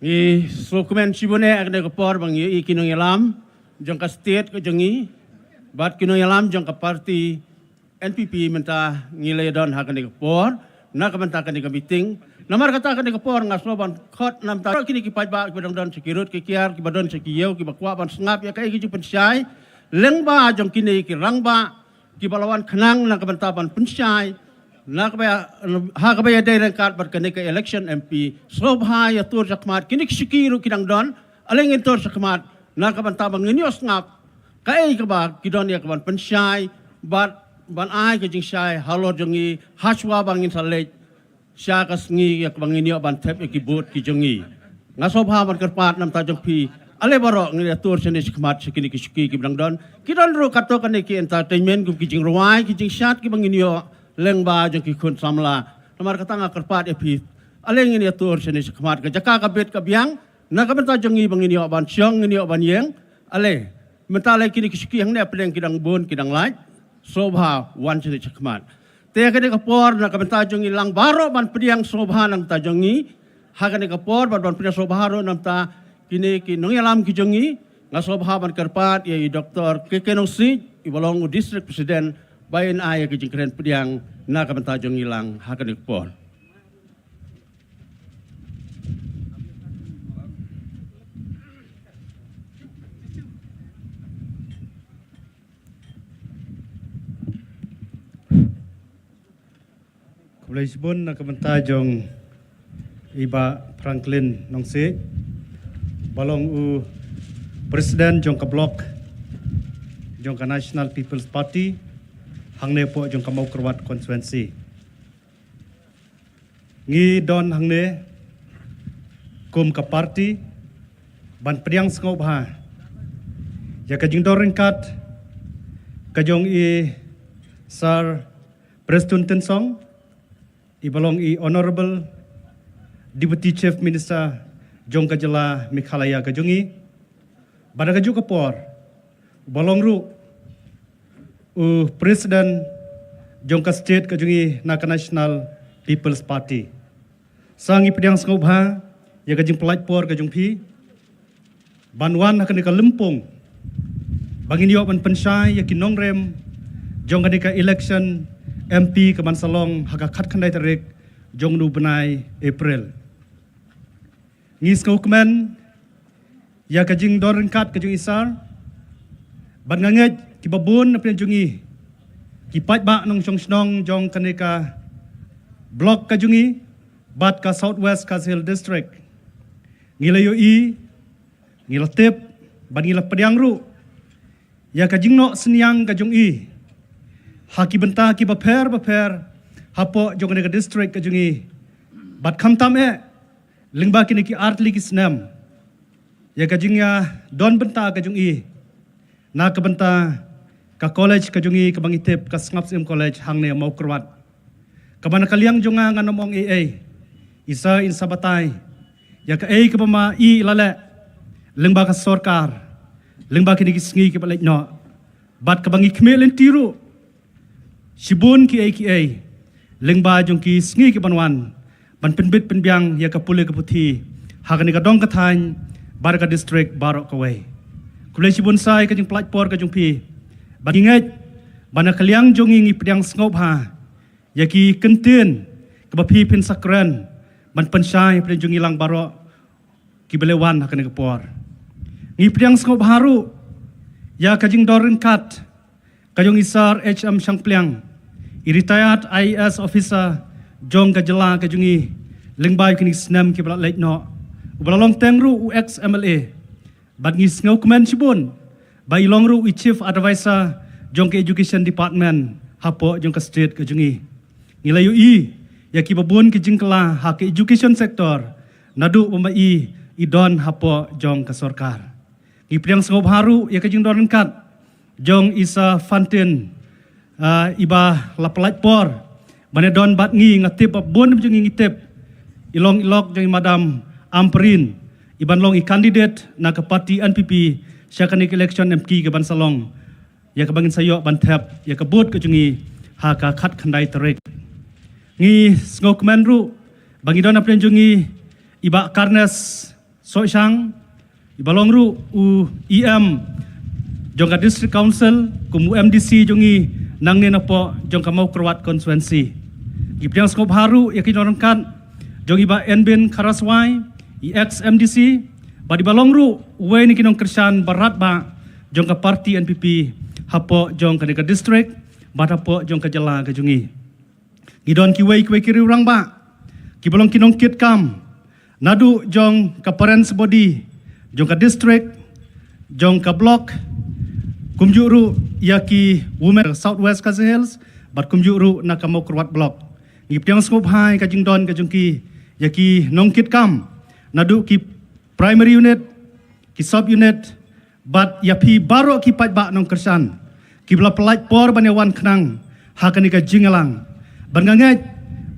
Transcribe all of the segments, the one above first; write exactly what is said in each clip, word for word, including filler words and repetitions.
Ngi sngewkmen shibun eh ha kane ka por ba ngi ïohi ki nongïalam jong ka state ka jong ngi bad ki nongïalam jong ka party N P P mynta ngi la ïadon ha kane ka por na ka bynta kane ka meeting. Namar kata kane ka por nga sngew ban khot namar kine ki paidbah kiba dang don sha ki rud ki kiar, kiba don sha ki ïew, kiba kwah ban sngap ïa kaei ka jingpynshai lyngba jong kine ki rangbah kiba la wan khnang na ka bynta ban pynshai na kaba, ha kaba ïadei ryngkat bad kane ka election M P. Sngewbha ïa tur shakhmat, kine ki shuki ruh ki dang don, ale ngin tur shakhmat na ka bynta ba ngin ïoh sngap kaei kaba ki don ïa kaban pynshai bad ban ai ka jingshai halor jong ngi hashwa ba ngin sa leit sha ka sngi ïa kaba ngin ïoh ban thep ïa ki vote ki jong ngi. Nga sngewbha ban kyrpad namar ta jong phi, ale baroh ngin ïa tur shane shakhmat sha kine ki shuki kiba dang don. Ki don ruh katto katne ki entertainment kum ki jingrwai ki jingshad kiba ngin ïoh lyngba jong ki khun samla. Namar kata nga kyrpad ïa phi, ale ngin ïa tur shane shakhmat, ka jaka ka bit ka biang na ka bynta jong ngi ba ngin ïoh ban shong, ngin ïoh ban ïeng. Ale mynta le kine ki shuki hangne pdeng ki dang bun ki dang lait. Sngewbha wan shane shakhmat. Te ha kane ka por na ka bynta jong ngi lang baroh ban pdiang sngewbha na ka bynta jong ngi ha kane ka por bad ban pdiang sngewbha ruh na ka bynta kine ki nongïalam ki jong ngi. Nga sngewbha ban kyrpad ïa i Doktor K K Nongsiej, iba long u District President, ba in ai ïa ka jingkren pdiang na ka bynta jong ngi lang ha kane ka por. Khublei shibun na ka bynta jong i Bah Franklin Nongsiej, ba long u President jong ka Block jong ka National People's Party hangne hapoh jong ka Mawkyrwat Constituency. Ngi don hangne kum ka party ban pdiang sngewbha ïa ka jingdon ryngkat ka jong i Sir Prestone Tynsong, iba long i Honorable Deputy Chief Minister jong ka jylla Meghalaya ka jong ngi. Bad ha kajuh ka por uba long ruh u President jong ka state ka jong ngi na ka National People's Party. Sa ngi pdiang sngewbha ïa ka jingpynlait por ka jong phi ban wan ha kane ka lympung ba ngin ïoh ban pynshai ïa ki nongrem jong kane ka election M P kaban sa long ha ka khatkhyndai tarik jong u bnai April. Ngi sngewkmen ïa ka jingdon ryngkat ka jong i Sir bad nga ngeit kiba bun na pdeng jong ngi ki paidbah nongshong shnong jong kane ka Block ka jong ngi bad ka South West Khasi Hills District. Ngi la ïohi, ngi la tip bad ngi la pdiang ruh ïa ka jingnoh synñiang ka jong i ha ki bynta kiba pher ba pher hapoh jong kane ka district ka jong i. Bad khamtam eh lyngba kine ki artylli ki snem ïa ka jingïadon bynta ka jong i na ka bynta ka college ka jong i kaba ngi tip ka Sngap Syiem College hangne Mawkyrwat. Kaba na ka liang jong nga ngan ym ong ei ei, i Sir in sa batai ïa kaei kaba ma i la leh lyngba ka sorkar lyngba kine ki sngi kiba leit noh. Bad kaba ngi khmih lynti ruh shibun kiei kiei lyngba jong ki sngi kiban wan ban pynbit pynbiang ïa ka pule ka puthi ha kane ka dong ka thaiñ bad ka district baroh kawei. Khublei shibun Sir ïa ka jingpynlait por ka jong phi. Bad ngi ngeit ba na ka liang jong ngi ngi pdiang sngewbha ïa ki kyntien kaba phi phin sa kren ban pynshai ha pdeng jong ngi lang baroh kiba la wan ha kane ka por. Ngi pdiang sngewbha ruh ïa ka jingdon ryngkat ka jong i Sir H M Shangpliang, i retired I A S officer jong ka jylla ka jong ngi lyngba ïa kine ki snem kiba la leit noh, uba la long teng ruh u ex M L A. Bad ngi sngewkmen shibun ba i long ruh i Chief Advisor jong ka Education Department hapoh jong ka state ka jong ngi. Ngi la ïohi ïa kiba bun ki jingkylla ha ka education sector naduh ba ma i i don hapoh jong ka sorkar. Ngi pdiang sngewbha ruh ïa ka jingdon ryngkat jong i Sir Fantin, ah, iba la pynlait por ban ïadon bad ngi. Nga tip ba bun jong ngi ngi tip i long i lok jong i Madam Ampareen iban long i candidate na ka party N P P sha kane ka election M P kaban sa long, ïa kaba ngin sa ïoh ban thep ïa ka vote ka jong ngi ha ka khatkhyndai tarik. Ngi sngewkmen ruh ba ngi don na pdeng jong ngi i Bah Carnes Sohshang, i ba long ruh u E M jong ka District Council, kum u M D C jong i nangne napoh jong ka Mawkyrwat constituency. Ngi pdiang sngewbha ruh ïa ki nongryngkat jong i Bah Enbin Kharaswai, i ex M D C, bad i ba long ruh uwei na ki nongkyrshan baroh ba jong ka party N P P hapoh jong kane ka district bad hapoh jong ka jylla ka jong i. Ngi don kiwei kiwei ki riew rangbah ki ba long ki nongkitkam naduh jong ka parents body jong ka district, jong ka block, kumjuh ruh ïa ki women South West Khasi Hills bad kumjuh ruh na ka Mawkyrwat block. Ngi pdiang sngewbha ïa ka jingdon ka jong ki, ïa ki nongkitkam naduh ki primary unit, ki sub unit, bad ïa phi baroh ki paidbah nongkyrshan ki ba la pynlait por ban ïa wan khnang ha kane ka jingïalang. Bad nga ngeit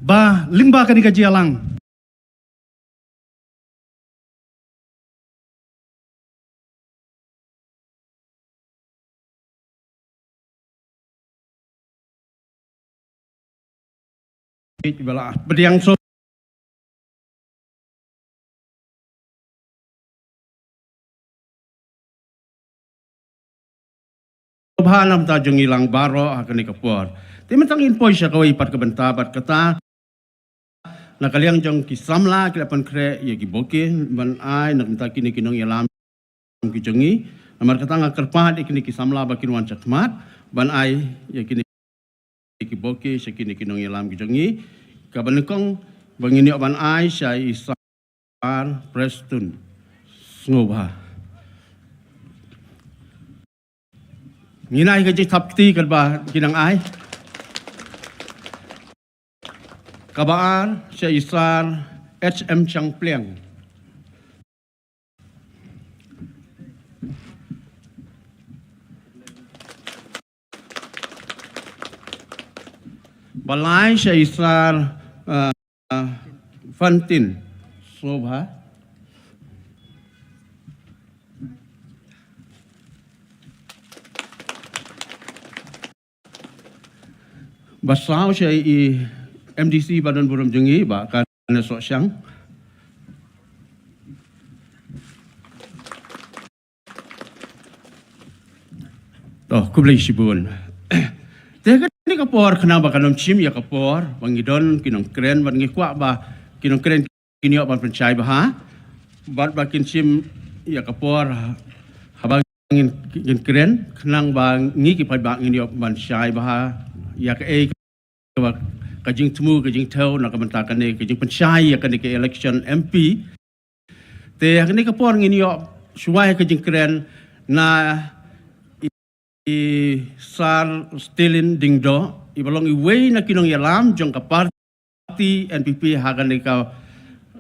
ba lyngba kane ka jingïalang pdiang sngewbha na ka bynta jong ngi lang baroh ha kane ka por. Te mynta ngin poi sha kawei pat ka bynta bad kata, na ka liang jong ki samla ki la pynkhreh ïa ki bokeh ban ai na ka bynta kine ki nongïalam ki jong ngi. Namar kata nga kyrpad ïa kine ki samla ba kin wan shakhmat ban ai ïa kine ki bokeh sha kine ki nongïalam ki jong ngi. Kaba nyngkong ba ngin ïoh ban ai sha i Sir Preston. Sngewbha. Ngin ai ka jingthap kti katba ki nang ai. Kaba ar sha i Sir H M Shangpliang. Ba lai sha i Sir, uh, Fantin. Sngewbha. Ba saw sha i M D C ba don burom jong ngi, Bah Kane Sohshang. Oh, khublei shibun. Te kane ka por khnang ba kan ym shim ïa ka por ba ngi don ki nongkren, ba ngi kwah ba ki nongkren kin ïoh ban pynshai bha bad ba kin shim ïa ka por haba ngin, ngin kren, khnang ba ngi ki paidbah ngin ïoh ban shai bha ïa kaei kaba ka jingthmu, ka jingthew na ka bynta kane ka jingpynshai ïa kane ka election M P. Te ha kane ka por ngin ïoh shuwa ïa ka jingkren na i Sir Stilin Diengdoh, i ba long iwei na ki nongïalam jong ka party N P P ha kane ka,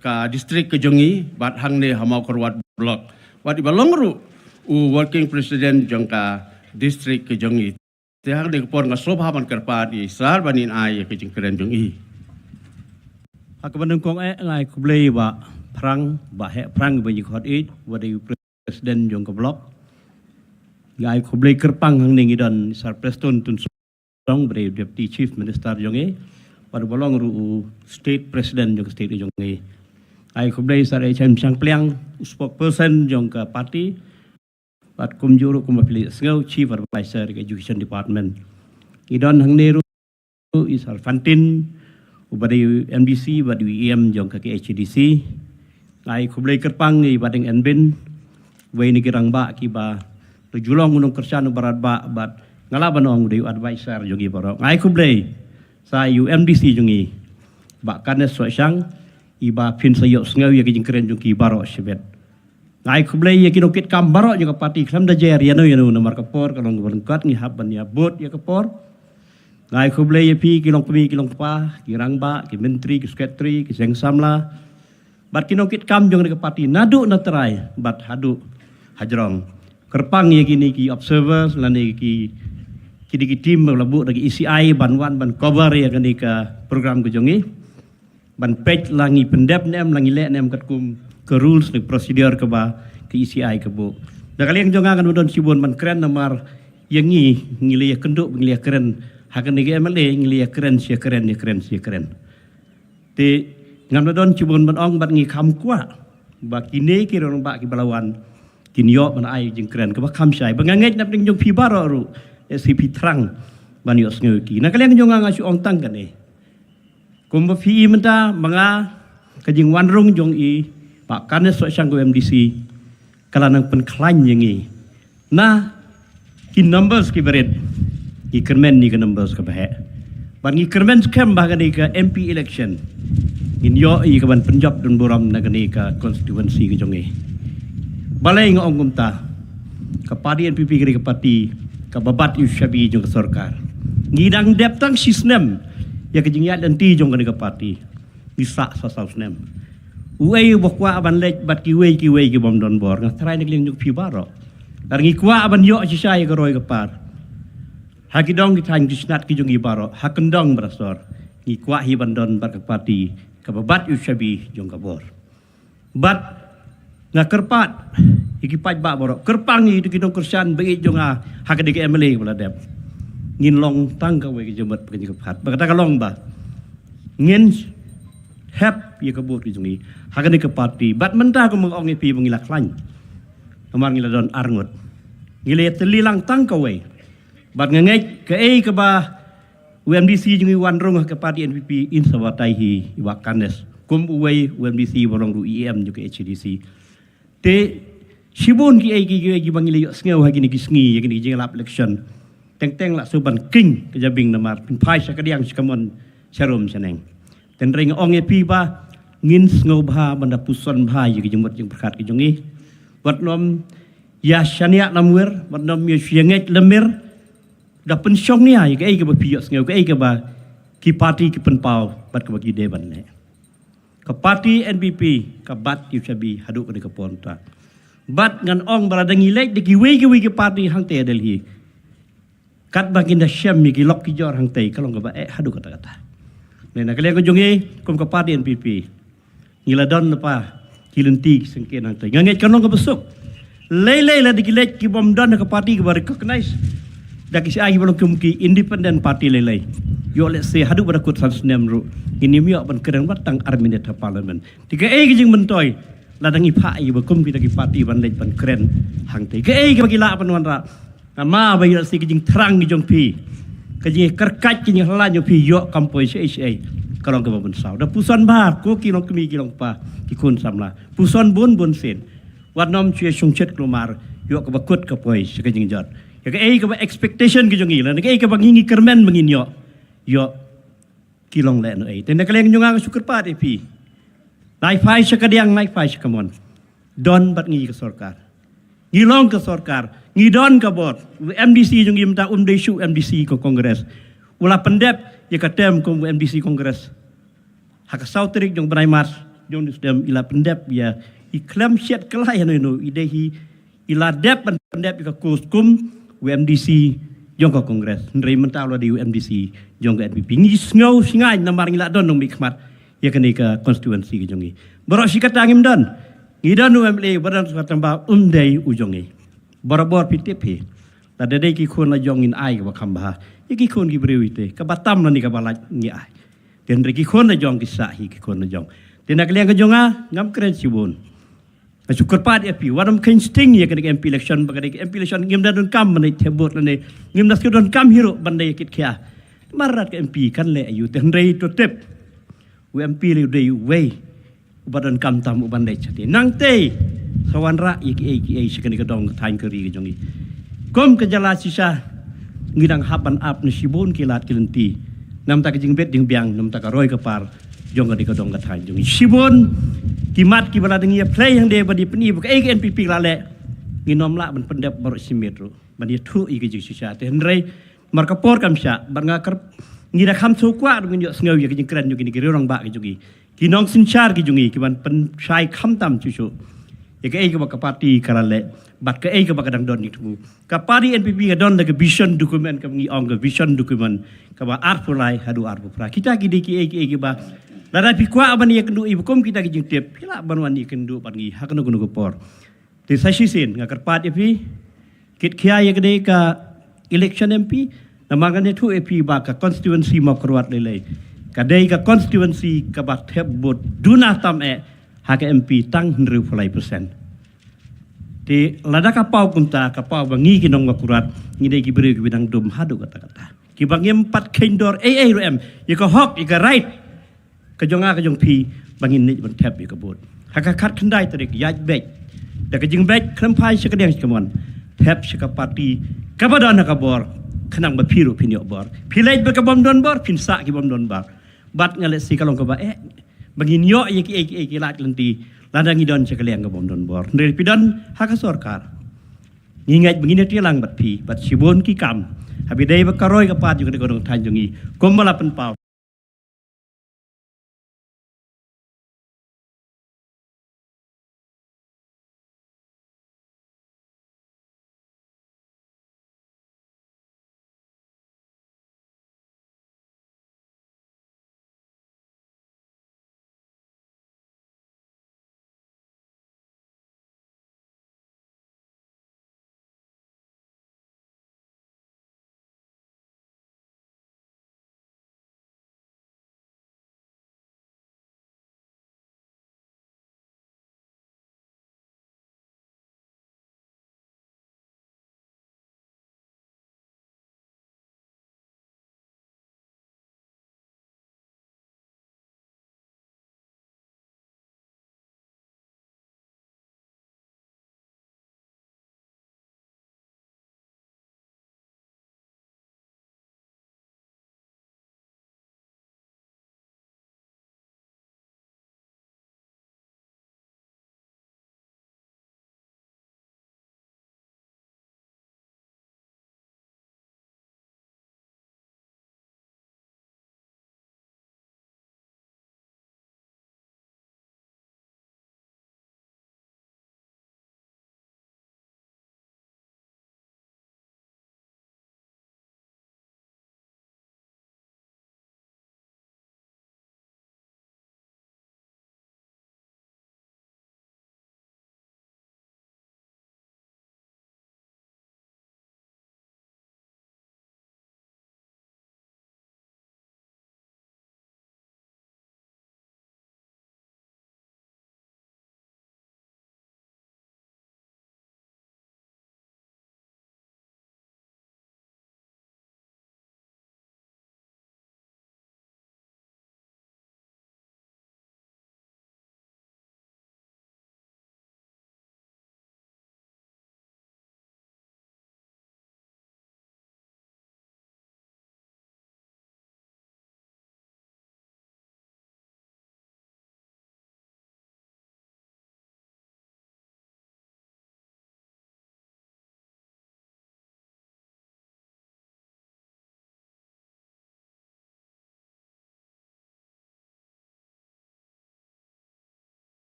ka district ka jong ngi, bad hangne ha Mawkyrwat Block. Bad i ba long ruh u working president jong ka district ka jong ngi. Te ha kane ka por nga sngewbha ban kyrpad ïa i Sir ban ai ïa ka jingkren jong i. Ha kaba nyngkong eh nga ai khublei Bah Phrang, Bah Heh Phrang ba ngi khot ïeit, ba dei u president jong ka block. Nga ai khublei kyrpang hangne ngi don Sir Preston Tynsong, ba dei u Deputy Chief Minister jong ngi, bad ba long ruh u State President jong ka state jong ngi. Nga ai khublei Sir H M Shangpliang, u spokesperson jong ka party, bad kumjuh ruh kumba phi la sngew, Chief Advisor ka Education Department. Ngi don hangne ruh i Sir Fantin, uba dei M D C bad E M jong ka K H A D C. Nga ai khublei kyrpang ïa i Bah Deng Enbin, uwei na ki rangbah kiba la ju long u nongkyrshan uba radbah bad nga lah ban ong u dei u advisor jong ngi baroh. Nga ai khublei sa ïa u M D C jong ngi, Bah Kane Sohshang, i ba phin sa ïohsngew ïa ki jingkren jong ki baroh shibit. Nga ai khublei ïa ki nongkitkam baroh jong ka party khlem da jer ïano ïano namar ka por ka long kaba lyngkot, ngi hap ban ïa bud ïa ka por. Nga ai khublei ïa phi ki longkmie ki longkpa, ki rangbah, ki myntri, ki secretary, ki seng samla, bad ki nongkitkam jong ka party naduh na trai bad haduh hajrong. Kyrpang ïa kine ki observers lane ki, kine ki team ba la buh da ki E C I ban wan ban cover ïa kane ka program ka jong ngi. Ban peit la ngi pyndep ne em, la ngi leh ne em katkum ka rules ne procedure kaba ka E C I ka buh. Na ka liang jong nga ngan ym don shibun ban kren namar ïa ngi, ngi la ïakynduh, ngi la ïakren ha kane ka M L A, ngi la ïakren shi ïakren, ïakren shi ïakren. Te ngan ym don shibun ban ong bad ngi kham kwah ba kine ki rangbah kiba la wan kin ïoh ban ai jingkren kaba kham shai, ba nga ngeit na pdeng jong phi baroh ruh, eh, lehse phi thrang ban ïohsngew ïa ki. Na ka liang jong nga, nga shu ong tang kane. Kumba phi i mynta, ma nga, ka jingwan rung jong i Bah Kanes Sohshang kum M D C ka la nang pynkhlaiñ ïa ngi na ki numbers kiba rit. Ngi kyrmen ïa ki numbers kiba heh. Bad ngi kyrmen skhem ba ha kane ka M P election ngin ïoh ïa kaban pynjop don burom na kane ka constituency ka jong ngi. Balei nga ong kumta? Ka party N P P ka dei ka party kaba bat ïa u shabi jong ka sorkar. Ngi dang dep tang shi snem ïa ka jingïaid lynti jong kane ka party. Ngi sah sa saw snem. Uei uba kwah ban leit bad kiwei kiwei ki bym don bor? Nga tharai na ka liang jong phi baroh. Lada ngi kwah ban ïoh shisha ïa ka roi ka par ha ki dong ki thaiñ ki snat ki jong ngi baroh, ha kyndong bad ha sor, ngi kwah hi ban don bad ka party kaba bat ïa u shabi jong ka bor. Bad nga kyrpad ïa ki paidbah baroh, kyrpang ïa ki nongkyrshan ba ïeit jong nga ha kane ka M L A ba la dep. Ngin long tang kawei ka jingmut ba ka jingkyrpad. Ba kata ka long ba ngin hep ïa ka vote ka jong ngi ha kane ka party. Bad mynta kumba nga ong ïa phi ba ngi la khlaiñ. Namar ngi la don arngut. Ngi la ïatylli lang tang kawei. Bad nga ngeit kaei kaba u M D C jong ngi wan rung ha ka party N P P, in sa batai hi i Bah Kanes kum uwei u M D C ba long ruh E M jong ka H A D C. Te shibun kiei kiei kiba ngi la ïohsngew ha kine ki sngi ïa kine ki jinglap election. Teng teng la shu ban king ka jabieng namar pynphai sha kadiang sha kamon, sha rum sha neng. Te hynrei nga ong ïa phi ba ngin sngewbha ban da puson bha ïa ki jingmut jingpyrkhat ki jong ngi. Wat nym ïa shaniah lamwir, wat nym ïa shu ïa ngeit lamwir. Da pynshong nia ïa kaei kaba phi ïohsngew, kaei kaba ki party ki pynpaw bad kaba ki dei ban leh. Ka party N P P ka bat ïa u shabi haduh kane ka por mynta. Bad ngan ong ba lada ngi leit da kiwei kiwei ki party hangtei ha Delhi, katba ngin da shem ïa ki lok ki jor hangtei, ka long kaba eh haduh katta katta. Hynrei na ka liang ka jong ngi kum ka party N P P, ngi la don lypa ki lynti ki syngkien hangtei. Nga ngeit kan long kaba suk. Lei lei lada ki leit ki bym don ha ka party kaba recognize da ki sha kiba long kum ki independent party lei lei, ïoh lehse haduh ba da kut san snem ruh ngin ym ïoh ban kren wat tang ar minit ha parliament. Te kaei ka jingmyntoi lada ngi phah ïa kiba kum kita ki party ban leit ban kren hangtei? Kaei kaba ki lah ban wanrah? Namar ba ïoh lehse ka jingthrang ka jong phi, ka jingkyrkhat, ka jingïalam jong phi ïoh kam poi shaei shaei, ka long kaba mynsaw. Da puson bha ko ki longkmie ki longkpa, ki khun samla. Puson bun bun sien. Wat nym shu ïa shongshit kulmar, ïoh kaba kut ka poi sha ka jingjot. Ïa kaei kaba expectation ka jong ngi, lane kaei kaba ngi ngi kyrmen ba ngin ïoh, ïoh ki long lehnohei. Te na ka liang jong nga nga shu kyrpad ïa phi. Nai phai sha kadiang, nai phai sha kamon. Don bad ngi ka sorkar. Ngi long ka sorkar. Ngi don ka bor. U M D C jong ngi mynta um dei shuh u M D C ka Congress. U la pyndep ïa ka term kum u M D C Congress. Ha ka saw tarik jong u bnai March jong une u snem i la pyndep ïa, i khlem shet kylla ïano ïano, i dei hi i la dep ban pyndep ïa ka kurs kum u M D C jong ka Congress. Hynrei mynta u la dei u M D C jong ka N P P. Ngi sngew shngaiñ namar ngi la don nongmihkhmat ïa kane ka constituency ka jong ngi. Baroh shi katta ngim don. Ngi don u M L A, baroh shi katta ba um dei u jong ngi. Barabor phi tip hi. Lada dei ki khun la jong ngin ai kaba kham bha ïa ki khun ki briew ite, kaba tam lane kaba lait ngi ai. Te hynrei ki khun la jong ki sah hi ki khun la jong. Te na ka liang ka jong nga ngam kren shibun. Nga shu kyrpad ïa phi, wat nym kheiñ sting ïa kane ka M P election, ba kane ka M P election ngim da donkam ban ïa thep vote lane ngim da shu donkam hi ruh ban da ïa kit khia. Namar rat ka M P kan leh aïu, te hynrei to tip u M P lei u dei uwei uba donkam tam u ban leit shatei. Nangtei sa wanrah ïa kiei kiei sha kane ka dong ka thaiñ ka ri ka jong ngi. Kum ka jylla shisha ngi dang hap ban ap na shibun ki lad ki lynti. Namar ka jingbit jingbiang, namar ka roi ka par jong kane ka dong ka thaiñ jong ngi. Shibun ki mat kiba la dang ïa pynlong hangdei ba dei pyni ba kaei ka N P P ka la leh. Ngin ym lah ban pyndep baroh shi miet ruh ban ïathuh ïa ka jingshisha. Te hynrei namar ka por kam shah, bad nga kyrpad, ngi da kham sngewkwah ruh ngin ïohsngew ïa ka jingkren jong kine ki rangbah ki jong ngi, ki nongsynshar ki jong ngi, ki ban pynshai khamtam shuh shuh ïa kaei kaba ka party ka la leh bad kaei kaba ka dang don ïa ka thmu. Ka party N P P ka don da ka vision document kaba ngi ong ka vision document kaba arphew lai haduh arphew phra. Kita ki dei kiei kiei kiba lada phi kwah ban ïakynduh ïa ba kum kita ki jingtip, phi lah ban wan ïakynduh bad ngi ha kano kano ka por. Te sa shisien nga kyrpad ïa phi, kit khia ïa kane ka election M P, namar nga ïathuh ïa phi ba ka constituency Mawkyrwat lei lei ka dei ka constituency kaba thep vote duna tam eh ha ka M P tang hynriew phew lai percent. Te lada ka paw kumta, ka paw ba ngi ki nong Mawkyrwat ngi dei ki briew kiba dang dum haduh katta katta, kiba ngim pat kheiñ dor ei ei ruh em ïa ka hok, ïa ka right ka jong nga ka jong phi ba ngin leit ban thep ïa ka vote ha ka khatkhyndai tarik. Ïaid beit da ka jingbeit, khlem phai sha ka diang sha ka mon. Thep sha ka party kaba don ha ka bor, khnang ba phi ruh phin ïoh bor. Phi leit bad ka bym don bor, phin sah ki bym don bor. Bad nga lehse ka long kaba eh ba ngin ïoh ïa kiei kiei ki lad lynti lada ngi don sha ka liang ka bym don bor. Hynrei phi don ha ka sorkar, ngi ngeit ba ngin ïatreilang bad phi bad shibun ki kam, haba dei ba ka roi ka par jong ka dei ka dong thaiñ jong ngi kumba la pynpaw.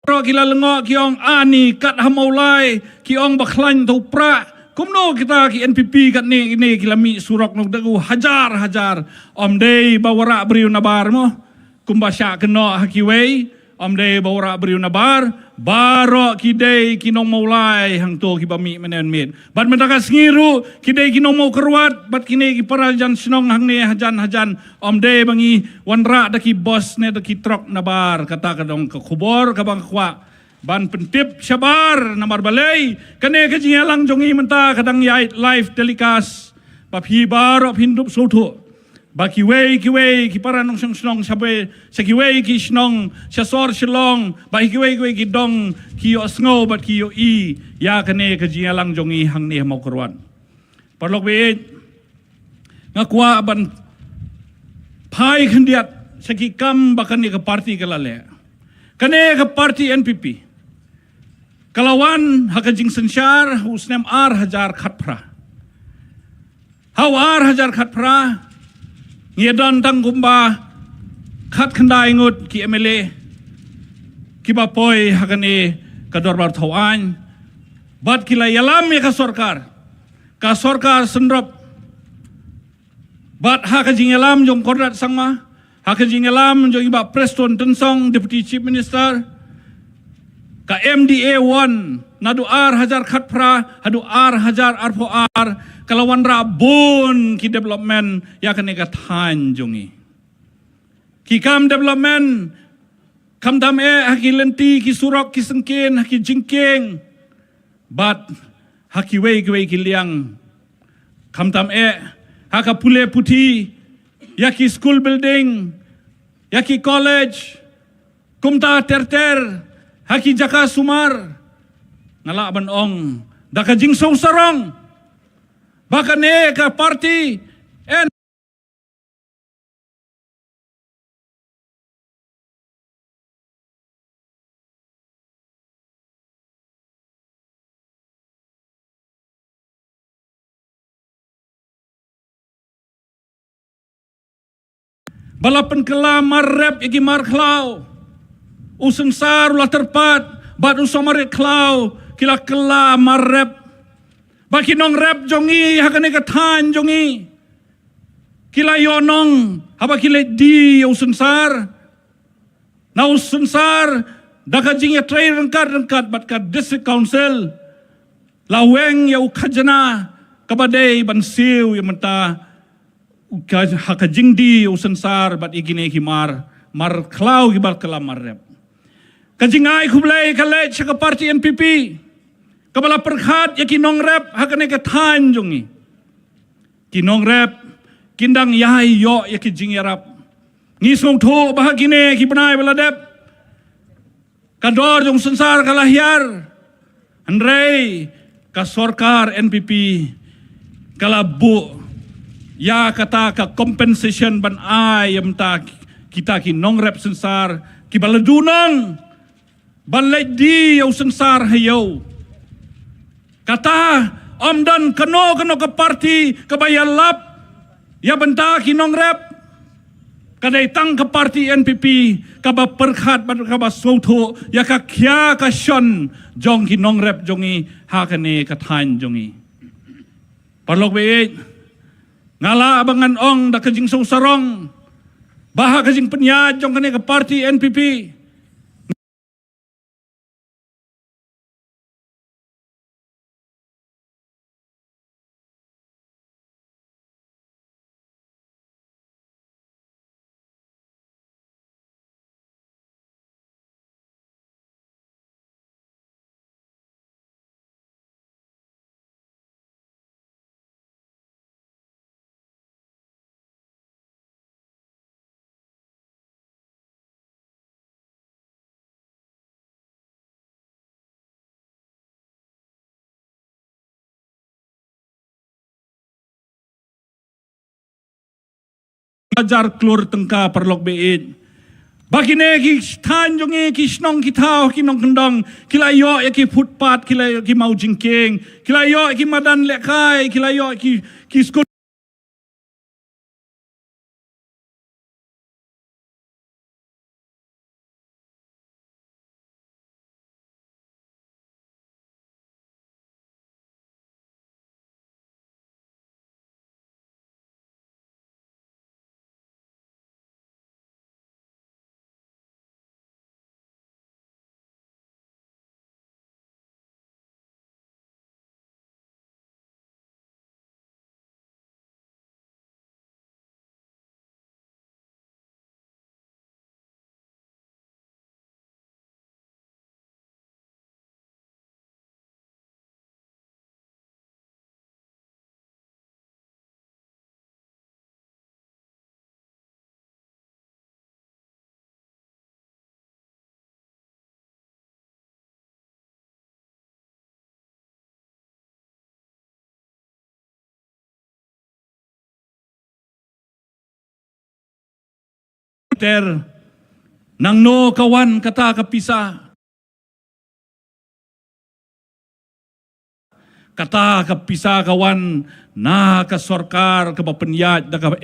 Baroh ki la lyngngoh ki ong ani kat ha Mawlai, ki ong ba khlaiñ to pra. Kumno kita ki N P P katne kine ki la mih surok noh da u hajar hajar. Ym dei ba wanrah briew nabar mo. Kumba shah kynnoh ha kiwei, ym dei ba wanrah briew nabar, baroh ki dei ki nong Mawlai hangto kiba mih mynne mynmiet. Bad mynta ka sngi ruh ki dei ki nong Mawkyrwat, bad kine ki para jan shnong hangne hajan hajan, ym dei ba ngi wanrah da ki bus ne da ki trok nabar. Kata ka dei ka khubor kaba nga kwah ban pyntip shabar. Namar balei, kane ka jingïalang jong ngi mynta ka dang ïaid live telecast, ba phi baroh phin dup sngewthuh ba kiwei kiwei ki para nongshong shnong sha ba, sha kiwei ki shnong sha sor Shillong, ba kiwei kiwei ki dong ki ïohsngew bad ki ïohi ïa kane ka jingïalang jong ngi hangne ha Mawkyrwat. Paralok baieit, nga kwah ban phai khyndiat sha ki kam ba kane ka parti ka la leh. Kane ka parti N P P ka la wan ha ka jingsynshar u snem ar hajar khatphra. Ha u ar hajar khatphra, ngi don tang kumba khatkhyndai ngut ki M L A kiba poi ha kane ka dorbar thaw aiñ, bad ki la ïalam ïa ka sorkar, ka sorkar synrop. Bad ha ka jingïalam jong Conrad Sangma, ha ka jingïalam jong i Bah Prestone Tynsong, Deputy Chief Minister, ka M D A one, naduh ar hajar khatphra haduh ar hajar arphew ar, ka la wanrah bun ki development ïa kane ka thaiñ jong ngi. Ki kam development, khamtam eh ha ki lynti, ki surok, ki syngkien, ha ki jingkieng, bad ha kiwei kiwei ki liang. Khamtam eh ha ka pule puthi, ïa ki school building, ïa ki college, kumta ter ter, ha ki jaka sumar. Nga lah ban ong da ka jingsngewsarong ba kane ka parti N ba la pynkylla mar rep ïa ki mar khlaw. U Synsar u la tyrpad bad u Samariat khlaw, ki la kylla mar rep. Ba ki nongrep jong ngi ha kane ka thaiñ jong ngi ki la ïoh nong haba ki leit die ïa u Synsar. Na u Synsar da ka jingïatrei ryngkat ryngkat bad ka District Council la weng ïa u khajna kaba dei ban siew ïa mynta ka, ha ka jingdie u Synsar bad ïa kine ki mar, mar khlaw kiba kylla mar rep. Ka jingai khublei ka leit sha ka parti N P P kaba la pyrkhat ïa ki nongrep ha kane ka thaiñ jong ngi. Ki nongrep kin dang ïai ïoh ïa ki jingïarap. Ngi sngewthuh ba ha kine ki bnai ba la dep ka dor jong Synsar ka la hiar. Hynrei ka sorkar N P P ka la buh ïa kata ka compensation ban ai ïa mynta kita ki nongrep Synsar kiba la duh nong ban leit die ïa u Synsar ha ïew. Kata ym don kano kano ka parti kaba ïalap ïa bynta ki nongrep. Ka dei tang ka parti N P P kaba pyrkhat bad kaba sngewthuh ïa ka khia ka shon jong ki nongrep jong ngi ha kane ka thaiñ jong ngi. Paralok baieit, nga lah ba ngan ong da ka jingsngewsarong ba ha ka jingpynïaid jong kane ka parti N P P hajar klur tyngka, paralok baieit. Ba kine ki thaiñ jong ngi, ki shnong ki thaw, ki nongkyndong, ki la ïoh ïa ki footpath, ki la ïoh ki maw jingkieng, ki la ïoh ïa ki madan lehkai, ki la ïoh ïa ki, ki skul. ter, nangno ka wan kata ka pisa? Kata ka pisa ka wan na ka sorkar kaba pynïaid da ka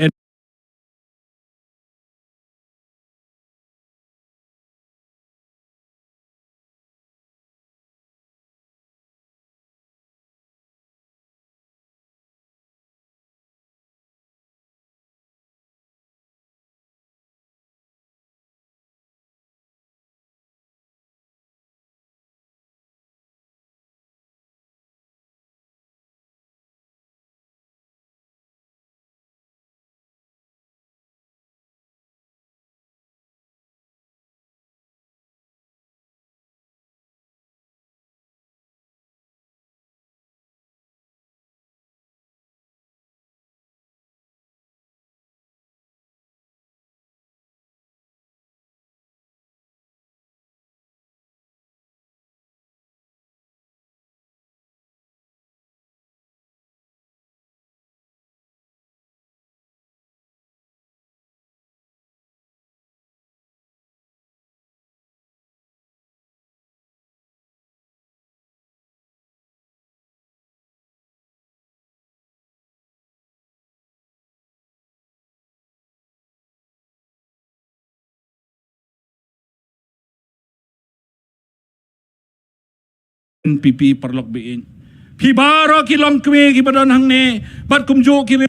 N P P paralok baieit. Phi baroh ki longkmie kiba don hangne, bad kumjuh ki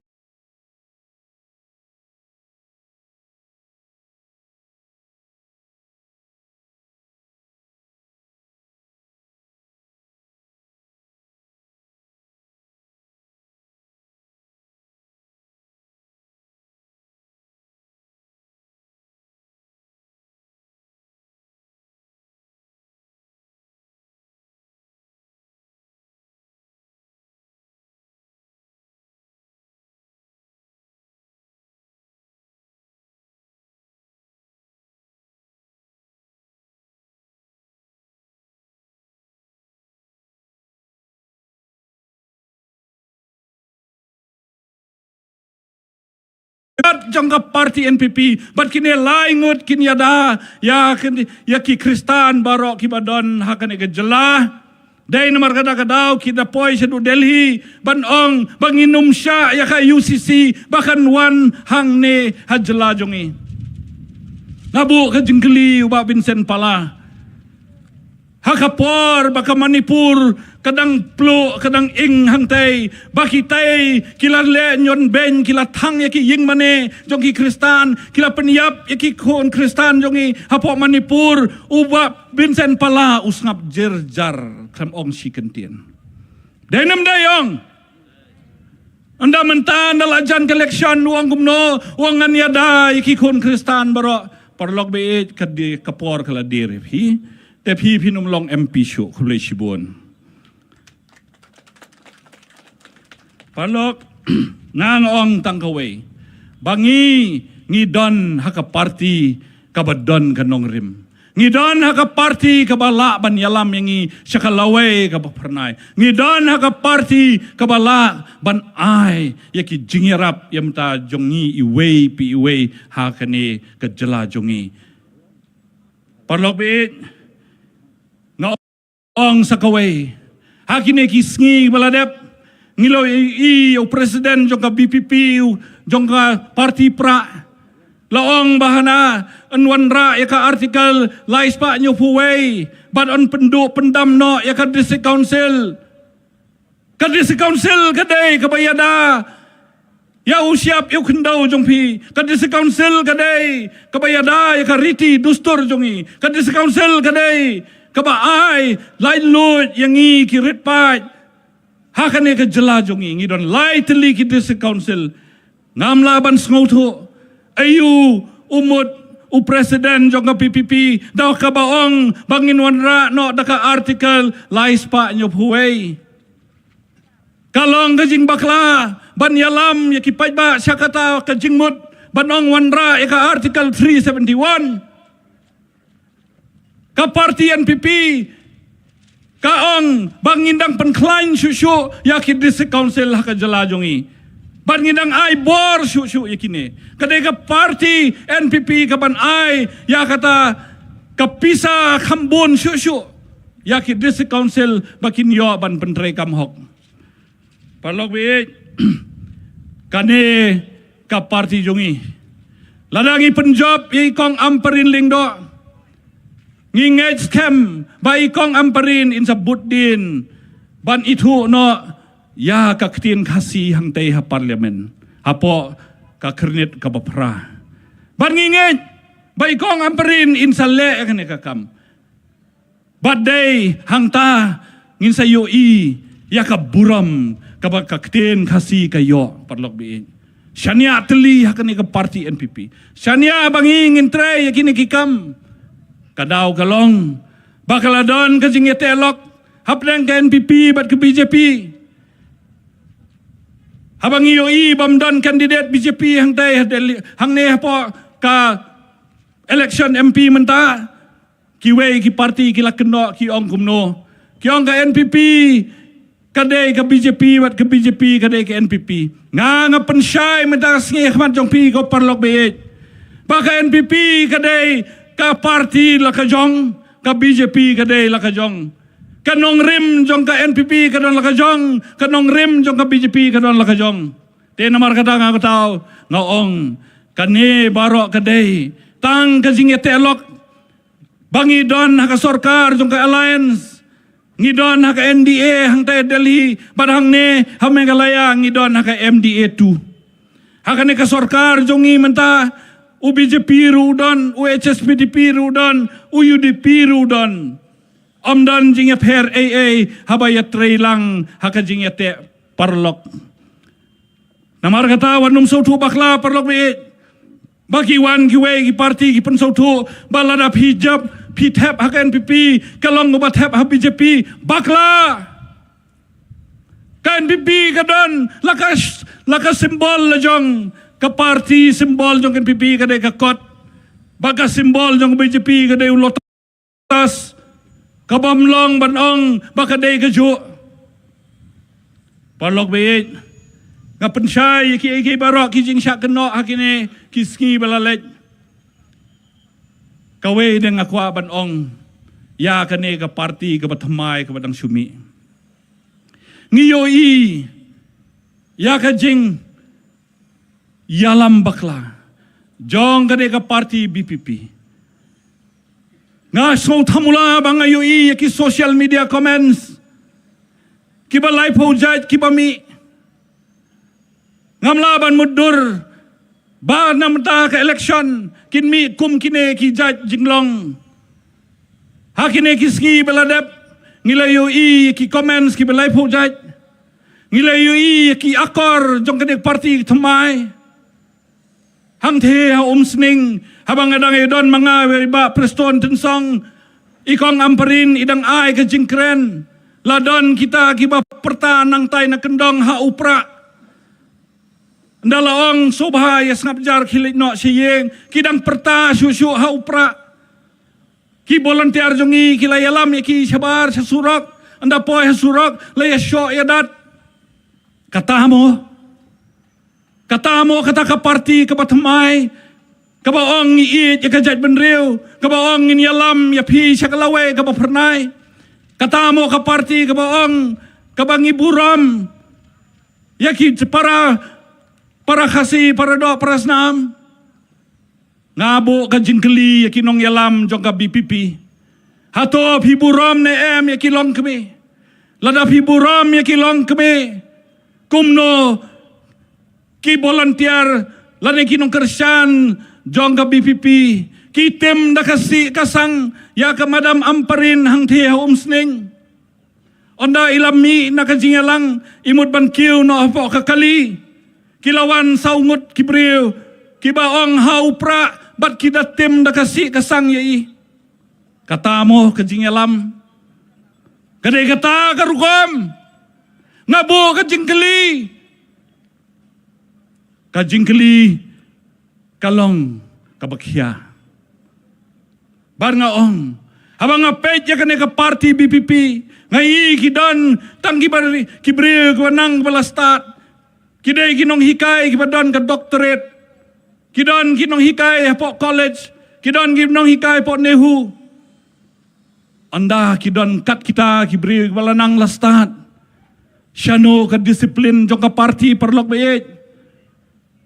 Bad jong ka parti N P P, bad kine lai ngut kin ïada ïa kin, ïa ki Khristan baroh kiba don ha kane ka jylla. Dei namar kata ka daw ki da poi sha New Delhi ban ong ba ngin ym shah ïa ka U C C ba kan wan hangne ha jylla jong ngi. Nga buh ka jingkylli u Bah Vincent Pala. Ha ka por ba ka Manipur ka dang pluh, ka dang ing hangtei, ba kitei ki la leh ñion beiñ, ki la thang ïa ki ïing mane jong ki Khristan, ki la pynïap ïa ki khun Khristan jong ngi hapoh Manipur, u Bah Vincent Pala u sngap jyrjar, khlem ong shi kyntien. Dei ne ym dei ong? Ynda mynta, ynda la jan ka election, u ong kumno, u ong ngan ïada ïa ki khun Khristan baroh. Paralok baieit, ka die, ka por ka la die ïa phi. Te phi phin ym long M P shuh, khublei shibun. Paralok, nga nga ong tang kawei. Ba ngi, ngi don ha ka parti kaba don ka nongrim. Ngi don ha ka parti kaba lah ban ïalam ïa ngi sha ka lawei kaba phyrnai. Ngi don ha ka parti kaba lah ban ai ïa ki jingïarap ïa mynta jong ngi iwei pa iwei ha kane ka jylla jong ngi. Paralok baieit, nga ong sa kawei. Ha kine ki sngi ba la dep, ngi la ïohi ïa u president jong ka V P P, jong ka parti prah, la ong ba hana yn wanrah ïa ka Article lai spah hynñiewphew wei, bad yn pynduh pyndam noh ïa ka District Council. Ka District Council ka dei kaba ïada ïa u shyiap ïa u khyndew jong phi. Ka District Council ka dei kaba ïada ïa ka riti dustur jong ngi. Ka District Council ka dei kaba ai laitluid ïa ngi ki rit paid. Ha kane ka jylla jong ngi, ngi don lai tylli ki District Council. Ngam lah ban sngewthuh aïu u mut u president jong ka V P P da kaba ong ba ngin wanrah noh da ka Article lai spah hynñiewphew wei. Ka long ka jingbakla ban ïalam ïa ki paidbah sha kata ka jingmut ban ong wanrah ïa ka Article three seventy-one. Ka parti N P P ka ong ba ngin dang pynkhlaiñ shuh shuh ïa ki District Council ha ka jylla jong ngi. Bad ngi dang ai bor shuh shuh ïa kine. Ka dei ka party N P P ka ban ai ïa kata ka pisa kham bun shuh shuh ïa ki district council ba kin ïoh ban pyntreikam hok. Paralok baieit, kane ka party jong ngi. Lada ngi pynjop ïa i Kong Ampareen Lyngdoh, ngi ngeit skhem ba i Kong Ampareen in sa bud dien ban ithuh noh ïa ka ktien Khasi hangtei ha Parliament hapoh ka khyrnit kaba phra. Bad ngi ngeit ba i Kong Ampareen in sa leh ïa kane ka kam. Bad dei hangta ngin sa ïohi ïa ka burom kaba ka ktien Khasi ka ïoh, paralok baieit. Shaniah tylli ha kane ka party N P P. Shaniah ba ngi ngin trei ïa kine ki kam. Ka daw ka long ba ka la don ka jingïateh lok hapdeng ka N P P bad ka B J P. Haba ngi ïohi bym don candidate B J P hangtei ha Delhi, hangne hapoh ka election M P mynta, kiwei ki party ki la kynnoh, ki ong kumno. Ki ong ka N P P ka dei ka B J P bad ka B J P ka dei ka N P P. Nga, nga pynshai mynta ka sngi ha khmat jong phi ko paralok baieit, ba ka N P P ka dei ka party la ka jong, ka B J P ka dei la ka jong. Ka nongrim jong ka N P P ka don la ka jong, ka nongrim jong ka B J P ka don la ka jong. Te namar kata nga kataw, nga ong, kane baroh ka dei tang ka jingïateh lok. Ba ngi don ha ka sorkar jong ka alliance, ngi don ha ka N D A hangtei Delhi, bad hangne ha Meghalaya ngi don ha ka M D A two. Ha kane ka sorkar jong ngi mynta, u B J P ruh u don, u H S P D P ruh u don, u U D P ruh u don. Ym don jingïapher ei ei haba ïatrei lang ha ka jingïateh, paralok. Namar kata wat nym sngewthuh bakla, paralok baieit. Ba ki wan kiwei ki party ki pynsngewthuh ba lada phi jop, phi thep ha ka N P P, ka long kaba thep ha B J P. Bakla. Ka N P P ka don la ka, la ka symbol la jong ka party, symbol jong ka N P P ka dei ka kot. Ba ka symbol jong ka B J P ka dei u lotus. Ka bym long ban ong ba ka dei kajuh. Paralok baieit, nga pynshai ïa kiei kiei baroh ki jingshah kynnoh ha kine ki sngi ba la leit. Kawei de nga kwah ban ong ïa kane ka party kaba thymmai kaba dang shu mih. Ngi ïohi ïa ka jing ïalam bakla jong kane ka party B P P. Nga sngewthuh mula ba nga ïohi ïa ki social media comments kiba laiphew jait kiba mih. Ngam lah ban mutdur ba na mynta ka election kin mih kum kine ki jait jinglong. Ha kine ki sngi ba la dep, ngi la ïohi ïa ki comments kiba laiphew jait. Ngi la ïohi ïa ki akor jong kane ka party thymmai. Hangtei ha Umsning, haba nga dang ïadon ma nga bad i Bah Prestone Tynsong, i Kong Ampareen i dang ai ka jingkren. La don kita kiba pyrta nangtai na kyndong ha u Prah. Ynda la ong sngewbha ïa sngap jar khie leit noh sha ïing, ki dang pyrta shuh shuh ha u Prah. Ki volunteer jong ngi ki la ïalam ïa ki shabar sha surok, ynda poi ha surok la ïashoh ïadat. Kata mo, kata mo kata ka party kaba thymmai, kaba ong ngi ïeit ïa ka jaitbynriew, kaba ong ngin ïalam ïa phi sha ka lawei kaba phyrnai. Kata mo ka party kaba ong, kaba ngi burom ïa ki para, para Khasi, para doh, para snam. Nga buh ka jingkylli ïa ki nongïalam jong ka B P P. Hato phi burom ne em ïa ki longkmie? Lada phi burom ïa ki longkmie, kumno ki volunteer lane ki nongkyrshan jong ka B P P ki tim da ka sih ka sang ïa ka Madam Ampareen hangtei ha Umsning? Ynda i la mih na ka jingïalang, i mut ban kiew noh hapoh ka kali, ki la wan saw ngut ki briew kiba ong ha u Prah bad ki da tim da ka sih ka sang ïa i. Kata mo ka jingïalam? Ka dei kata ka rukom? Nga buh ka jingkylli. Ka jingkylli ka long kaba khia. Bad nga ong, haba nga peit ïa kane ka party B P P, nga i ki don tang kiba ri-, ki briew kiba nang ba la stad. Ki dei ki nonghikai kiba don ka doctorate. Ki don ki nonghikai hapoh college. Ki don ki nonghikai hapoh NEHU. Ynda ki don kat kita ki briew kiba la nang la stad. Shano ka disiplin jong ka parti, paralok baieit?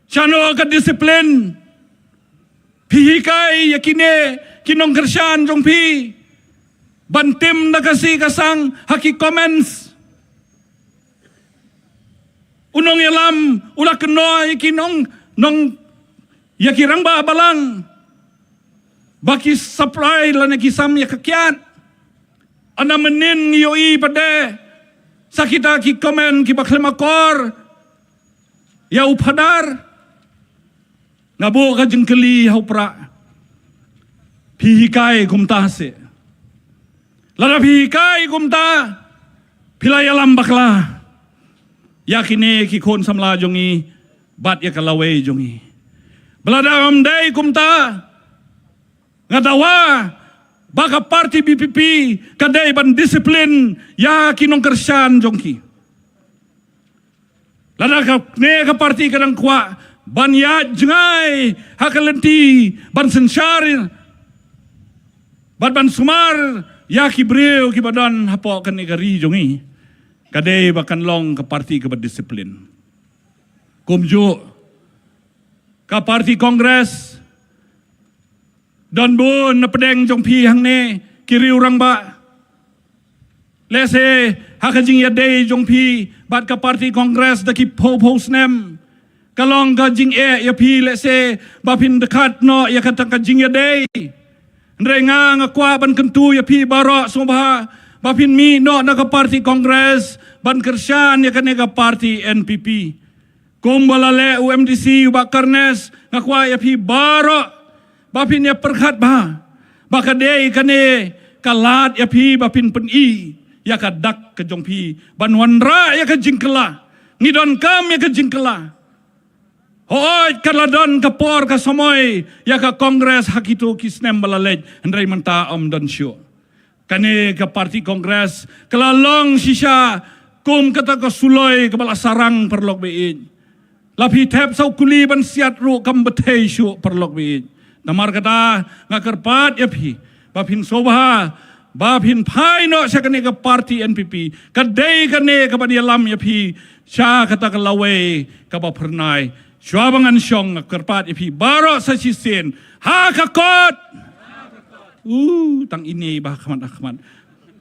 Shano ka disiplin? Phi hikai ïa kine ki nongkyrshan jong phi ban tim na ka si ka sang ha ki comments. U nongïalam u la kynnoh ïa ki nong, nong, ïa ki rangbah balang ba ki supply lane ki sam ïa ka kiad. Ana mynnin ngi ïohi pat de sa kita ki comment kiba khlem akor ïa u phadar. Nga buh ka jingkylli ha u Prah. Phi hikai kumta seh? Lada phi hikai kumta, phi la ïalam bakla ïa kine ki khun samla jong ngi bad ïa ka lawei jong ngi. Ba lada ym dei kumta, nga dawa ba ka parti VPP ka dei ban disiplin ïa ki nongkyrshan jong ki. Lada kane ka parti ka dang kwah ban ïaid jngai ha ka lynti ban synshar bad ban sumar ïa ki briew kiba don hapoh kane ka ri jong ngi, ka dei ba kan long ka parti kaba disiplin. Kumjuh ka parti Congress, don bun na pdeng jong phi hangne ki riew rangbah. Lehse ha ka jingïadei jong phi bad ka parti Congress da ki phew phew snem, ka long ka jingeh ïa phi lehse ba phin dkhat noh ïa kata ka jingïadei. Hynrei nga, nga kwah ban kyntu ïa phi baroh sngewbha ba phin mih noh na ka parti Congress ban kyrshan ïa kane ka parti NPP. Kumba la leh u MDC u Bah Carnes, nga kwah ïa phi baroh ba phin ïa pyrkhat bha ba ka dei kane ka lad ïa phi ba phin pyni ïa ka dak ka jong phi ban wanrah ïa ka jingkylla. Ngi donkam ïa ka jingkylla. Hooid, ka la don ka por ka samoi ïa ka Congress ha kito ki snem ba la leit, hynrei mynta ym don shuh. Kane ka parti Congress ka la long shisha kum kata ka suloi kaba la sarang, paralok baieit. La phi thep sa u kuli ban siat ruh kam bthei shuh, paralok baieit. Namar kata nga kyrpad ïa phi ba phin sngewbha ba phin phai noh sha kane ka parti NPP. Ka dei kane kaban ïalam ïa phi sha kata ka lawei kaba phyrnai. Shuwa ba ngan shong, nga kyrpad ïa phi baroh sa shisien, ha ka kot. Uh, tang ine ba ha khmat, ha khmat.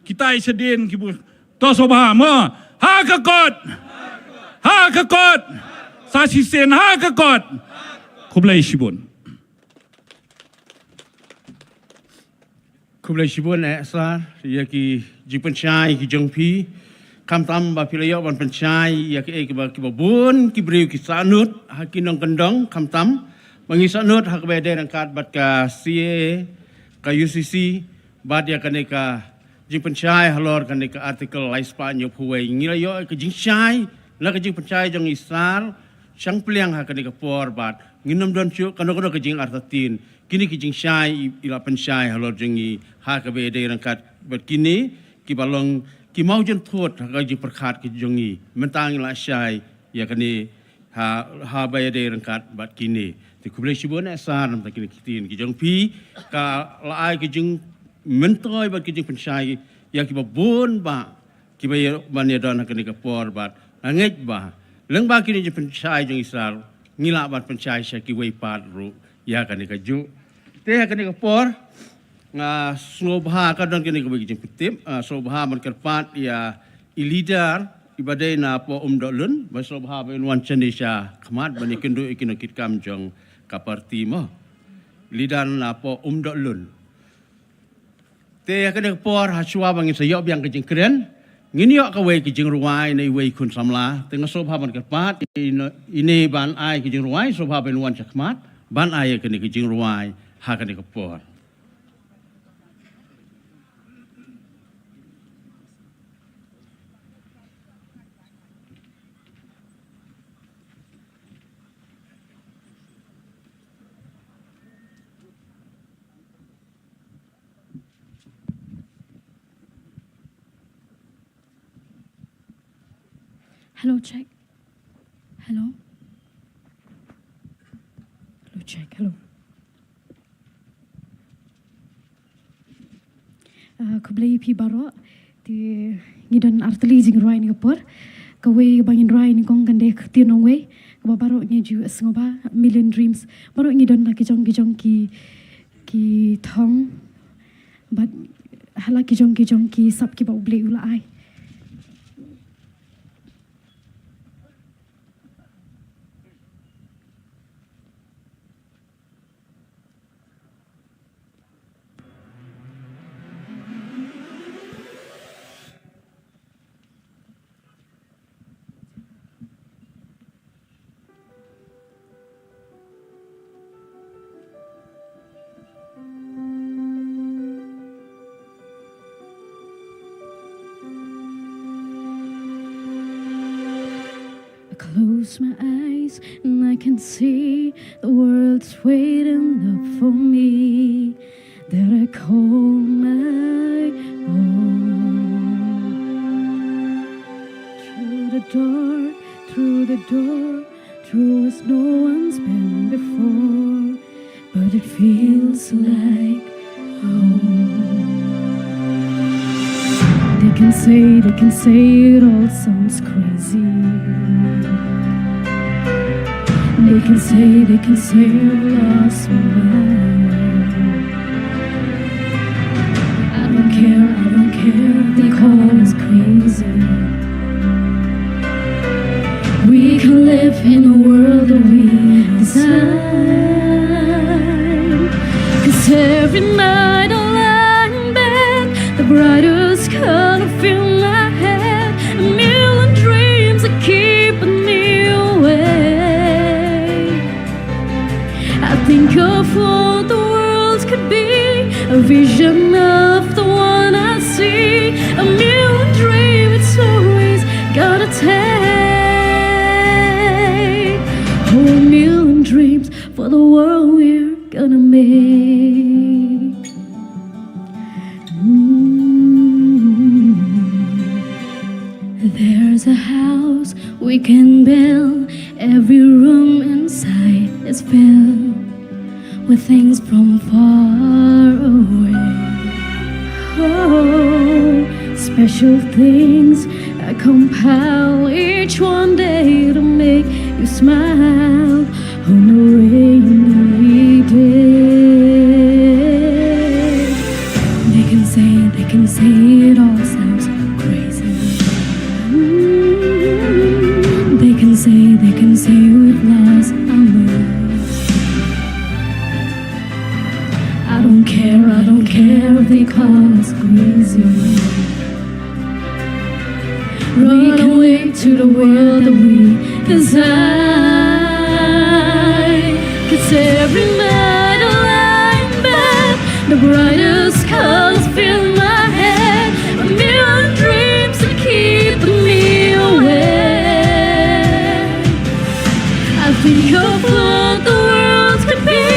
Kita i shadien ki bu. To sngewbha mo. Ha ka kot. Ha ka kot. Sa shisien ha ka kot. Khublei shibun. Khublei shibun, eh, Sir, ïa ki jingpynshai ki jong phi. Khamtam ba phi la ïoh ban pynshai ïa kiei kiba, kiba bun ki briew ki sahnud ha ki nongkyndong, khamtam ba ngi sahnud ha kaba ïadei ryngkat bad ka CAA, ka UCC, bad ïa kane ka jingpynshai halor kane ka Article lai spah hynñiewphew wei. Ngi la ïoh ka jingshai na ka jingpynshai jong i Sir Shangpliang ha kane ka por, bad ngin ym don shuh kano kano ka jingartatien. Kine ki jingshai i, i la pynshai halor jong ngi ha kaba ïadei ryngkat bad kine kiba long ki mawjynthut ha ka jingpyrkhat ka jong ngi. Mynta ngi la shai ïa kane ha, haba ïadei ryngkat bad kine. Te khublei shibun, eh, Sir, namar kine ki ktien ki jong phi ka la ai ki jingmyntoi bad ki jingpynshai ïa kiba bun bah kiba ïa, ban ïadon ha kane ka por, bad nga ngeit ba lyngba kine ki jingpynshai jong i Sir ngi lah ban pynshai sha kiwei pat ruh ïa kane kajuh. Te ha kane ka por nga sngewbha, ka don kane kawei ka jingpyntip, ah, sngewbha ban kyrpad ïa i leader iba dei na poh Umdohlun, ba sngewbha ba in wan shane sha khmat ban ïakynduh ïa ki nongkitkam jong ka parti mo. Leader na poh Umdohlun. Te ha kane ka por, ha shuwa ba ngin sa ïoh biang ka jingkren, ngin ïoh kawei ka jingrwai na iwei i khun samla. Te nga sngewbha ban kyrpad ïa ine ban ai ka jingrwai, sngewbha ban wan sha khmat ban ai ïa kane ka jingrwai ha kane ka por. Hello, check. Hello. Hello, check. Hello. Ah, khublei ïa phi baroh. Te ngi don artylli jingrwai ha kane ka por. Kawei kaba ngin rwai nyngkong kan dei ka ktien nongwei kaba baroh ngi ju sngewbha, Million Dreams. Baroh ngi don la ki jong ki jong ki, ki thong. Bad ha la ki jong ki jong ki sap kiba U Blei u la ai. I close my eyes and I can see the world's waiting up for me. That I call my own. Through the door, through the door, through as no one's been before, but it feels like home. They can say, they can say it all sounds crazy. They can say, they can say I've lost my mind. I don't care, I don't care, they call us crazy. We can live in a world that we design. 'Cause every night I lie in bed, the brightest color fill my head. A million dreams are keeping me awake. I think of what the world could be, a vision of the one I see. A million dreams, it's always gotta take. Oh, a million dreams for the world we're gonna make. Mm. There's a house we can build. Every room inside is filled with things from far away. Oh, special things I compile each one day to make you smile on a rainy day. They can say, they can say it all sounds crazy. Mm, they can say, they can say we've lost our minds. I don't care, I don't care if they call us crazy. Run away to the world that we design. 'Cause every night I lie in bed, the brightest colors fill my head. A million dreams are keeping me awake. I think of what the world could be,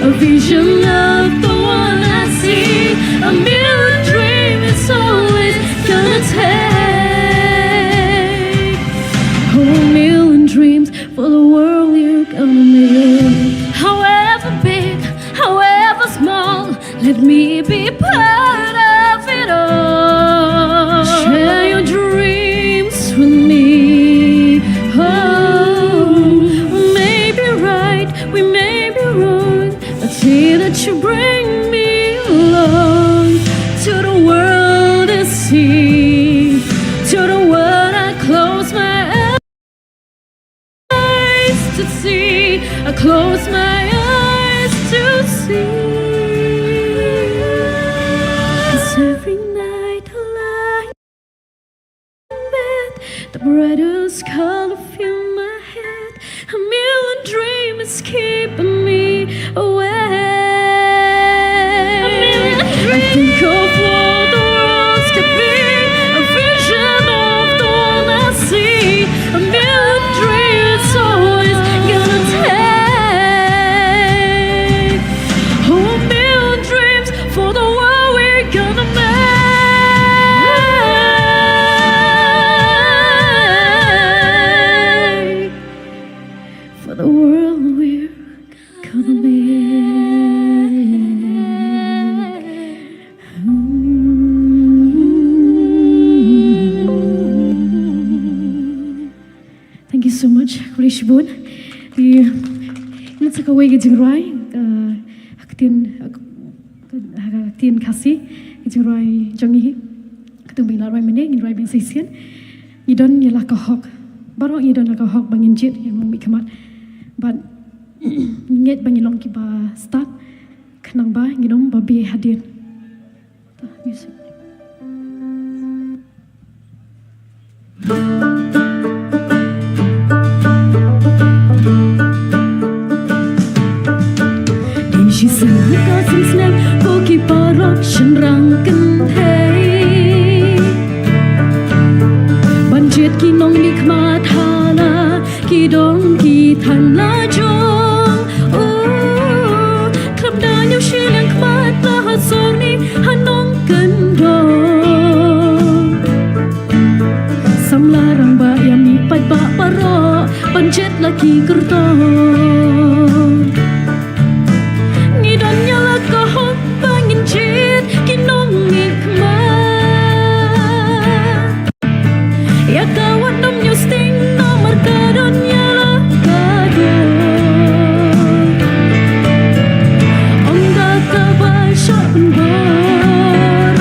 a vision of the one I see. A million dream, it's always gonna take. Oh, a million dreams for the world you're gonna make. However big, however small, let me be part of it all. Share your dreams with me. Oh, we may be right, we may be wrong, but see that you bring me along to the world I see, to the world I close my eyes to see. I close my eyes to see. 'Cause every night I lie in bed, the brightest color fill my head. A million dreams keeping me awake. A million dreams. I think of what the world could be, a vision of the one I see. A million dreams, it's always gonna take. Shibun. Te ngan sa kawei ka jingrwai, uh, ha ka ktien, uh, ha ka ktien Khasi, ka jingrwai jong ngi. Katba ngi la rwai mynne, ngin rwai biang sa shisien. Ngi don ïa la ka hok. Baroh ngi don la ka hok ba ngin jied ïa u nongmihkhmat. Bad ngeit ba ngin long kiba stad. Khnang ba ngin ym babe hadien. Music. Dei shisien ha ka sien snem ko ki paralok shynrang kynthei ban jied ki nongmihkhmat ha la ki dong ki than la jong. Oh, khlem da ñiew shiliang khmat la ha sor ne ha nongkyndong. Samla rangbah ïa mih paidbah baroh ban jied la ki kyrtong. Ngi don ïa la ka hok ba ngin jied ki nongmihkhmat. Ïa ka wat nym ñiew sting namar ka don ïa la ka doh. Ong da kaba shah pynbor.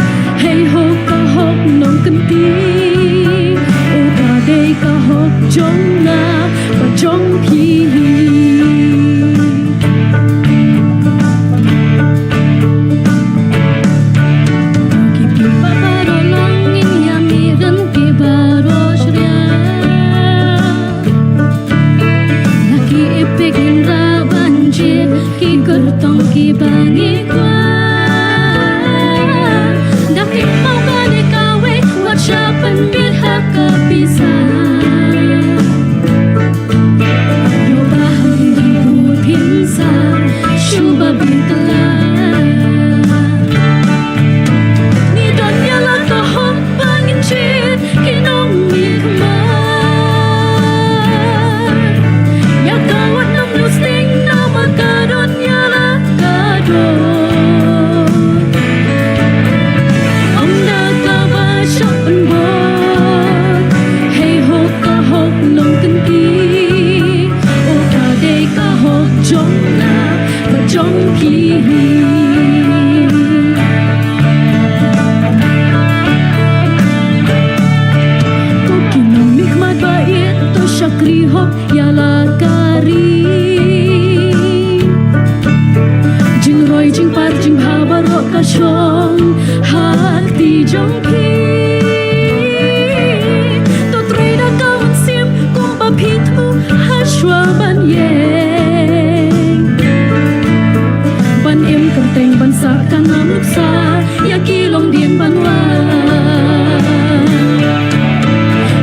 Hei ho ka hok nongkynti. U ba dei ka hok jong nga bad jong phi. Ki phi baroh long ngin ïa mih ryngkat baroh shriah. Na ki epek ngin rah ban jied ki kyrtong kiba ngi kwah. Da ki paw ka dei kawei wat shah pynbit ha ka pisa. Ngi don ïa la ka hok ba ngin jied ki nongmihkhmat. Ïa ka wat nym ñiew sting namar ka don ïa la ka doh. Ong da kaba shah pynbor. Hei ho ka hok nongkynti. U ka dei ka hok jong nga bad jong phi. Ko ki nongmihkhmat ba ïeit, to shakri hok ïa la ka ri. Jingroi jingpar jingbha baroh ka shong ha kti jong phi. To trei da ka mynsiem kumba phi thmu ha shuwa ban ïeng. Ban im kyrteng ban sah ka nam nuksa ïa ki longdien ban wan.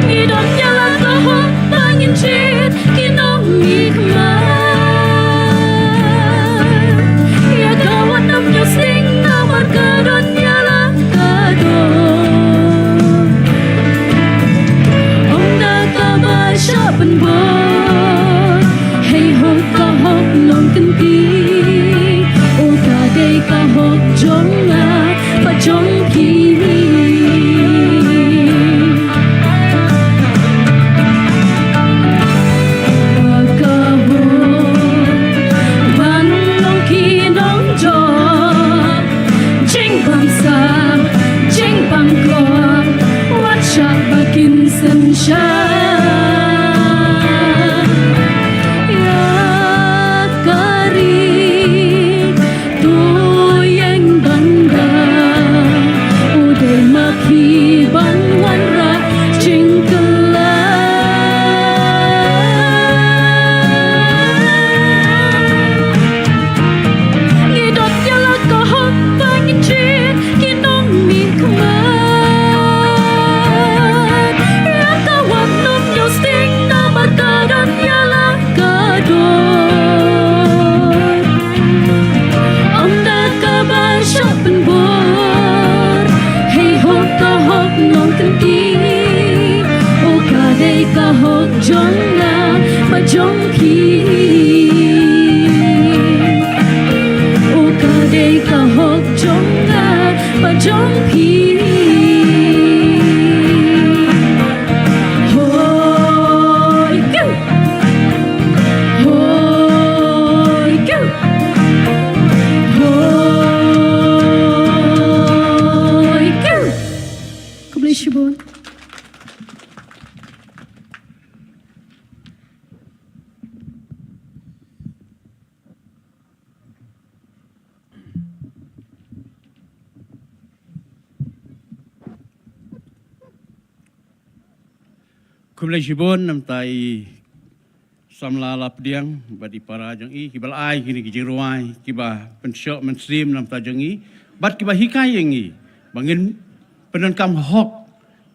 Ngi don ïa la ka hok ba ngin jied ki nongmihkhmat. Ïa ka wat nym ñiew sting namar ka don ïa la ka doh. Ong da kaba shah pynbor. Hei ho ka hok nongkynti. U ka dei ka hok jong nga bad jong phi. Ka hok ban long ki nongjop. Jingbamsap, jingbamkok, wat shah ba kin synshar. Ïa ka ri, to ïeng ban da. Khublei shibun namta i samla lapdiang bad i para jong i kiba la ai kine ki jingrwai kiba pynshoh mynsiem namta jong i bad kiba hikai ïa ngi ba ngin pyndonkam hok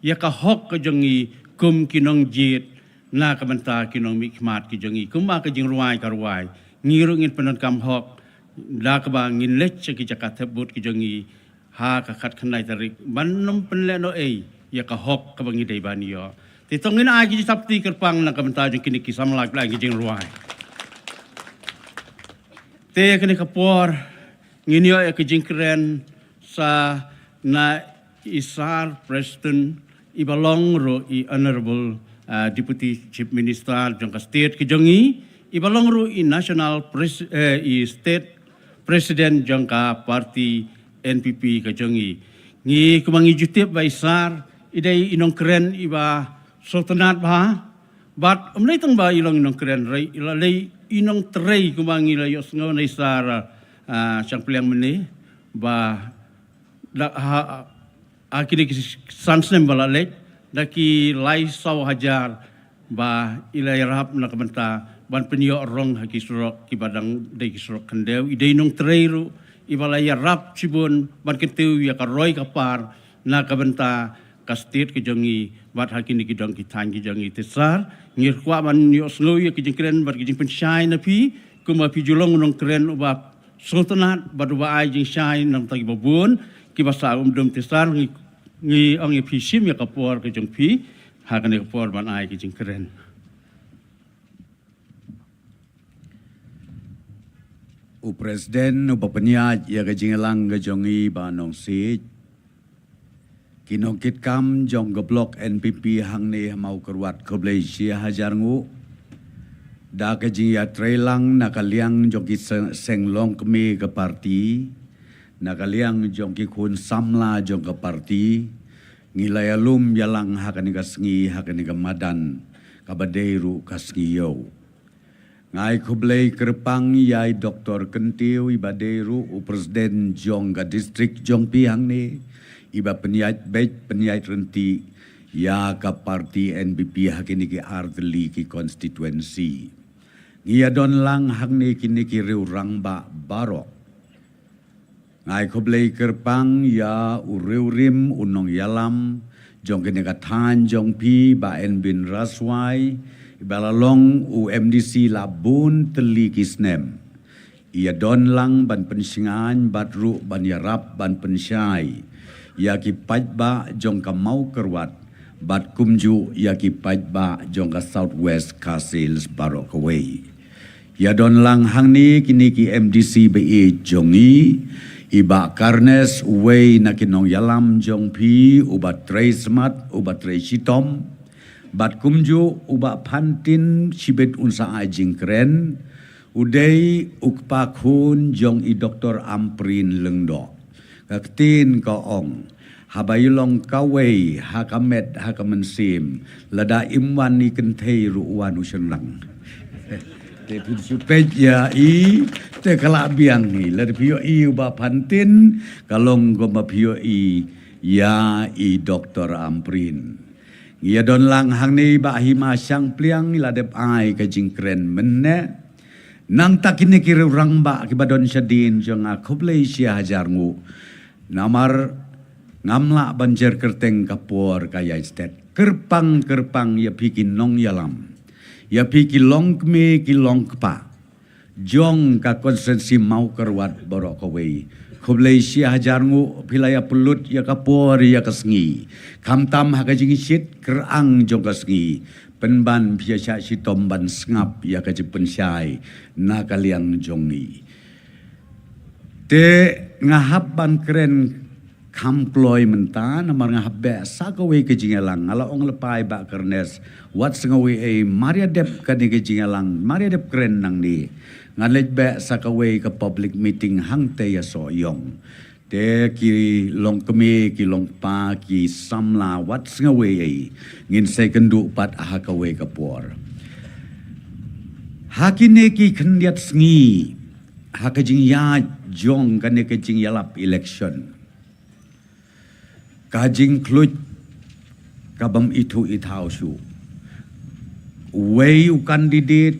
ïa ka hok ka jong i kum ki nongjied na ka bynta ki nongmihkhmat ki jong i. Kumba ka jingrwai ka rwai, ngi ruh ngin pyndonkam hok da kaba ngin leit sha ki jaka thep vote ki jong i ha ka khatkhyndai tarik ban ym pynlehnohei ïa ka hok kaba ngi dei ban ïoh. Te to ngin ai ki jingthap kti kyrpang na ka bynta jong kine ki samla kiba la ai ki jingrwai. Te kane ka por ngin ïoh ïa ka jingkren sa na i Sir Prestone, iba long ruh i Honorable, ah, Deputy Chief Minister jong ka state ka jong i, iba long ruh i National Pres-, eh, i State President jong ka party N P P ka jong i. Ngi kumba ngi ju tip ba i Sir i dei i nongkren iba sngewtynnat bha, bad ym dei tang ba i long i nongkren, hynrei i la dei i nongtrei. Kumba ngi la ïohsngew na i Sir, ah, shang pliang mynne ba da ha, ha kine ki san snem ba la leit, da ki lai saw hajar ba i la ïarap na ka bynta ban pynïoh rong ha ki surok kiba dang dei ki surok khyndew. I dei nongtrei ruh iba la ïarap shibun ban kyntiew ïa ka roi ka par na ka bynta ka state ka jong i bad ha kine ki dong ki thaiñ ki jong i. Te Sir, ngi kwah ban ïohsngew ïa ki jingkren bad ki jingpynshai na phi, kumba phi ju long u nongkren uba sngewtynnat bad uba ai jingshai na ka bynta kiba bun kiba sah umdum. Te Sir, ngi, ngi ong ïa phi, shim ïa ka por ka jong phi ha kane ka por ban ai ki jingkren. U President uba pynïaid ïa ka jingïalang ka jong i Bah Nongsiej, ki nongkitkam jong ka block N P P hangne ha Mawkyrwat, khublei shihajar nguh. Da ka jingïatreilang na ka liang jong ki se-, seng longkmie ka party, na ka liang jong ki khun samla jong ka party, ngi la ïalum ïalang ha kane ka sngi, ha kane ka madan kaba dei ruh ka sngi ïew. Nga ai khublei kyrpang ïa i Doktor Kyntiew, iba dei ruh u President jong ka district jong phi hangne, iba pynïaid beit pynïaid ryntih ïa ka party N P P ha kine ki artylli ki constituency. Ngi ïadon lang hangne kine ki riew rangbah baroh. Nga ai khublei kyrpang ïa u riewrim u nongïalam jong kane ka thaiñ jong phi, Bah N Bin Raswai, iba la long u M D C la bun tylli ki snem. I ïadon lang ban pynshngaiñ bad ruh ban ïarap ban pynshai ïa ki paidbah jong ka Mawkyrwat bad kumjuh ïa ki paidbah jong ka South West Khasi Hills baroh kawei. Ïadon lang hangne kine ki M D C ba ïeit jong i, i Bah Carnes, uwei na ki nongïalam jong phi, uba trei smat, uba trei shitom, bad kumjuh u Bah Phantin, shibit un sa ai jingkren, u dei u kpa khun jong i Doktor Ampareen Lyngdoh. Ka ktien ka ong, haba i long kawei ha ka met ha ka mynsiem, lada im wan i kynthei ruh wan u shynrang. Te phin shu peit ïa i, te ka la biang i. Lada phi ïohi u Bah Phantin, ka long kumba phi ïohi ïa i Doktor Ampareen. Ngi ïadon lang hangne i Bah Hima Shangpliang, i la dep ai ka jingkren mynne. Nangta kine ki riew rangbah kiba don shadien jong nga, khublei shihajar nguh. Namar ngam lah ban jer kyrteng, ka por ka ïai stet. Kyrpang kyrpang ïa phi ki nongïalam, ïa phi ki longkmie ki longkpa jong ka konstituensi Mawkyrwat baroh kawei. Khublei shihajar nguh, phi la ïa pynlut ïa ka por ïa ka sngi, khamtam ha ka jingshit kyrang jong ka sngi, pynban phi ïa shah shitom ban sngap ïa ka jingpynshai na ka liang jong ngi. Te nga hap ban kren kham kloi mynta, namar nga hap beh sa kawei ka jingïalang. Nga la ong lypa ïa i Bah Carnes, wat sngewei ei, mar ïa dep kane ka jingïalang, mar ïa dep kren nangne, ngan leit beh sa kawei ka public meeting hangtei ha Sohiong. Te ki longkmie, ki longkpa, ki samla, wat sngewei ei, ngin sa ïakynduh pat ha kawei ka por. Ha kine ki khyndiat sngi, ha ka jingïaid jong kane ka jingïalap election, ka jingkhluit ka bym ithuh ithaw shuh. Uwei u candidate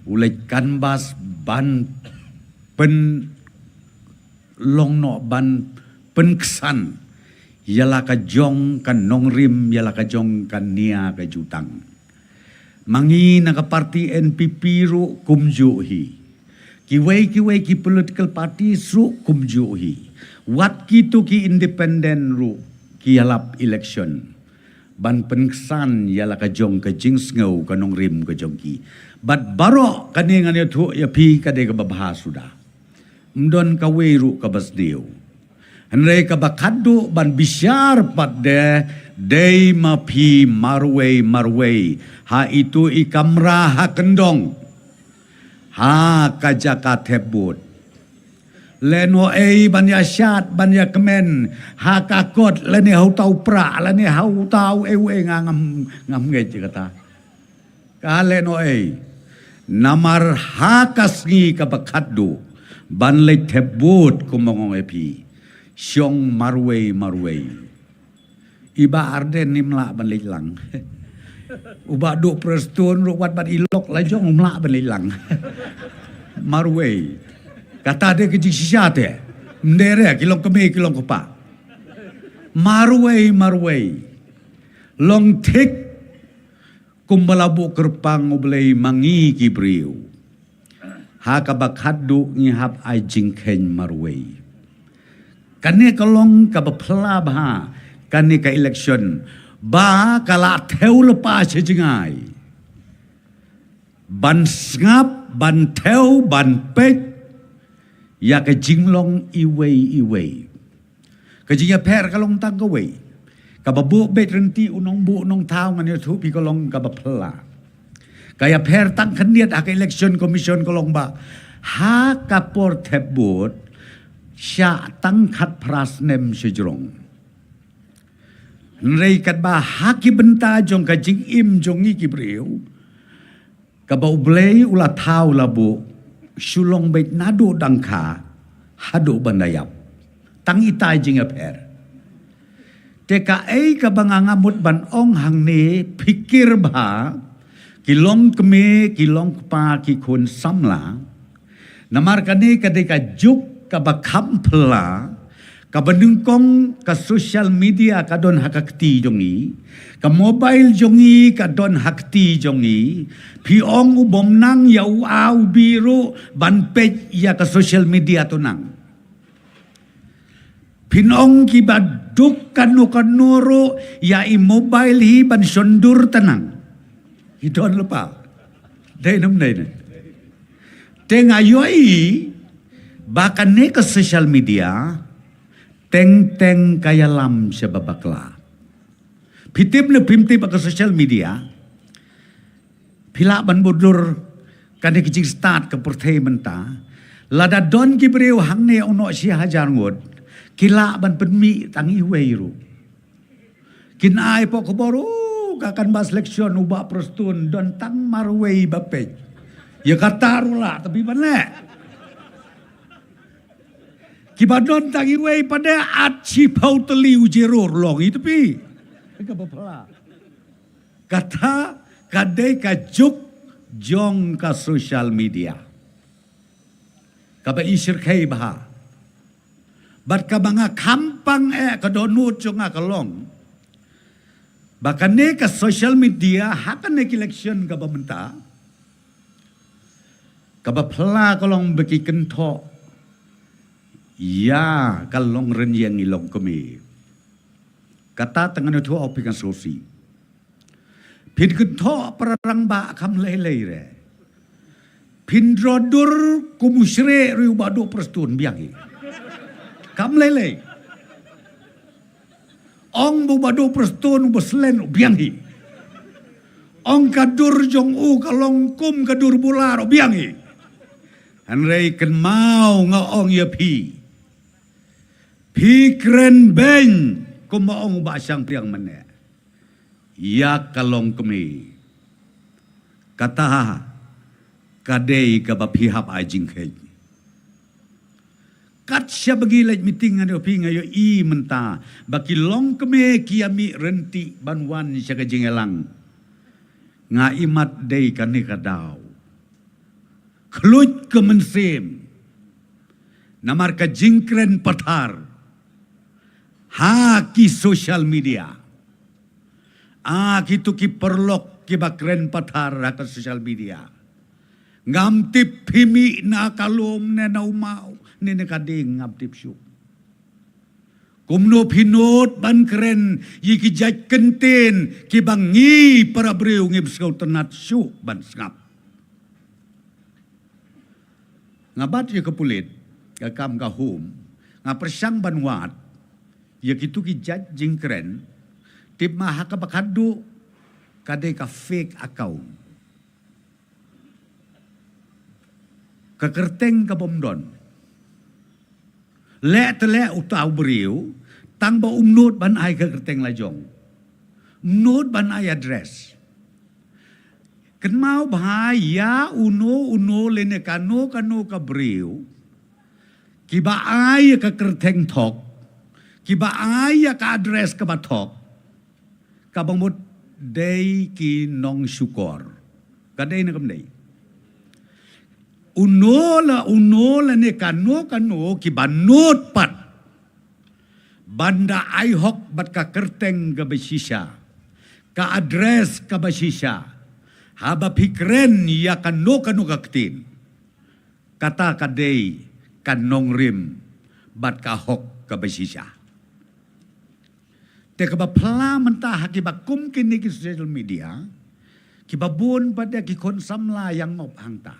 u leit canvass ban pynlong noh, ban pynksan ïa la ka jong ka nongrim, ïa la ka jong ka nia ka jutang. Ma ngi na ka parti N P P ruh kumjuh hi. Kiwei kiwei ki political parties ruh kumjuh hi. Wat kito ki independent ruh ki ïalap election ban pynksan ïa la ka jong ka jingsngew ka nongrim ka jong ki. Bad baroh kane ngan ïathuh ïa phi ka dei kaba bha suda. Ym don kawei ruh kaba sniew. Hynrei kaba khatduh ban bishar pat de, dei ma phi marwei marwei ha itu i kamra ha kyndong, ha ka jaka thep vote. Lehnohei ban ïa shad, ban ïa kmen ha ka kot, lane ha uta u pra, lane ha uta uei uei, nga ngam, ngam ngeit ïa kata. Ka lehnohei. Namar ha ka sngi kaba khatduh ban leit thep vote, kumba nga ong ïa phi, shong marwei marwei. I Bah Ardent ym lah ban leit lang. U Bah Duh Prestone ruh wat bad i lok la jong um lah ban leit lang. Marwei. Kata de ka jingshisha te. Ym dei re ki longkmie ki longkpa. Marwei marwei. Long thik kumba la buh kyrpang U Blei ma ngi ki briew. Ha kaba khatduh ngi hap ai jingkheiñ marwei. Kane ka long kaba phylla bha kane ka election, ba ka la thew lypa sha jngai ban sngap, ban thew, ban peit ïa ka jinglong iwei iwei. Ka jingïapher ka long tang kawei. Kaba buh beit ryntih u nongbuh nongthaw, ngan ïathuh phi, ka long kaba phylla. Ka ïapher tang khyndiat ha ka Election Commission ka long ba ha ka por thep vote shah tang khatphra snem shajrong. Hynrei katba ha ki bynta jong ka jingim jong ngi ki briew, kaba U Blei u la thaw la buh, shu long beit naduh dang kha haduh ban da ïap. Tang itai jingïapher. Te kaei kaba nga nga mut ban ong hangne, pyrkhat bha ki longkmie, ki longkpa, ki khun samla. Namar kane ka dei ka juk kaba kham phylla, kaba nyngkong ka social media ka don ha ka kti jong ngi, ka mobile jong ngi ka don ha kti jong ngi. Phi ong u bym nang ïa u A u B ruh ban peit ïa ka social media, to nang. Phin ong kiba duk kano kano ruh ïa i mobile hi ban shon dur, to nang. Ki don lypa. Dei ne ym dei ne? Te nga ïohi ba kane ka social media teng teng ka ïalam sha ba bakla. Phi tip ne phim tip, ha ka social media phi lah ban bud dur, kane ka jingstad ka pyrthei mynta. Lada don ki briew hangne, ong noh shi hajar ngut, ki lah ban pynmih tang iwei ruh. Kin ai hapoh khubor, oh, ka canvass election u Bah Prestone don tang marwei ba peit. Ïa kata ruh lah, tapi ban leh. Kiba don tang iwei pat de, at shiphew tylli u zero ruh long, i tapi. Kaba phylla. Kata ka dei ka juk jong ka social media kaba i shyrkhei bha. Bad kaba nga kham pang eh, ka dohnud jong nga ka long ba kane ka social media ha kane ka election kaba mynta, kaba phylla ka long ba ki kynthoh ïa ka long rynïeng i longkmie. Kata te ngan ïathuh ïa phi kan sngewsih. Phin kynthoh para rangbah kam lei lei re. Phin dro dur kum u Shrek ruh, u Bah Duh Prestone, biang hi. Kam lei lei. Ong ba u Bah Duh Prestone u ba slen, biang hi. Ong ka dur jong u ka long kum ka dur bula ruh, biang hi. Hynrei kynmaw, nga ong ïa phi, phi kren beiñ kumba ong u Bah Shangpliang mynne ïa ka longkmie. Kata ka dei kaba phi hap ai jingkheiñ. Kat shaba ngi leit meeting, ngan ïohi, nga ïohi mynta ba ki longkmie ki ïa mih ryntih ban wan sha ka jingïalang. Nga imat dei kane ka daw khluit ka mynsiem namar ka jingkren pathar ha ki social media. A kito ki paralok kiba kren pathar ha ka social media, ngam tip phi mih na ka lum ne na u maw ne na ka ding, ngam tip shuh. Kumno phi nud ban kren ïa ki jait kyntien kiba ngi para briew ngim sngewtynnat shuh ban sngap. Nga bat ïa ka pulit ka kam ka hum, nga pyrshang ban wad ïa kito ki jait jingkren. Tip ma ha kaba khatduh ka dei ka fake account, ka kyrteng ka bym don. Leh te leh uta u briew tang ba um nud ban ai ka kyrteng la jong, um nud ban ai address. Kynmaw bha ïa uno uno lane kano kano ka briew kiba ai ïa ka kyrteng thok, kiba ai ïa ka address kaba thok, kaba mut dei ki nongshukor. Ka dei ne kam dei? Uno la uno lane kano kano kiba nud pat ban da ai hok bad ka kyrteng kaba shisha, ka address kaba shisha, haba phi kren ïa kano kano ka ktien. Kata ka dei ka nongrim bad ka hok kaba shisha. Te kaba phylla mynta ha kiba kum kine ki social media, kiba bun pat de ki khun samla ïa ngop hangta.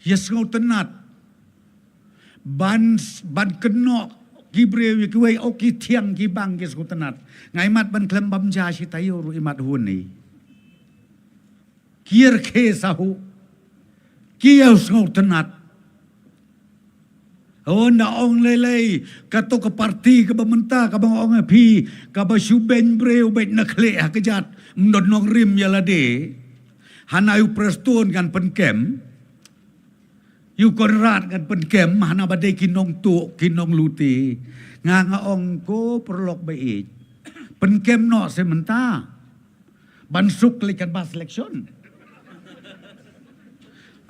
Ïa sngewtynnat ban, ban kynnoh ki briew ïa kiwei, o ki thiang ki bang ki sngewtynnat. Nga imat ban khlem bam ja shi taïew ruh imat huni. Ki ïa rkhie sahuh, ki ïa sngewtynnat. Hynda ong lei lei, kato ka parti kaba mynta kaba nga ong ïa phi, kaba shu beiñ briew beit na khlieh ha kjat, ym don nongrim ïa lade. Hana ïa u Prestone ngan pynkem, ïa u Conrad ngan pynkem, hana ba dei ki nongtuh ki nonglute. Nga nga ong ko paralok ba ïeit, pynkem noh seh mynta ban suk leit katba selection.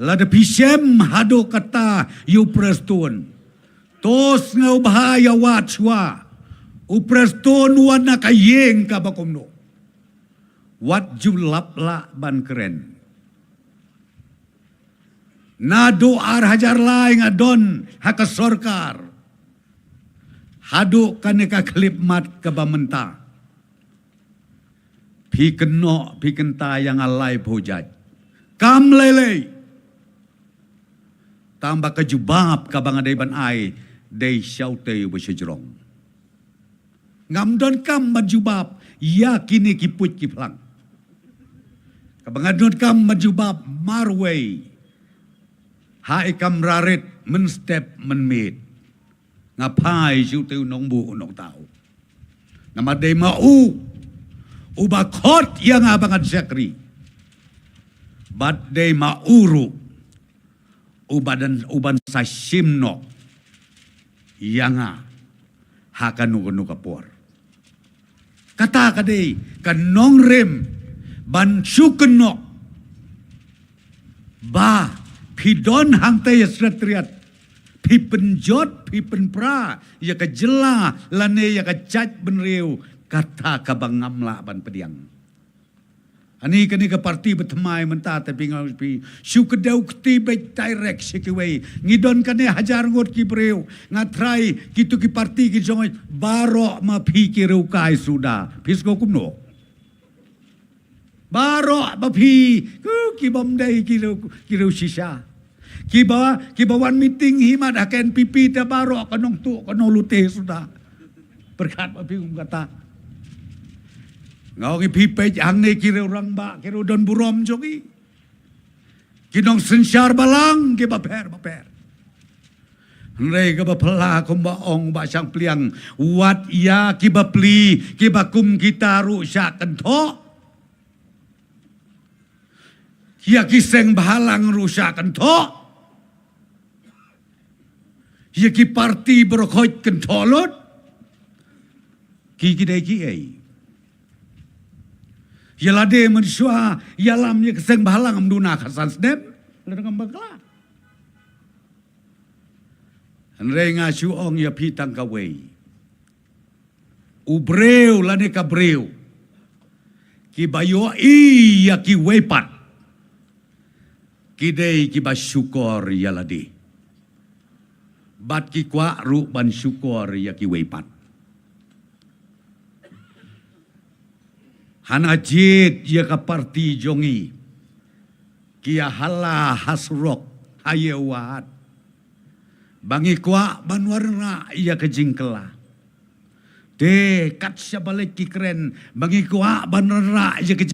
Lada phi shem haduh katta ïa u Prestone, to sngewbha ïa wad shuwa. U Prestone u wan na ka ïing kaba kumno? Wat ju lap lah ban kren. Naduh ar hajar lai nga don ha ka sorkar haduh kane ka khyllipmat kaba mynta. Phi kynnoh phi kynta ïa nga laiphew jait, kam lei lei. Tang ba ka jubab kaba nga dei ban ai dei sha utei uba sha jrong. Ngam donkam ban jubab ïa kine ki puit ki phlang. Kaba nga donkam ban jubab marwei ha i kamra rit mynstep mynmiet. Nga phai sha utei u nongbuh u nongthaw. Namar dei ma u uba khot ïa nga ba ngan shakri. Bad dei ma u ruh uba dan, uban sa shim noh ïa nga ha kano kano ka por. Kata ka dei ka nongrim ban shu kynnoh ba phi don hangta ïa Secretariat, phi pynjot phi pynpra ïa ka jylla lane ïa ka jaitbynriew, kata kaba ngam lah ban pdiang. Ani kane ka parti ba thymmai mynta te phi nga phi shu kdew kti beit direct sha kiwei. Ngi don kane hajar ngut ki briew, nga trai kito ki parti ki jong baroh ma phi ki riew kai suda. Phi sngewkumno? Baroh ba phi, ku, ki bym dei ki riew, ki riew shisha. Kiba, kiba wan meeting hi mat ha ka N P P te baroh ka nongtuh ka nonglute suda. Pyrkhat ba phi kum kata. Nga ong ïa phi peit hangne ki riew rangbah, ki riew don burom jong ngi. Ki nongsynshar balang kiba pher ba pher. Hynrei kaba phylla kumba ong Bah Shangpliang, wat ïa ki bapli kiba kum kita ruh shah kynthoh. Ïa ki seng bhalang ruh shah kynthoh. Ïa ki parti baroh khoit kynthoh lut. Ki ki dei kiei? Ïa lade mynshuwa ïalam ïa ka seng bhalang ym duna ka san snem. Lada ngam bakla. Hynrei nga shu ong ïa phi tang kawei. U briew lane ka briew kiba ïohi ïa kiwei pat, ki dei kiba shukor ïa lade. Bad ki kwah ruh ban shukor ïa kiwei pat. Hana jied ïa ka parti jong ngi, ki ïa hala ha surok ha ïew wad. Ba ngi kwah ban wanrah ïa ka jingkylla. Te kat shaba leit ki kren, ba ngi kwah ban wanrah ïa ka jing-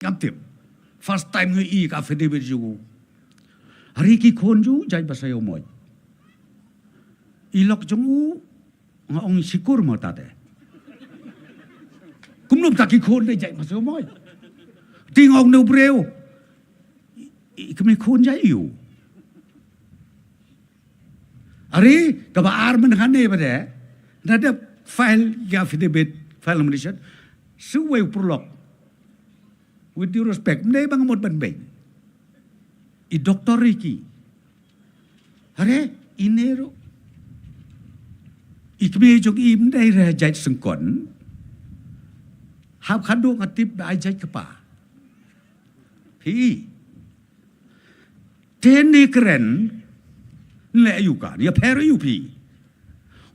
Ngam tip. First time nga i ka affidavit jong u. Hari ki khun jong u jait ba sa ïoh mot. I lok jong u nga ong shikur mo tate. Kumno ta ki khun de jait ba sa ïoh mot. Ti nga ong ne u briew. I, i kmie khun jait ïu. Are, kaba ar mynhane ba de, da dep file ïa affidavit, file nomination, shu wei u paralok. With due respect, mynne ba nga mut ban beiñ. I Doktor Ricky. Are, ine ruh. I kmie jong i mynne re jait sengkon. Hap khadduh nga tip ba ai jait kpa. Phi. Te ne kren, ne ayu ka, ne pher ayu phi.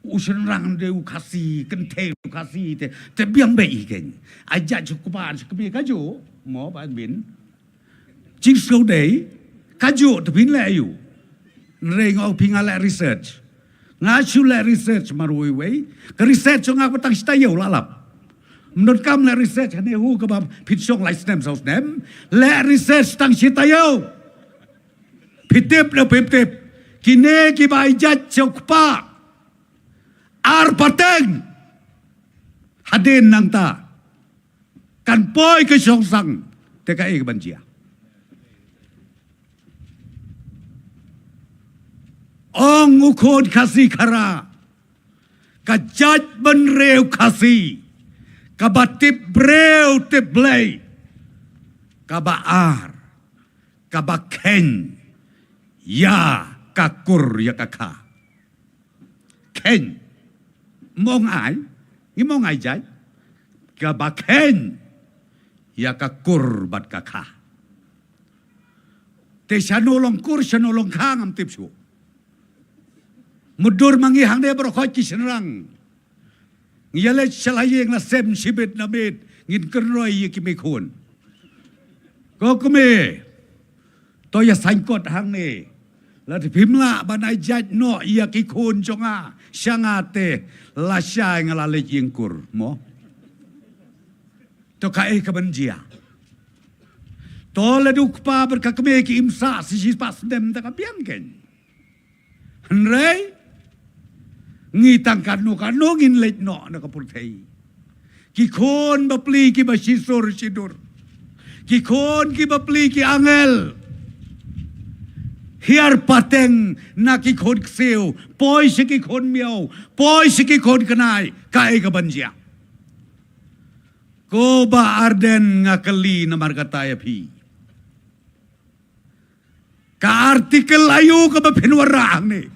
U shynrang de u Khasi, kynthei u Khasi, te, te biang beit hi kein. A jait shu kpa, shu kmie kajuh, mo ba min. Jingsleh dei, kajuh te phin leh ayu. Nrei nga ong phi nga leh research. Nga shu leh research marwei wei. Ka research jong nga ba tang shi taïew la lap. Ym donkam leh research hane hu kaba phin shong lai snem saw snem. Leh research tang shi taïew. Phi tip ne phim tip. Kine kiba ai jait sha u kpa. Ar pateng. Hadien nangta. Kan poi ka shongsang. Te kaei kaban jia. Ong u khun Khasi Khara. Ka jaitbynriew Khasi, kaba tip briew tip Blei, kaba ar, kaba kheiñ ïa ka kur ïa ka kha. Kheiñ. Ym ong ai, ngim ong ai jait, kaba kheiñ ïa ka kur bad ka kha. Te shano long kur, shano long kha ngam tip shuh. Mutdur ma ngi hangne baroh khoit ki shynrang. Ngi ïaleit sha la ïing la sem shibit na miet ngin kynroi ïa ki mei khun. Ko kmie, to ïa saiñkot hangne. Lada phim lah ban ai jait noh ïa ki khun jong nga sha nga te lashai nga la leit ïing kur mo. To kaei kaban jia. To lada u kpa bad ka kmie ki im sah shi spah snem te ka biang kein. Hynrei ngi tang katno katno ngin leit noh na ka pyrthei. Ki khun bapli kiba shisur shidur. Ki khun kiba pli ki angel. Hiar pateng na ki khun ksiew, poi sha ki khun miaw, poi sha ki khun kynai, kaei kaban jia. Ko Bah Ardent nga kylli namar kata ïa phi. Ka article aïu kaba phin wanrah hangne?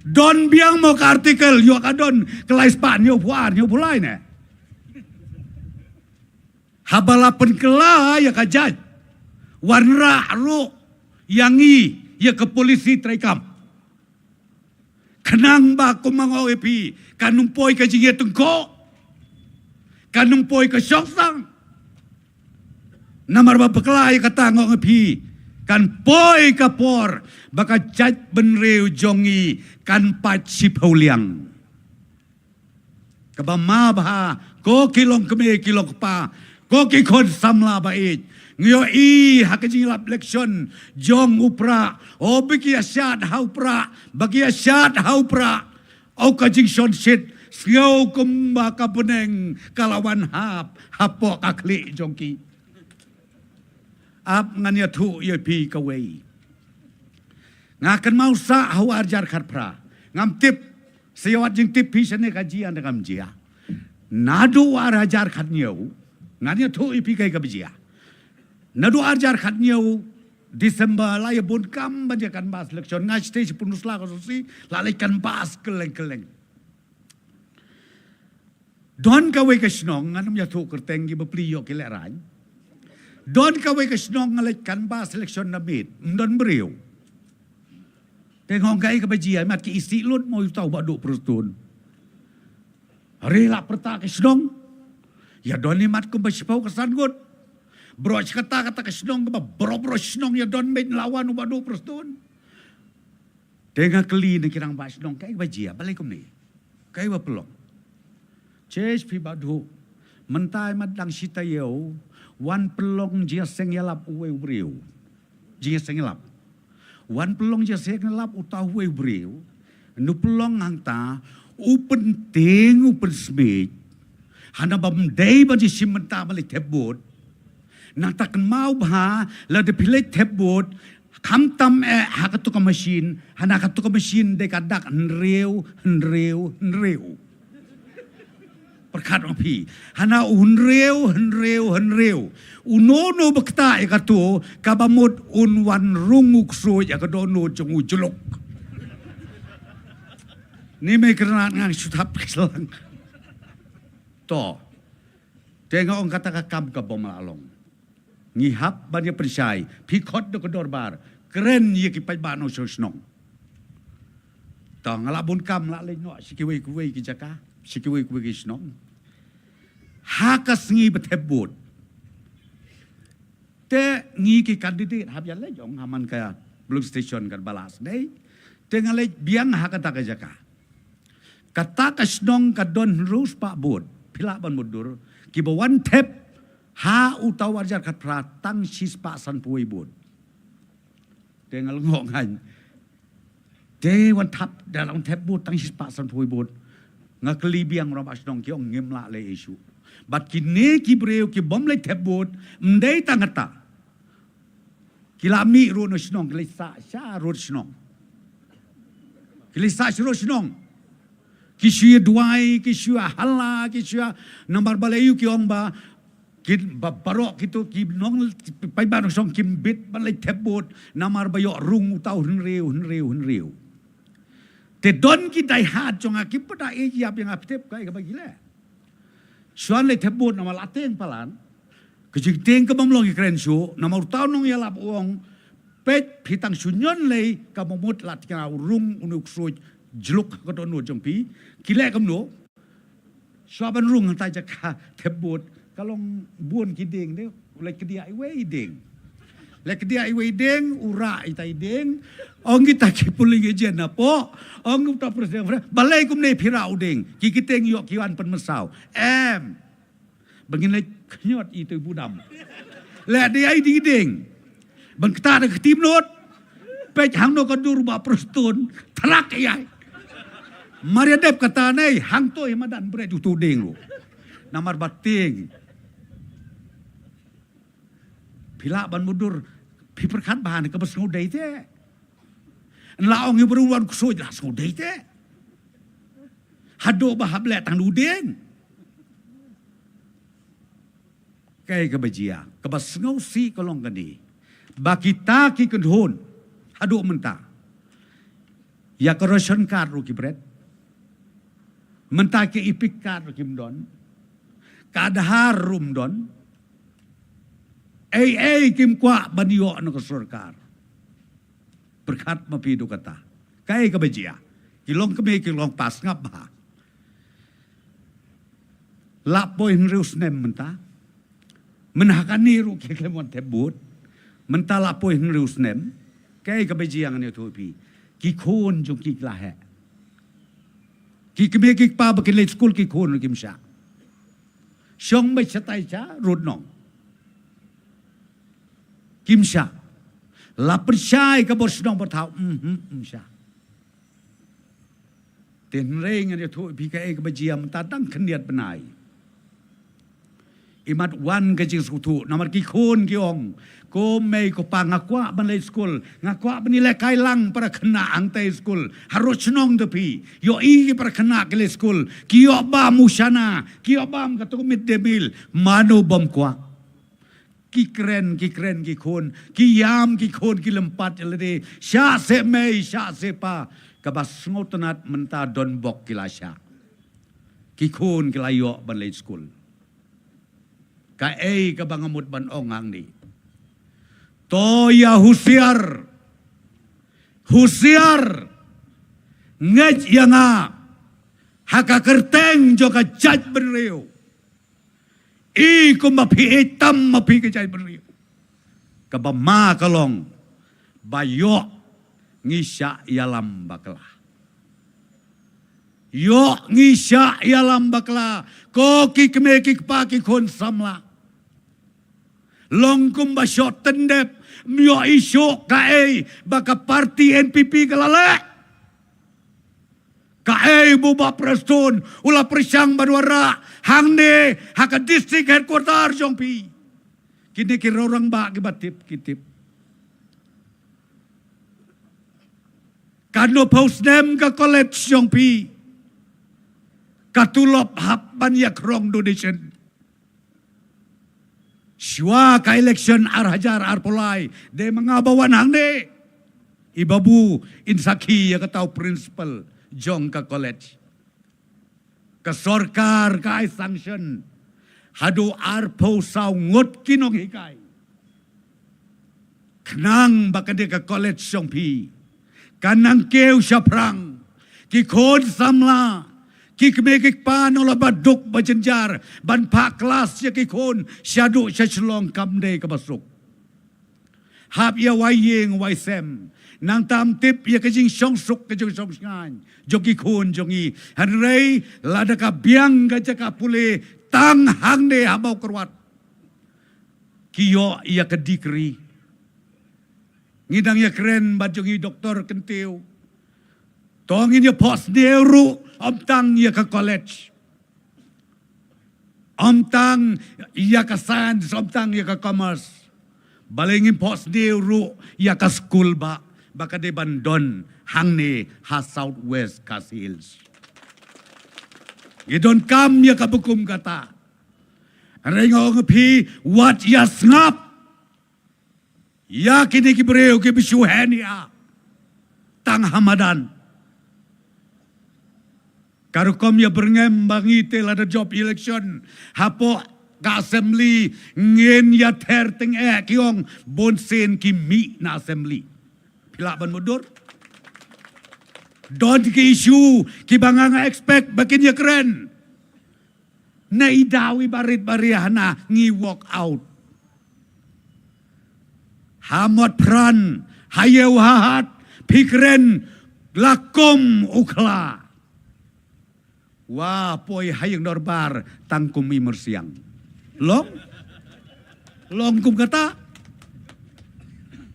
Don biang mo ka article, ïoh ka don ka lai spah hynñiewphew ar, hynñiewphew lai ne. Haba la pynkylla ïa ka jait, wanrah ruh ïa ngi ïa ka policy treikam. Khnang ba kumba nga ong ïa phi, kan ym poi ka jingïatyngkhuh. Kan ym poi ka shong sang. Namar ba bakla ïa kata nga ong ïa phi, kan poi ka por ba ka jaitbynriew jong ngi kan pait shiphew liang. Kaba ma bha, ko ki longkmie ki longkpa, ko ki khun samla ba ïeit, ngi ïohi ha ka jingïalap election jong u Prah, o ba ki ïa shad ha u Prah, ba ki ïa shad ha u Prah. O ka jingshonshit, sngew kumba ka bneng ka la wan hap hapoh ka khlieh jong ki. Ap ngan ïathuh ïa phi kawei. Nga kynmaw sah ha u arhajar khatphra. Ngam tip, sa ïa wad jingtip phi shane ka jia ne kam jia. Naduh u arhajar khathynñiew, ngan ïathuh ïa phi kaei kaba jia. Naduh u arhajar khathynñiew December la ïa bun kam ban ïa canvass election, nga shatei shiphew sla ka sngewsih la leit canvass kylleng kylleng. Don kawei ka shnong, ngan ym ïathuh kyrteng, ki bapli ïoh ki lehraiñ. Don kawei ka shnong nga leit canvass election na miet, ym don briew. Te nga ong kaei kaba jia, imat ki isih lut mo uta u Bah Duh Prestone. Hynrei la pyrta ka shnong, ïa don imat kumba shiphew ka san ngut. Baroh shi katta katta ka shnong kaba baroh baroh shnong ïa don, beit la wan u Bah Duh Prestone. Te nga kylli na ki rangbah shnong, kaei ba jia, balei kumne? Kaei ba pynlong? Chesh phi Bah Duh. Mynta imat dang shi taïew, wan pynlong jingïaseng ïalap uwei u briew. Jingïaseng ïalap. Wan pynlong jingïaseng ïalap uta uwei u briew. Hynda u pynlong hangta, u pyntieng, u pynsmiej. Hana bym dei ban ïashim bynta ban leit thep vote. Nangta kynmaw bha, lada phi leit thep vote, khamtam eh ha katu ka machine, hana katu ka machine dei ka dak hynriew, hynriew, hynriew. Pyrkhat ma phi, hana u hynriew, hynriew, hynriew. Uno uno ba ktah ïa katu, kaba mut un wan rung u ksuid ïa ka dohnud jong u jluk. Ni me kyrnat ngang shu thap ki slang. To. Te nga ong kata ka kam ka bym lah long. Ngi hap ban ïa pynshai, phi khot da ka dorbar, kren ïa ki paidbah nongshong shnong. To nga la bun kam la leit noh sha kiwei kiwei ki jaka, sha kiwei kiwei ki shnong. Ha ka sngi ba thep vote. Te ngi ki candidate hap ïa leit ong ha man ka polling station kaba la sdei. Te nga leit biang ha kata ka jaka. Kata ka shnong ka don hynriew spah vote. Phi lah ban mutdur. Kiba wan thep ha uta u arhajar khatphra tang shi spah sanphew wei vote. Te nga lyngngoh ngan. Te wan thep, da la wan thep vote tang shi spah sanphew wei vote. Nga kylli biang u rangbah shnong, ki ong ngim lah leh issue. Bad kine ki briew ki bym leit thep vote, ym dei tang kata. Ki la mih ruh na shnong, ki leit sah sha rud shnong. Ki leit sah sha rud shnong. Ki shu ïa duwai, ki shu ïa halla, ki shu ïa, namar balei, ïoh ki ong ba, ki ba-, baroh kito ki nong, paidbah nongshong kim bit ban leit thep vote, namar ba ïoh rung uta u hynriew, hynriew, hynriew. Te don ki die hard jong nga, kim pat da ïeit ïap ïa nga, phi tip kaei kaba ki leh? Shuwa leit thep vote namar la tieng palat. Ka jingtieng ka bym long, ki kren shuh, namar uta u nongïalap u ong, peit phi tang shu ñion lei, kaba mut la tieng u rung une u ksuid jluk ha ka dohnud jong phi. Ki leh kumno? Shuwa ban rung hangta jaka thep vote, ka long bun ki dieng de, u leit kdiah iwei i dieng. Leit kdiah iwei i dieng, u rah ita i dieng. Ong kita ki polling agent hapoh, ong uta president, balei kumne phi rah u dieng? Ki kyrteng ïoh ki wan pynmynsaw. Em. Ba ngin leit khñiot ito i budam. Leh dei ai ding ding. Ban ktah da ka kti mynot. Peit hangno ka dur u Bah Prestone. Thlak ïa i. Mar ïa dep kata ne, hangto hi madan bret uto u dieng ruh. Namar ba tieng. Phi lah ban mutdur, phi pyrkhat bha ne kaba sngewdei te. Yn la ong ïa u briew wan ksuid, la sngewdei te. Haduh ba hap leh tang u dieng. Kaei kaba jia, kaba sngewsih ka long kane. Ba kita ki kynhun, haduh mynta. Ïa ka ration card ruh kim bret. Mynta ka EPIC card ruh kim don. Ka Aadhaar ruh ym don. Ei ei kim kwah ban ïoh na ka sorkar. Pyrkhat ma phi haduh katta. Kaei kaba jia. Ki long kmie ki long kpa, sngap bha. La poi hynriew snem mynta. Mynta ha kane ruh ki khlem wan thep vote. Mynta la poi hynriew snem. Kaei kaba jia ngan ïathuh ïa phi. Ki khun jong ki ki la heh. Ki kmie ki kpa ba ki leit skul ki khun kim shah. Shong beit shatai sha Rudnong. Kim shah. La pynshai ka bor shnong bor thaw. Mhm, kim shah. Te hynrei ngan ïathuh ïa phi kaei kaba jia mynta dang khyndiat bnai. Imat wan ka jingsngewthuh namar ki khun ki ong, ko mei ko pa, nga kwah ban leit skul, nga kwah ban ïalehkai lang para khynnah hangtai skul. Harud shnong te phi ïohi ki para khynnah ki leit skul, ki ïoh bam u shana, ki ïoh bam katu ka mid day meal. Mano bym kwah? Ki kren, ki kren ki khun, ki ïam ki khun, ki lympat ïa lade. Shah seh mei, shah seh pa. Kaba sngewtynnat mynta donbok ki la shah. Ki khun ki la ïoh ban leit skul. Kaei kaba nga mut ban ong hangne, to ïa husiar. Husiar. Ngeit ïa nga ha ka kyrteng jong ka jaitbynriew. I kumba phi ïeit tam ma phi ka jaitbynriew. Kaba ma ka long ba ïoh ngi shah ïalam bakla. Ïoh ngi shah ïalam bakla, ko ki kmie ki kpa ki khun samla. Long kumba shoh tyndep, ym ïohi shuh kaei ba ka party N P P ka la leh. Kaei ba u Bah Prestone u la pyrshang ban wanrah hangne ha ka district headquarter jong phi. Kine ki riew rangbah kiba tip ki tip. Katno phew snem ka college jong phi ka tulop hap ban ïakhong donation? Shuwa ka election ar hajar arphew lai, dei ma nga ba wan hangne. I Babu in sakhi ïa kata u principal jong ka college. Ka sorkar ka ai sanction haduh arphew saw ngut ki nonghikai. Khnang ba kane ka college jong phi kan nang kiew shaphrang, ki khun samla, ki kmie ki kpa nonglot ba duk ba jynjar ban phah klas ïa ki khun shaduh sha Shillong kam dei kaba suk. Hap ïa wai ïing wai sem, nangta ym tip ïa ka jingshongsuk ka jingshongsngaiñ jong ki khun jong ngi. Hynrei lada ka biang ka jaka pule tang hangne ha Mawkyrwat, ki ïoh ïa ka degree. Ngi dang ïakren bad jong i Doktor Kyntiew. To ngin ïa phohsniew ruh ym tang ïa ka college, ym tang ïa ka science, ym tang ïa ka commerce. Balei ngin phohsniew ruh ïa ka skul ba, ba ka dei ban don hangne ha South West Khasi Hills. Ngi donkam ïa kaba kum kata. Hynrei nga ong ïa phi, wat ïa sngap ïa kine ki briew kiba shu heh nia tang ha madan. Ka rukom ïa byrngem ba ngi te lada jop election hapoh ka assembly ngin ïa ther tyngeh, ki ong bunsien ki mih na assembly. Phi lah ban mutdur? Don ki issue kiba nga nga expect ba kin ïakren. Na i daw iba rit ba riah hana ngi walk out. Ha Motphran, ha Ïewhahat, phi kren la kum u khla. Wa poi ha ïing dorbar tang kum i myrsiang. Long? Long kum kata.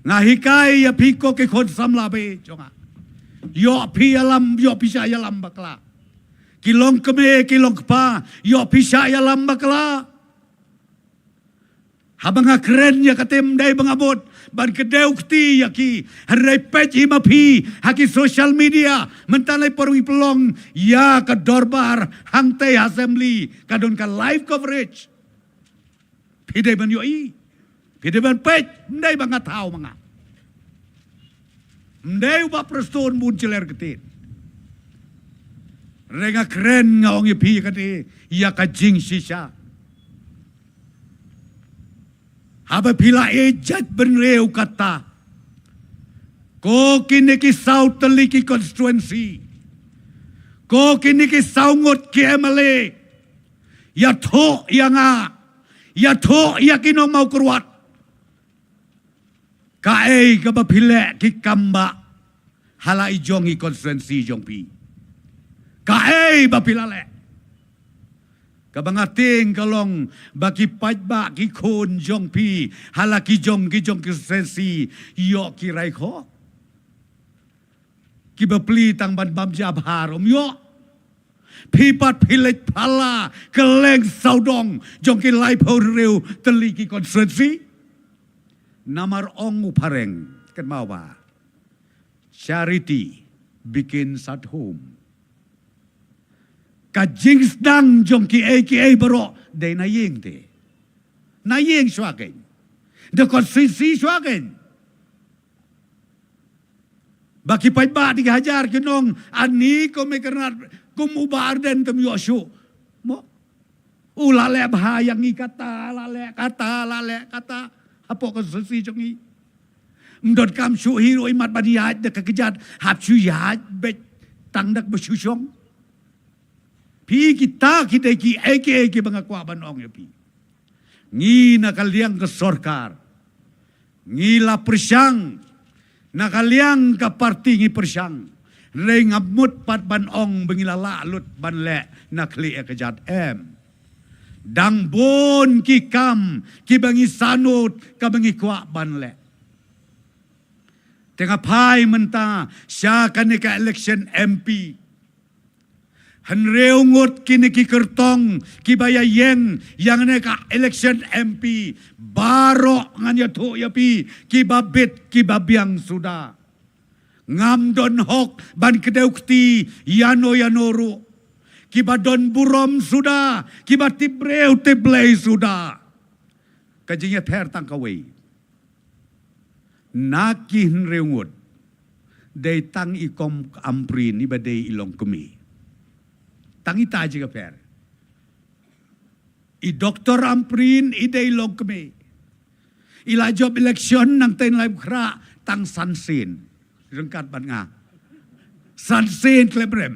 Nga hikai ïa phi ko ki khun samla ba ïeit jong nga. Ïoh phi ïalam, ïoh phi shah ïalam bakla. Ki long kmie, ki long kpa, ïoh phi shah ïalam bakla. Haba nga kren ïa kata ym dei ba nga mut ban kdew kti ïa ki. Hynrei peit hi ma phi ha ki social media, mynta lei por ngi pynlong ïa ka dorbar hangtei ha assembly, ka don ka live coverage. Phi dei ban ïohi, phi dei ban peit, ym dei ba nga thaw ma nga. Ym dei u Bah Prestone bun jler kti. Hynrei nga kren, nga ong ïa phi kata ïa ka jingshisha. Haba phi la ïeit jaitbynriew kata, ko kine ki saw tylli ki constituency, ko kine ki saw ngut ki M L A, Ïathuh ïa nga, ïathuh ïa ki nongmawkyrwat. Kaei kaba phi leh ki kam ba ha la i jong i constituency jong phi? Kaei ba phi la leh? Kaba nga tieng ka long ba ki paidbah ki khun jong phi ha la ki jong ki jong ki constituency ïoh ki rai khoh. Kiba plie tang ban bam jabhar um ïoh. Phi pat phi leit pala kylleng sawdong jong ki laiphew hynriew tylli ki constituency. Namar ong u phareng, kynmaw ba, charity begins at home. Ka jingsdang jong kiei kiei baroh dei na ïing te. Na ïing shuwa kein. Da constituency shuwa kein. Ba ki paidbah da ki hajar kin ong, ani kum i kyrnat kum u Bah Ardent ym ïoh shuh. Mo? U la leh bha ïa ngi kata, la leh kata, la leh kata. Hapoh constituency jong ngi. Ym donkam shuh hi ruh imat ban ïaid da ka kjat, hap shu ïaid beit tang da kaba shu shong. Phi, kita ki dei kiei kiei kiba nga kwah ban ong ïa phi. Ngi na ka liang ka sorkar ngi la pyrshang, na ka liang ka parti ngi pyrshang. Hynrei ngam mut pat ban ong ba ngi la lah lut ban leh na khlieh ïa ka jait, em. Dang bun ki kam kiba ngi sangeh, kaba ngi kwah ban leh. Te nga phai mynta sha kane ka election M P. Hynriew ngut kine ki kyrtong kiba ïa ïeng ïa kane ka election M P. Baroh ngan ïathuh ïa phi, kiba bit kiba biang suda. Ngam don hok ban kdew kti ïano ïano ruh. Kiba don burom suda, kiba tip briew tip Blei suda. Ka jingïapher tang kawei. Na ki hynriew ngut, dei tang i Kong Ampareen iba dei i longkmie. Tang ita jingïapher. I Doktor Ampareen i dei i longkmie. I la jop election nangtei na Laitumkhrah tang san sien. Ryngkat bad nga. San sien khlem rem.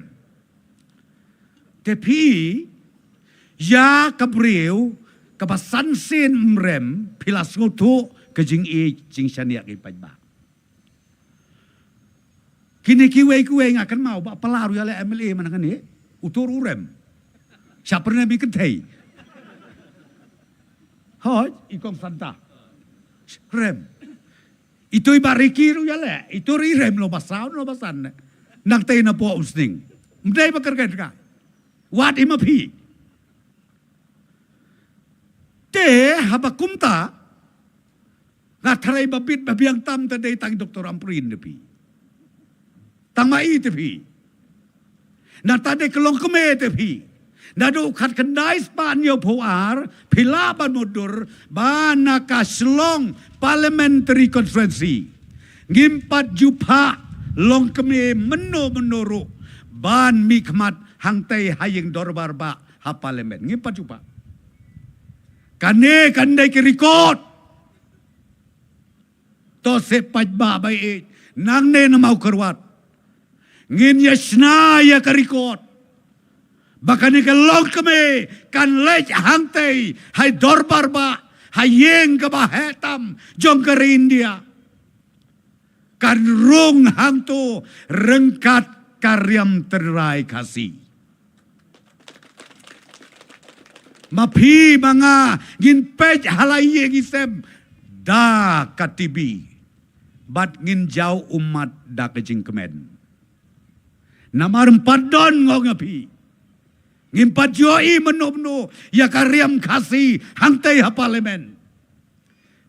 Te phi, ïa ka briew kaba san sien ym rem, phi la sngewthuh ka jingïeit jingshaniah ki paidbah. Kine kiwei kiwei nga kynmaw ba Pala ruh ïaleh M L A mynta kane, uto ruh u rem. Sha pyrne mi kynthei. Hooid, i Kong Santa. Rem. Ito i Bah Ricky ruh ïaleh, ito ruh i rem, lo ba saw, lo ba san. Nangtei na poh Umsning. Ym dei ba kyrkhu ka. Wat i ma phi. Te haba kumta, nga tharai ba bit ba biang tam te dei tang Doktor Ampareen te phi. Tang ma i te phi. Nangta dei ka longkmie te phi. Naduh khatkhyndai spah hynñiewphew ar, phi lah ban mutdur ba na ka Shillong Parliamentary Constituency, ngim pat ju phah longkmie mynno mynno ruh ban mihkhmat hangtei ha ïing dorbar bah ha Parliament. Ngim pat ju phah. Kane kan dei ka record. To seh paidbah ba ïeit, nangne na Mawkyrwat, ngin ïa shna ïa ka record ba kane ka longkmie kan leit hangtei ha i dorbar bah, ha ïing kaba heh tam jong ka ri India. Kan rung hangto ryngkat ka riam tynrai Khasi. Ma phi ma nga ngin peit ha la ïing i sem da ka T V bad ngin jaw ummat da ka jingkmen. Namar ym pat don, nga ong ïa phi. Ngim pat ju ïohi mynno mynno ïa ka riam Khasi hangtei ha Parliament.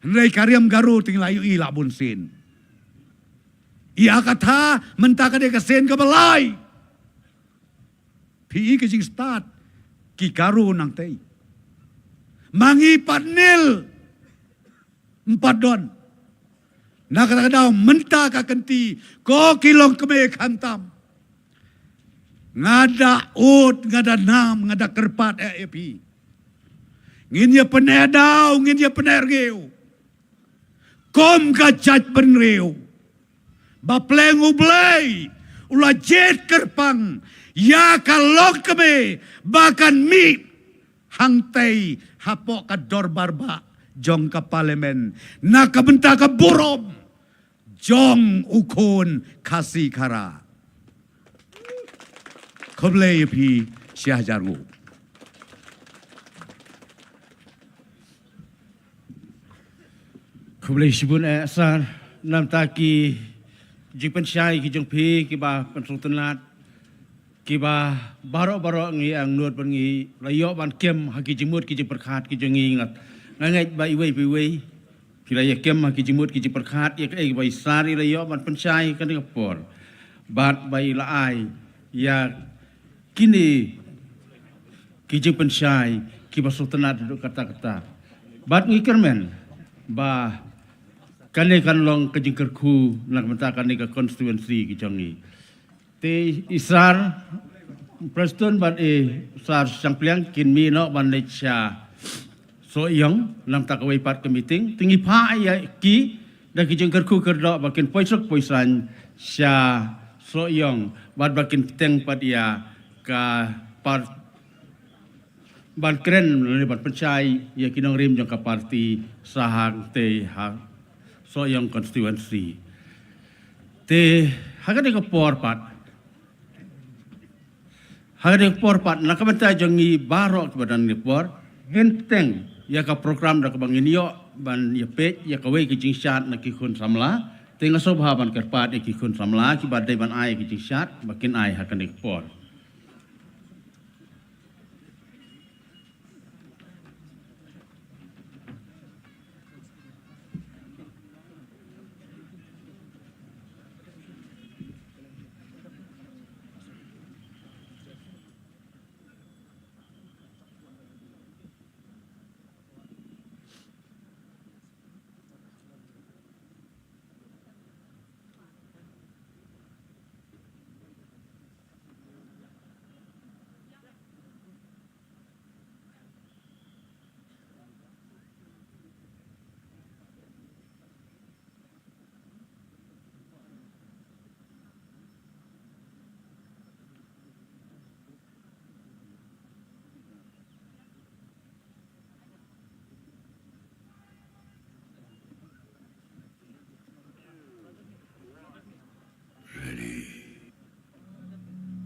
Hynrei ka riam Garo te ngi la ïohi la bun sien. Ïa kata mynta ka dei ka sien kaba lai. Phi i ka jingstad ki Garo nangtei. Ma ngi pat nil. Ym pat don. Na kata ka daw mynta ka kynti, ko ki longkmie khamtam. Nga da ud, nga da nam, nga da kyrpad eh ïa phi. Ngin ïa pyneh daw, ngin ïa pyneh rngiew. Kum ka jaitbynriew ba pleng U Blei u la jied kyrpang ïa ka longkmie ba kan mih hangtei hapoh ka dorbar bah jong ka Parliament na ka bynta ka burom jong u khun Khasi Khara. Khublei ïa phi shi hajar nguh. Khublei shibun eh sir, namta ki jingpynshai ki jong phi kiba pynsngewtynnat, kiba baroh baroh ngi angnud ban ngi la ïoh ban kem ha ki jingmut ki jingpyrkhat ki jong ngi. Ngat nga ngeit ba iwei pa iwei phi la ïa kem ha ki jingmut ki jingpyrkhat ïa kaei ba i sir i la ïoh ban pynshai kane ka por. Bad ba i la ai ïa kine ki jingpynshai kiba sngewtynnat haduh katta katta. Bad ngi kyrmen ba kane kan long ka jingkyrkhu na ka bynta kane ka constituency ki jong ngi. Te i sir Prestone bad i sir Shangpliang kin mih noh ban leit sha Sohiong namta kawei pat ka meeting. Te ngi phah ïa ki da ki jingkyrkhu kyrdoh ba kin poi suk poi saiñ sha Sohiong bad ba kin bteng pat ïa ka par ban kren lane ban pynshai ïa ki nongrim jong ka party sha hangtei ha Sohiong constituency. Te ha kane ka por pat, ha kane ka por pat na ka bynta jong ngi baroh kiba don ne por ngin bteng ïa ka program da kaba ngin ïoh ban ïa peit ïa kawei ka jingshad na ki khun samla. Te nga sngewbha ban kyrpad ïa ki khun samla kiba dei ban ai ïa ki jingshad ba kin ai ha kane ka por.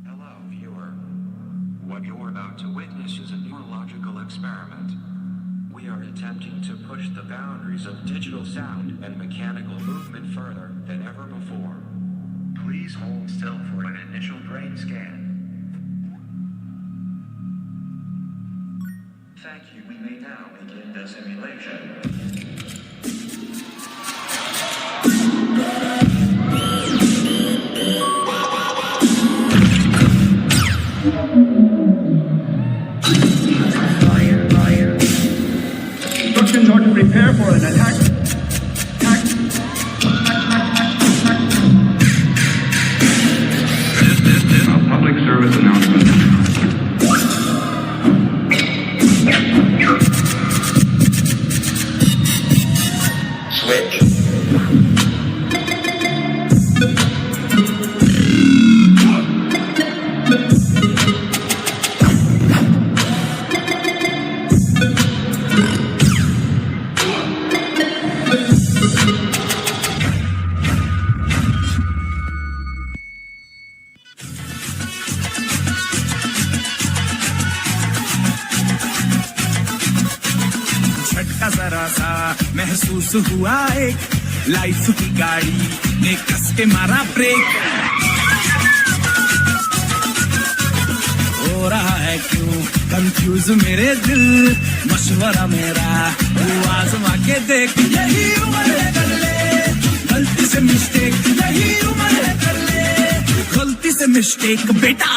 Hello, viewer. What you're about to witness is a neurological experiment. We are attempting to push the boundaries of digital sound and mechanical movement further than ever before. Please hold still for an initial brain scan. Thank you. We may now begin the simulation. Instructions are to prepare for an attack. Attack. A public service announcement. Switch. झटका जरा सा महसूस हुआ एक, लाइफ की गाड़ी ने कस के मारा ब्रेक। हो रहा है क्यों कंफ्यूज मेरे दिल, मशवरा मेरा तू आजमा के देख। यही उम्र है कर ले गलती से मिस्टेक, यही उम्र है कर ले गलती से मिस्टेक बेटा।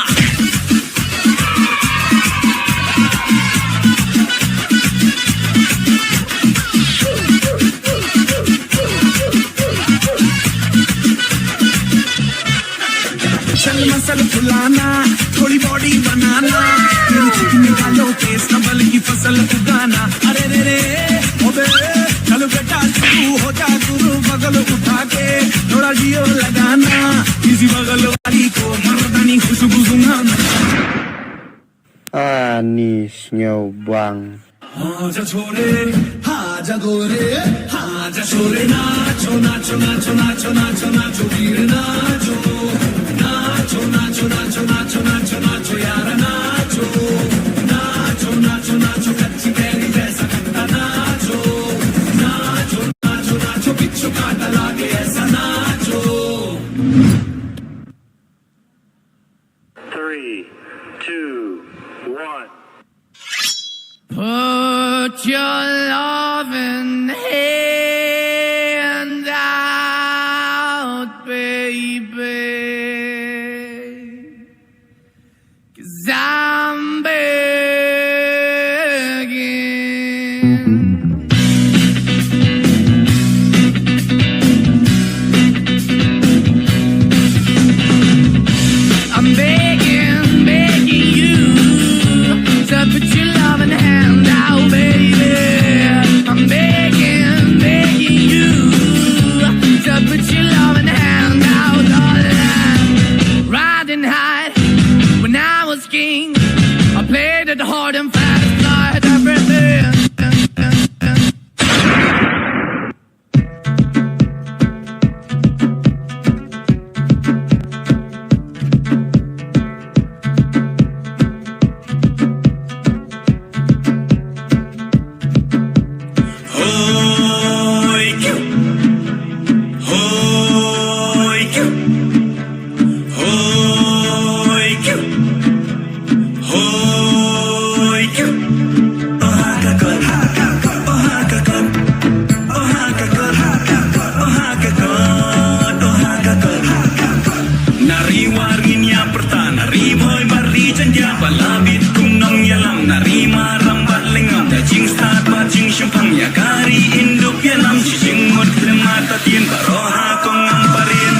चल मसल फुलाना, थोड़ी बॉडी बनाना, तेरी चिकनी बालों पे संभल की फसल उगाना। अरे रे रे, ओबे, चलो बेटा शुरू हो जा गुरु, बगल उठा के थोड़ा जियो लगाना, किसी बगल वाली को मर्दानी खुशबू सुंघाना। Ani Sniawbang. आजा छोरे, आजा गोरे, आजा छोरे, नाचो, नाचो, नाचो, नाचो, नाचो, नाचो, वीर नाचो। नाचो, नाचो, नाचो, नाचो, नाचो, नाचो, यार नाचो। नाचो, नाचो, नाचो, कच्ची कैरी जैसा खट्टा नाचो। नाचो, नाचो, नाचो, बिच्छू कांटा लागे ऐसा नाचो। Three, two, one. Put your loving hand out, baby. 'Cause I'm begging. I'm begging, begging you to put your loving hand out, baby. I'm begging, begging you to put your loving hand out, darling. Riding high when I was king. I played it hard and fast, I had everything. Hoi, kiu. Hoi, kiu. Hoi, kiu. Hoi, kiu. Oh, ha, ka, kot. Oh, ha, ka, kot. Oh, ha, ka, kot. Oh, ha, ka, kot. Oh, ha, ka, kot. Nari war ngin ïa pyrta, nari bhoi bad ri jaiñtia, ba la bit kum nongïalam, nari maram bad lyngam, da jingstad bad jingshemphang, ïa ka ri in dup ïalam, shi jingmut khlem mata tien, baroh ha kong Ampareen.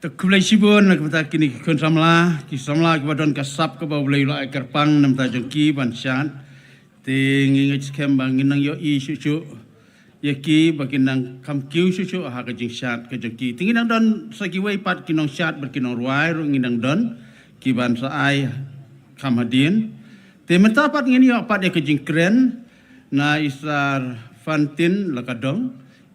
Te khublei shibun na ka bynta kine ki khun samla, ki samla kiba don ka sap kaba U Blei u la ai kyrpang na bynta jong ki ban shad. Te ngi ngeit skhem ba ngin nang ïohi shuh shuh ïa ki ba kin nang kham kiew shuh shuh ha ka jingshad ka jong ki. Te ngi nang don sa kiwei pat ki nongshad bad ki nongrwai ruh ngi nang don ki ban sa ai kham hadien. Te mynta pat ngin ïoh pat ïa ka jingkren na i Sar Fantin Lakadong,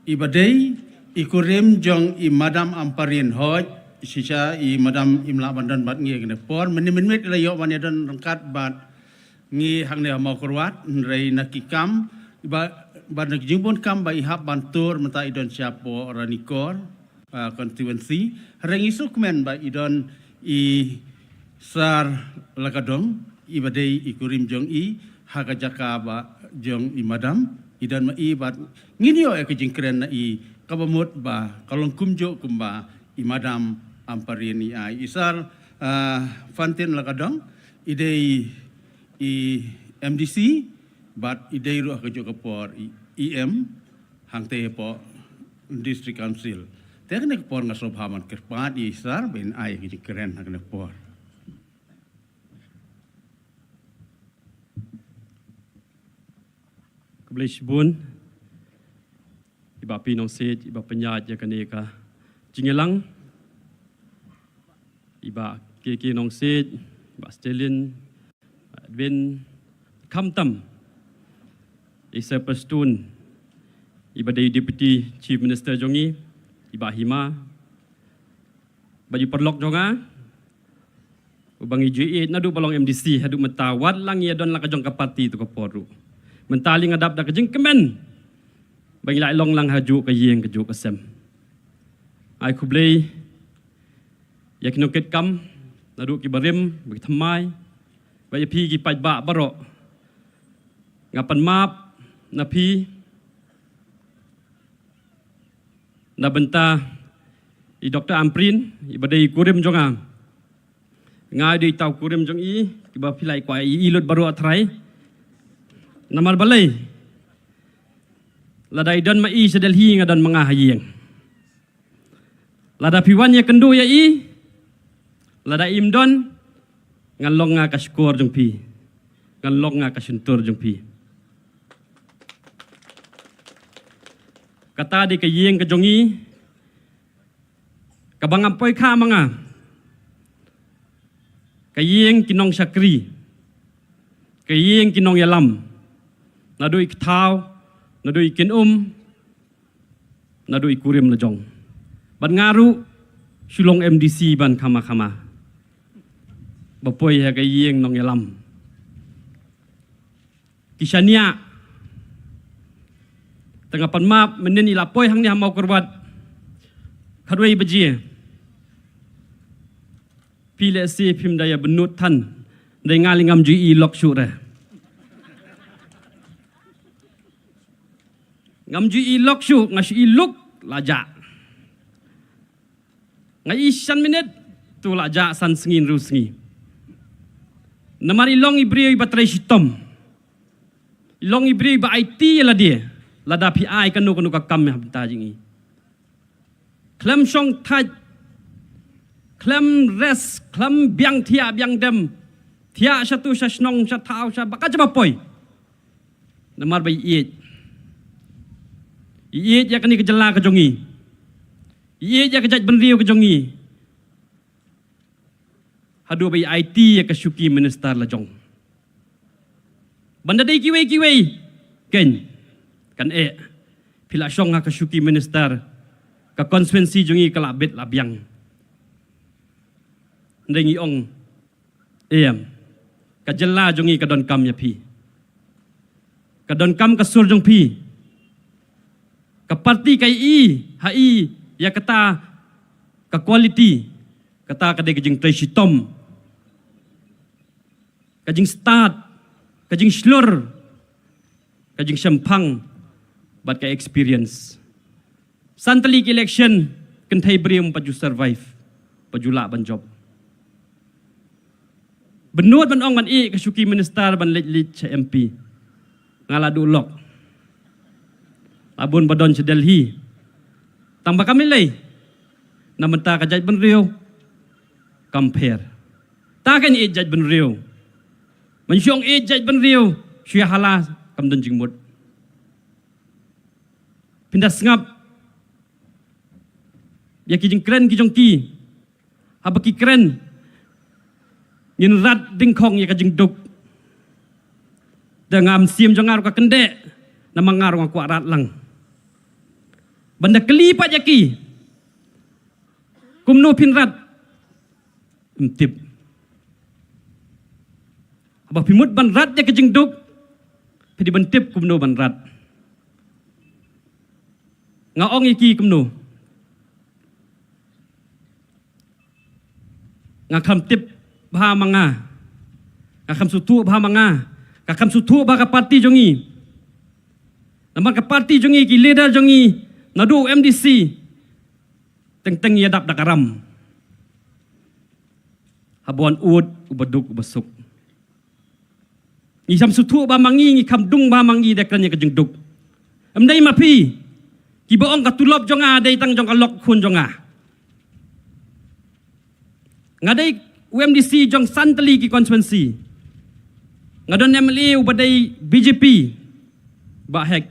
iba dei i kurim jong i Madam Ampareen. Hooid, shisha i Madam im lah ban don bad ngi ha kane ka por. Mynne mynmiet i la ïoh ban ïadon ryngkat bad ngi hangne ha Mawkyrwat, hynrei na ki kam, ba, bad na ki jingbun kam ba i hap ban tur mynta i don shapoh Ranikor, ah, constituency. Hynrei ngi sngewkmen ba i don i Sar Lakadong, iba dei i kurim jong i, ha ka jaka ba jong i Madam, i don ma i bad ngin ïoh ïa ka jingkren na i kaba mut ba ka long kumjuh kumba i Madam Ampareen i ai. I Sar, ah, Fantin Lakadong, i dei i M D C, bad i dei ruh ha kajuh ka por i E M, hangtei hapoh District Council. Te ha kane ka por nga sngewbha ban kyrpad ïa i Sar ban ai ka jingkren ha kane ka por. Khublei shibun i Bah P Nongsiej, iba pynïaid ïa kane ka jingïalang, i Bah K K Nongsiej, i Bah Stalin, Edwin, khamtam i Sir Prestone, iba dei Deputy Chief Minister jong ngi, i Bah Hima, bad i paralok jong nga, uba ngi ju ïeit naduh ba long M D C haduh mynta, wat la ngi ïadon la ka jong ka party to ka por ruh. Mynta lei nga dap da ka jingkmen ba ngi la long lang hajuh ka ïing kajuh ka sem. Ai khublei ïa ki nongkitkam, naduh ki barim bad ki thymmai, bad ïa phi ki paidbah baroh. Nga pan map na phi na bynta i Doctor Ampareen, iba dei kurim jong nga. Nga dei tau kurim jong i, kiba phi la kwah ïa i lut baroh trai. Namar balei? Lada i don ma i sha Delhi, nga don ma nga ha ïing. Lada phi wan ïa kynduh ïa i, lada im don, ngan long nga ka shkor jong phi, ngan long nga ka shyntur jong phi. Kata dei ka ïing ka jong i, kaba ngam poi kha ma nga. Ka ïing ki nongshakri, ka ïing ki nongïalam, naduh i kthaw, naduh i kin um, naduh i kurim la jong. Bad nga ruh shu long M D C ban khama khama, ba poi ha ka ïing nongïalam. Ki shaniah. Tang nga pan map mynnin i la poi hangne ha Mawkyrwat khatwei baje. Phi lehse phim da ïa bynnud than, dei nga lei ngam ju i lok shuh re. Ngam ju i lok shuh, nga shu i luk la jah. Nga i shan minit, tu la jah san sngi hynriew sngi. Namar i long i briew iba trei shitom. I long i briew iba aiti ïa lade, lada phi ai kano kano ka kam ha bynta jong i. Khlem shong thait, khlem rest, khlem biang thiah biang dem, thiah shatu sha shnong, sha thaw, sha ba ka jaba poi. Namar ba i ïeit. I ïeit ïa kane ka jylla ka jong i. I ïeit ïa ka jaitbynriew ka jong i. Haduh ba i aiti ïa ka shuki minister la jong. Ban da dei kiwei kiwei, keiñ, kan eh, phi la shong ha ka shuki minister, ka constituency jong i ka la bit la biang. Hynrei ngi ong, em, ka jylla jong i ka donkam ïa phi. Ka donkam ka sur jong phi. Ka party ka i, ha i, ïa kata ka quality, kata ka dei ka jingtrei shitom, ka jingstad, ka jingshlur, ka jingshemphang, bad ka experience. San tylli ki election, kynthei briew ym pat ju survive, ym pat ju lah ban jop. Bynnud ban ong ban ïeh ka shuki minister ban leit leit sha M P. Nga la duh lok. La bun ba don sha Delhi. Tang ba kam lei. Na mynta ka jaitbynriew kam pher. Ta kan ïeit jaitbynriew. Mynshuwa ïeit jaitbynriew, shu ïa hala kam don jingmut. Phin da sngap ïa ki jingkren ki jong ki. Haba ki kren, ngin rat dyngkhong ïa ka jingduk. Da nga mynsiem jong nga ruh ka kyndeh, namar nga ruh nga kwah rat lang. Ban da kylli pat ïa ki, kumno phin rat? Ym tip. Haba phi mut ban rat ïa ka jingduk, phi dei ban tip kumno ban rat. Nga ong ïa ki kumno. Nga kham tip bha ma nga. Nga kham sngewthuh bha ma nga. Nga kham sngewthuh bha ka party jong i. Namar ka party jong i, ki leader jong i, naduh M D C, teng teng ïadap da ka ram. Haba wan ud, uba duk uba suk. Ngi kham sngewthuh bha ma ngi, ngi kham dung bha ma ngi da kren ïa ka jingduk. Ym dei ma phi. Kiba ong ka tulop jong nga dei tang jong ka lok khun jong nga. Nga dei u M D C jong san tylli ki constituency. Nga don M L A uba dei B J P, Bah Hek.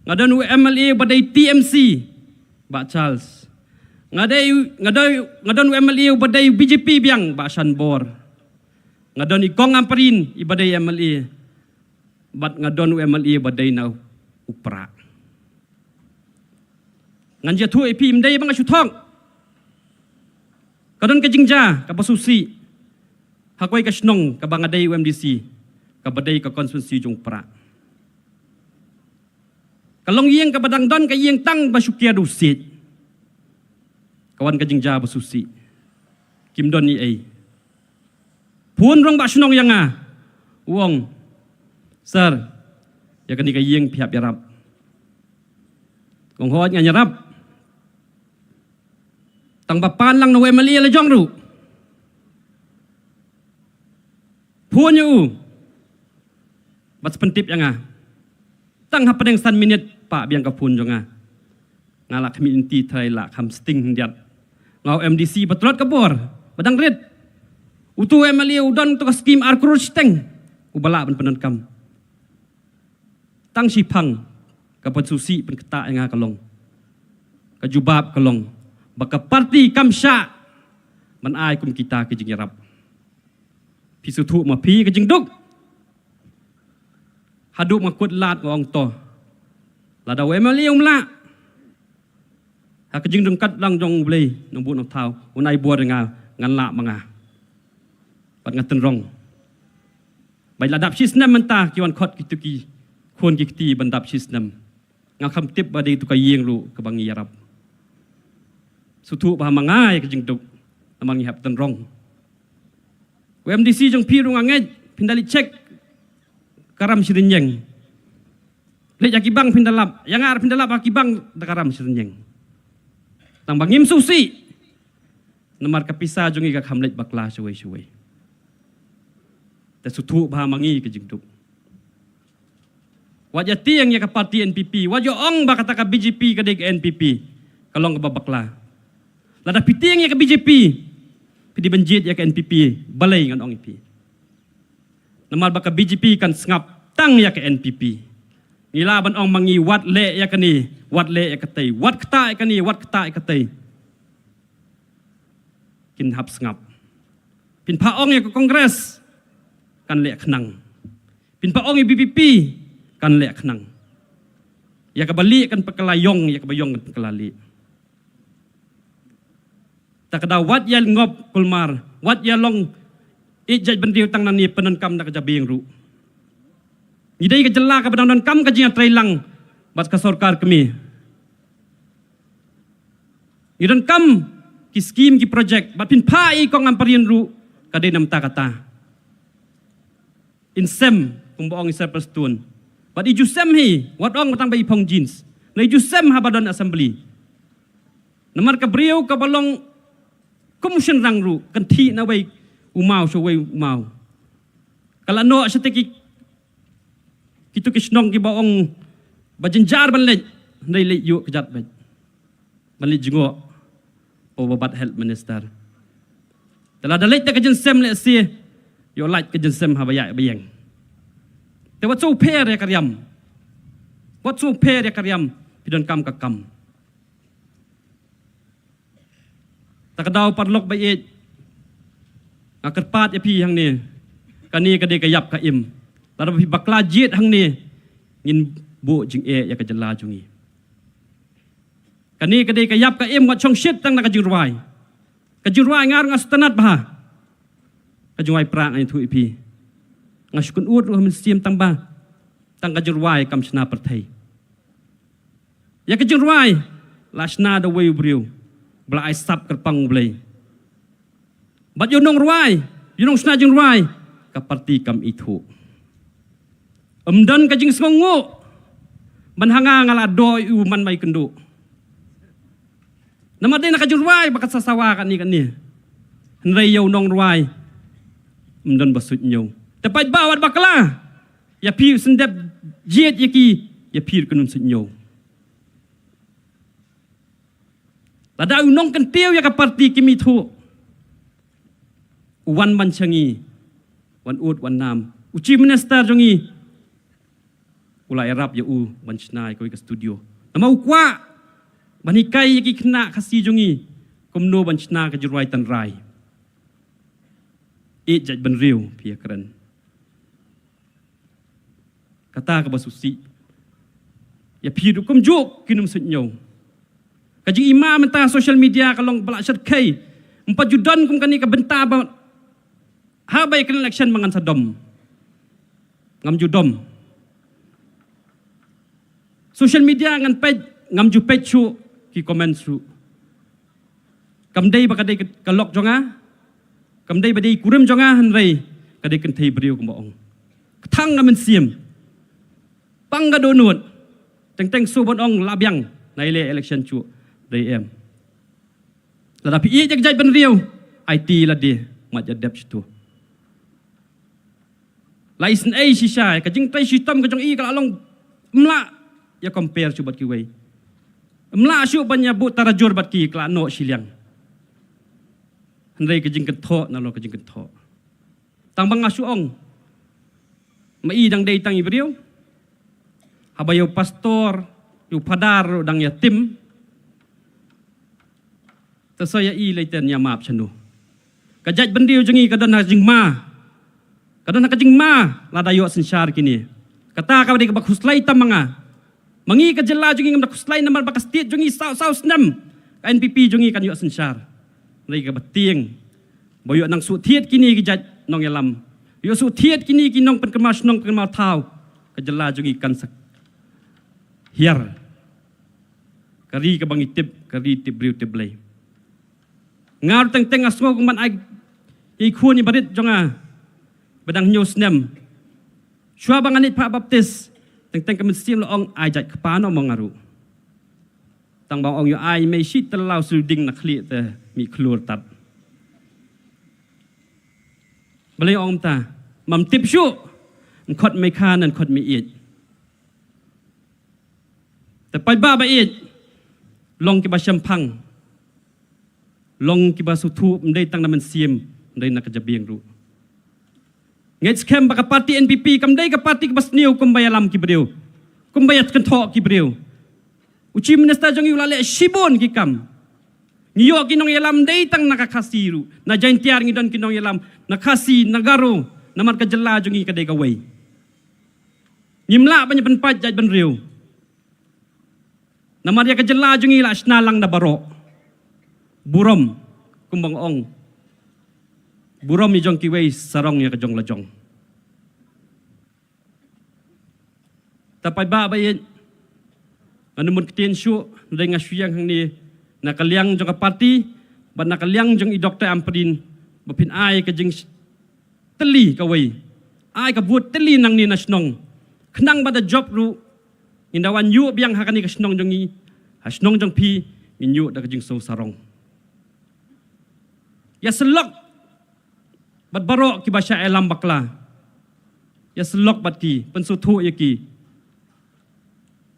Nga don u M L A uba dei T M C, Bah Charles. Nga dei, nga dei, nga don u M L A uba dei B J P biang, Bah Shanbor. Nga don i Kong Ampareen iba dei M L A. Bad nga don u M L A ba dei na u Prah. Ngan ïathuh ïa phi, ym dei ba nga shu thok. Ka don ka jingjia kaba sngewsih ha kawei ka shnong kaba nga dei u M D C, kaba dei ka constituency jong u Prah. Ka longïing kaba dang don ka ïing tang ba shu kiar da u siej. Ka wan ka jingjia ba sngewsih. Kim don ei ei. Phone rong Bah Shnong ïa nga. U ong, "Sir, ïa kane ka ïing phi hap ïarap." Nga ong, "Hooid, ngan ïarap." Tang ba pan lang na u M L A la jong ruh. Phone ïa u. Bad sa pyntip ïa nga. Tang hapdeng san minit, pah biang ka phone jong nga. Nga la khmih lynti trai la kham sting hyndiat. Nga u M D C ba tlot ka bor, ba dang rit. Utu u M L A u don tu ka skim ar klur shiteng. U ba lah ban pyndonkam. Tang shiphang, ka pynsngewsih pynkyntang ïa nga ka long. Ka jubab ka long. Ba ka party kam shah ban ai kum kita ki jingïarap. Phi sngewthuh ma phi ka jingduk. Haduh ma kut lad nga ong to. Lada u M L A um lah. Ha ka jingdon kat lang jong u Blei, nang buh nang thaw, u nai bor nga, ngan lah ma nga. Bad nga tynrong. Bad la dap shi snem mynta ki wan khot kitu ki khun ki kti ban dap shi snem. Nga kham tip ba dei tu ka ïing ruh kaba ngi ïarap. Sngewthuh ba ha ma nga ïa ka jingduk. Namar ngi hap tynrong. U M D C jong phi ruh nga ngeit, phin da leit check ka ram shi rynïeng. Leit ha ki bank phin da lap, ïa nga phin da lap ha ki bank da ka ram shi rynïeng. Tang ba ngim sngewsih. Namar ka pisa jong ngi ka kham leit bakla shawei shawei. Te sngewthuh ba ha ma ngi ka jingduk. Wat ïa tieng ïa ka party N P P, wat ïa ong ba kata ka B J P ka dei ka N P P. Ka long kaba bakla. Lada phi tieng ïa ka B J P, phi dei ban jied ïa ka N P P, balei ngan ong ïa phi. Namar ba ka B J P kan sngap tang ïa ka N P P. Ngi lah ban ong ma ngi wat leh ïa kane, wat leh ïa katei, wat ktah ïa kane, wat ktah ïa katei. Kin hap sngap. Phin phah ong ïa ka Congress kan leh khnang. Phin phah ong ïa B P P kan leh khnang. Ïa kaba lieh kan pynkylla ïong, ïa kaba ïong kan pynkylla lieh. Ta ka daw wat ïa ngop kulmar, wat ïa long ïeit jaitbynriew tang nangne pyndonkam da ka jabieng ruh. Ngi dei ka jylla kaba dang donkam ka jingïatreilang bad ka sorkar kmie. Ngi donkam ki skim ki projek bad phin phah ïa i Kong Ampareen ruh ka dei namar kata. In sem, kumba ong i Sir Prestone. Bad i ju sem hi, wat ong ba tang ba i phong jeans. Na i ju sem haba don assembly. Namar ka briew kaba long kum u shynrang ruh, kan thih na wei u maw sha wei u maw. Ka la noh shatei ki, kitu ki shnong kiba ong ba jynjar ban leit, hynrei leit ïuh kjat beit. Ban leit jngoh. Pynban ba bat health minister. Te lada leit da ka jynsem lehse, ïoh lait ka jynsem haba ïaid ba ïeng. Te wat shu pher ïa ka riam. Wat shu pher ïa ka riam, phi donkam ka kam. Ta ka daw paralok ba ïeit. Nga kyrpad ïa phi hangne. Kane ka dei ka ïap ka im. Lada phi bakla jied hangne, ngin buh jingeh ïa ka jylla jong ngi. Kane ka dei ka ïap ka im, wat shong shit tang na ka jingrwai. Ka jingrwai nga ruh nga sngewtynnat bha. Ka jingrwai Prah nga ïathuh ïa phi. Nga shu kynnoh ruh ha mynsiem tang ba tang ka jingrwai kam shna pyrthei. Ïa ka jingrwai la shna da uwei u briew ba la ai sap kyrpang U Blei. Bad ïa u nongrwai, ïa u nongshna jingrwai, ka party kam ithuh. Ym don ka jingsngewnguh ban ha nga nga la doh ïa u man ba ïakynduh. Namar dei na ka jingrwai ba ka sa sawa kane kane. Hynrei ïa u nongrwai ym don ba suidñiew. Te paidbah wat bakla. Ïa phi u syndep jied ïa ki, ïa phi ruh kin ym suidñiew. Lada u nongkyntiew ïa ka party kim ithuh. U wan ban sha ngi, wan ud wan nam. U Chief Minister jong ngi u la ïarap ïa u ban shna ïa kawei ka studio. Namar u kwah ban hikai ïa ki khynnah Khasi jong ngi kumno ban shna ka jingrwai tynrai. Ïeit jaitbynriew phi ïakren. Kata kaba sngewsih. Ïa phi ruh kumjuh kin ym suidñiew. Ka jingima mynta social media ka long ba la shyrkhei. Ym pat ju don kum kane ka bynta ba haba ïa kane election ba ngan sa dom. Ngam ju dom. Social media ngan peit, ngam ju peit shuh ki comment shuh. Kam dei ba ka dei ka lok jong nga. Kam dei ba dei kurim jong nga, hynrei ka dei kynthei briew kumba ong. Ka thang ka mynsiem. Pang ka dohnud. Teng teng shu ban ong la biang. Nai leh election shuh. Dei em. Lada phi ïeit ïa ka jaitbynriew, aiti lade, mat ïa dep shitu. La isynei shisha, ka jingtrei shitom ka jong i ka la long Mlah ïa compare shuh bad kiwei. Mlah shuh ban ïa buh tarajur bad ki, ka la noh shiliang. Hynrei ka jingkynthoh na long ka jingkynthoh. Tang ba nga shu ong, ma i dang dei tang i briew. Haba ïa u pastor, ïa u phadar ruh dang ïa tim. Te sa ïa i lei ten ïa map shano. Ka jaitbynriew jong ngi ka don ha jingma. Ka don ha ka jingma lada ïoh synshar kine. Kata ka dei kaba khuslai tam ma nga. Ma ngi ka jylla jong ngi ngam da khuslai namar ba ka state jong ngi saw saw snem ka N P P jong ngi kan ïoh synshar. Hynrei kaba tieng ba ïoh nang shu thied kine ki jait nongïalam. Ïoh shu thied kine ki nongpynkynmaw shnong pynkyndit thaw. Ka jylla jong ngi kan sa hiar. Ka ri kaba ngi tip, ka ri tip briew tip Blei. Nga ruh teng teng nga sngew kum ban ai ïa i khun i barit jong nga ba dang hynñiew snem. Shuwa ba ngan leit phah baptis, teng teng ka mynsiem la ong ai jait kpa noh mo nga ruh. Tang ba ong ïoh ai mei shi tyllaw shu ding na khlieh te mih khlur tat. Balei ong mynta? Mam tip shuh. Yn khot mei kha, yn khot mei ïeit. Te paidbah ba ïeit, long kiba shemphang, long kiba sngewthuh, ym dei tang na mynsiem, ym dei na ka jabieng ruh. Ngeit skhem ba ka party N P P kam dei ka party kaba sniew kumba ïalam ki briew, kumba ïakynthoh ki briew. U Chief Minister jong ngi u la leh shibun ki kam. Ngi ïoh ki nongïalam ym dei tang na ka Khasi ruh, na Jaintia ngi don ki nongïalam, na Khasi, na Garo, namar ka jylla jong ngi ka dei kawei. Ngim lah ban ïa pynpait jaitbynriew. Namar ïa ka jylla jong ngi la shna lang da baroh. Burom, kumba nga ong. Burom ïa jong kiwei, sarong ïa ka jong la jong. Te paidbah ba ïeit, ngan ym mut ktien shuh, hynrei nga shu ïeng hangne na ka liang jong ka party bad na ka liang jong i Doctor Ampareen ba phin ai ka jing tylli kawei. Ai ka vote tylli nangne na shnong. Khnang ba da jop ruh ngin da wan ïuh biang ha kane ka shnong jong ngi, ha shnong jong phi, ngin ïuh da ka jingsngew sarong. Ïa syllok bad baroh kiba shah ïalam bakla. Ïa syllok bad ki, pynsngewthuh ïa ki.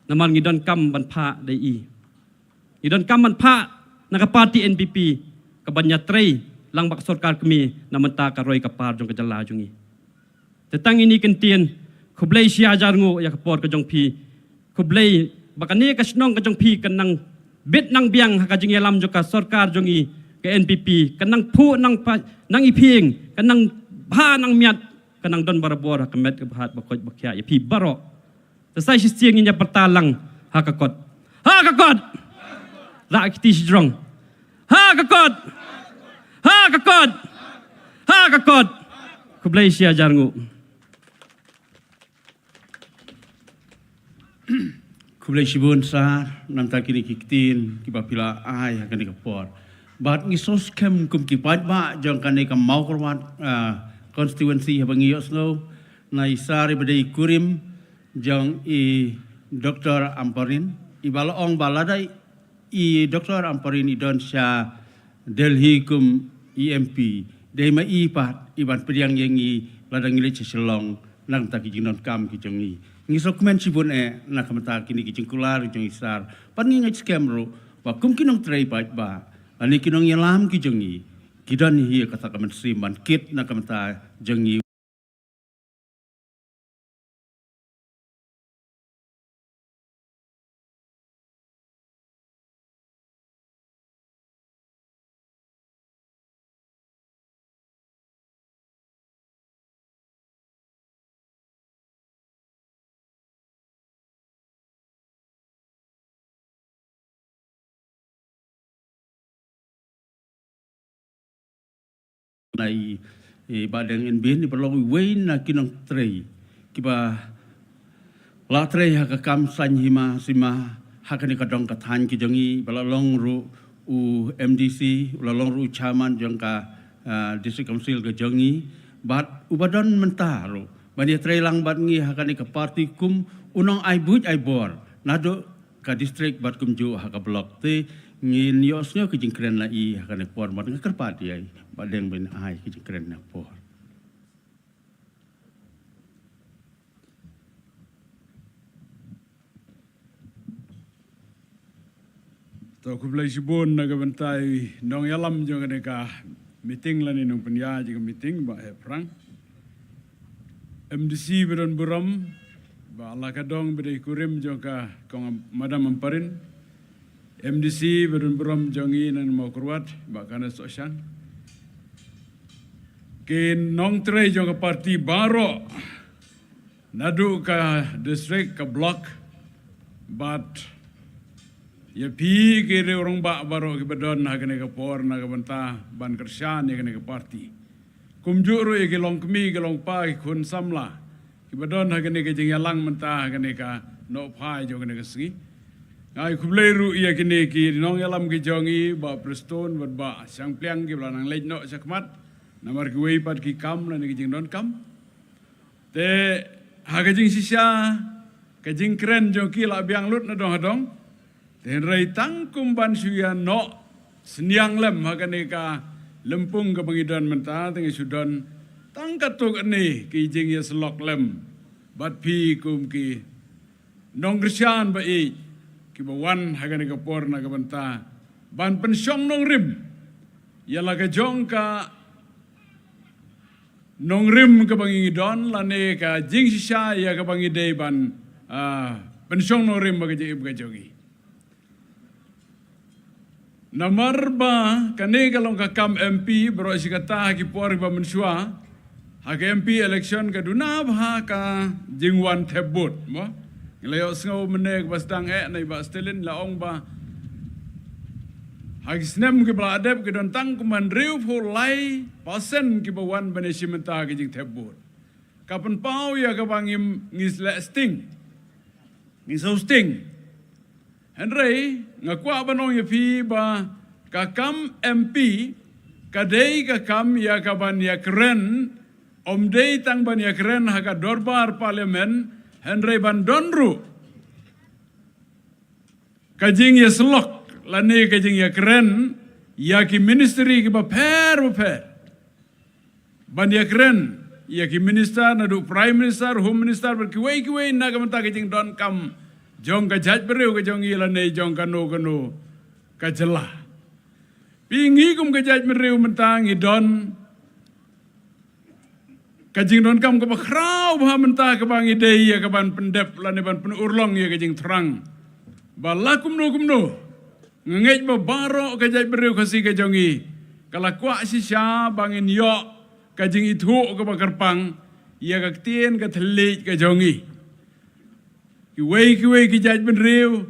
Namar ngi donkam ban phah da i. Ngi donkam ban phah na ka party N P P, kaban ïatrei lang bad ka sorkar kmie na bynta ka roi ka par jong ka jylla jong ngi. Te tang ine i kyntien, khublei shi hajar nguh ïa ka por ka jong phi. Khublei ba kane ka shnong ka jong phi kan nang bit nang biang ha ka jingïalam jong ka sorkar jong ngi ka N P P, kan nang phuh nang pa, nang iphieng, kan nang bha nang miat, kan nang don barabor ha ka met ka bhad ba koit ba khiah ïa phi baroh. Te sa shisien ngin ïa pyrta lang ha ka kot. Ha ka kot. Rah kti shijrong. Ha ka kot. Ha ka kot. Ha ka kot. Khublei shi hajar nguh. Khublei shibun Sir, namar kine ki ktien kiba phi la ai ha kane ka por. Bad ngi sngewskhem kum ki paidbah jong kane ka Mawkyrwat, ah, constituency haba ngi ïohsngew na i Sir iba dei kurim jong i Doctor Ampareen, iba la ong ba lada i Doctor Ampareen i don sha Delhi kum i M P, dei ma i pat iban pdiang ïa ngi lada ngi leit sha Shillong na ka bynta ki jingdonkam ki jong ngi. Ngi sngewkmen shibun eh na ka bynta kine ki jingkular jong i Sir. Bad ngi ngeit skhem ruh ba kum ki nongtrei paidbah lane ki nongïalam ki jong ngi, ki don hi kata ka mynsiem ban kit na ka bynta jong ngi. Na i, i Bah Deng Inbin, iba long iwei na ki nongtrei kiba la trei ha ka kam saiñ hima sima ha kane ka dong ka thaiñ ki jong ngi, iba la long ruh u M D C, u la long ruh u chairman jong ka, ah, District Council ka jong ngi, bad uba don mynta ruh ban ïatrei lang bad ngi ha kane ka party kum u nongai buit ai bor naduh ka district bad kumjuh ha ka block. Te ngin ïohsngew ka jingkren na i ha kane ka por, bad nga kyrpad ïa i Bah Deng ban ai ka jingkren na ka por. To, khublei shibun na ka bynta i nongïalam jong kane ka meeting lane nongpynïaid jong ka meeting, Bah Hephrang. M D C ba don burom, Bah Lakadong ba dei kurim jong ka Kong Am-, Madam Amparin. M D C ba don burom jong i na Mawkyrwat, Bah Kenneth Sohshang. Ki nongtrei jong ka party baroh, naduh ka district, ka block, bad ïa phi ki riew rangbah baroh kiba don ha kane ka por na ka bynta ban kyrshan ïa kane ka party. Kumjuh ruh ïa ki longkmie, ki longpa, ki khun samla kiba don ha kane ka jingïalang mynta ha kane ka nohphai jong kane ka sngi. Nga ai khublei ruh ïa kine ki nongïalam ki jong i, Bah Prestone bad Bah Shangpliang, kiba la nang leit noh shakhmat namar kiwei pat ki kam lane ki jingdonkam. Te ha ka jingshisha, ka jingkren jong ki la biang lut na dong ha dong. Te hynrei tang kum ban shu ïa noh synñiang lem ha kane ka lympung kaba ngi don mynta, te ngi shu don tang katto katne ki jingïasyllok lem bad phi kum ki nongkyrshan ba ïeit kiba wan ha kane ka por na ka bynta ban pynshong nongrim ïa la ka jong ka nongrim kaba ngi don lane ka jingshisha ïa kaba ngi dei ban, ah, pynshong nongrim ba ka jingim ka jong ngi. Namar ba kane ka long ka kam M P, baroh shi katta ha ki por kiba mynshuwa ha ka M P election ka duna bha ka jingwan thep vote, mo. Ngi la ïohsngew mynne kaba sdang eh na i Bah Stalin la ong ba ha ki snem kiba la dep ki don tang kum hynriewphew lai percent kiba wan ban ïashim bynta ha ka jingthep vote. Ka pynpaw ïa kaba ngim, ngi leh sting, ngi sngewsting. Hynrei nga kwah ban ong ïa phi ba ka kam M P ka dei ka kam ïa kaban ïakren, ym dei tang ban ïakren ha ka dorbar parliament, hynrei ban don ruh ka jingïasyllok lane ka jingïakren ïa ki ministry kiba pher bapher. Ban ïakren ïa ki minister, naduh Prime Minister, Home Minister bad kiwei kiwei na ka bynta ka jingdonkam jong ka jaitbynriew ka jong ngi lane jong kano kano ka jylla. Phi, ngi kum ka jaitbynriew mynta ngi don ka jingdonkam kaba khraw bha mynta kaba ngi dei ïa kaban pyndep lane ban pynurlong ïa ka jingthrang. Ba la kumno kumno, nga ngeit ba baroh ka jaitbynriew Khasi ka jong ngi ka la kwah shisha ba ngin ïoh ka jingithuh kaba kyrpang ïa ka ktien ka thylliej ka jong ngi. Kiwei kiwei ki jaitbynriew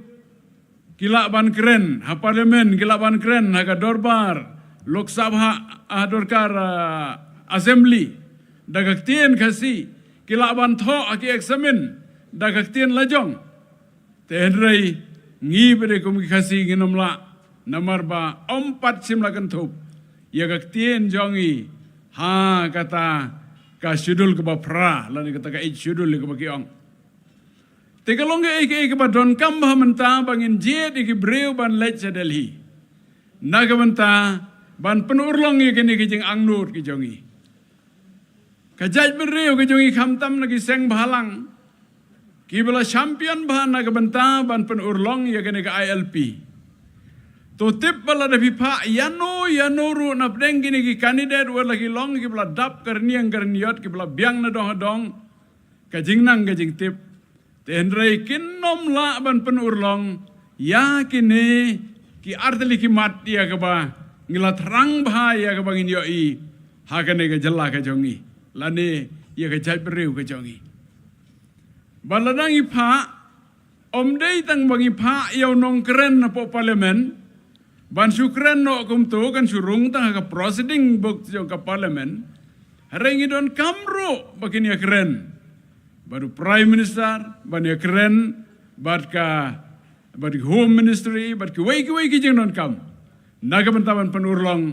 ki lah ban kren ha parliament, ki lah ban kren ha ka dorbar Lok Sabha, ha dorbar, ah, assembly da ka ktien Khasi, ki lah ban thoh ha ki examen da ka ktien la jong. Te hynrei ngi ba dei kum ki Khasi ngin ym lah, namar ba ym pat shym la kynthup ïa ka ktien jong ngi ha kata ka schedule kaba phra lane kata ka eighth schedule kaba ki ong. Te ka long kaei kaei kaba donkam bha mynta ba ngin jied ïa ki briew ban leit sha Delhi na ka bynta ban pynurlong ïa kine ki jingangnud ki jong ngi. Ka jaitbynriew ka jong ngi khamtam na ki seng bhalang kiba la champion bha na ka bynta ban pynurlong ïa kane ka I L P. To tip ba lada phi phah ïano ïano ruh na pdeng kine ki candidate wat la ki long kiba la dap ka rynïeng ka rynïot, kiba la biang na dong ha dong ka jingnang ka jingtip. Te hynrei kin ym lah ban pynurlong ïa kine ki artylli ki mat ïa kaba ngi la thrang bha ïa kaba ngin ïohi ha kane ka jylla ka jong ngi lane ïa ka jaitbynriew ka jong ngi. Ba lada ngi phah, ym dei tang ba ngi phah ïa u nongkren hapoh parliament ban shu kren noh kumto, kan shu rung tang ha ka proceeding book jong ka parliament. Hynrei ngi donkam ruh ba kin ïakren bad u Prime Minister, ban ïakren bad ka, bad ka Home Ministry, bad kiwei kiwei ki jingdonkam na ka bynta ban pynurlong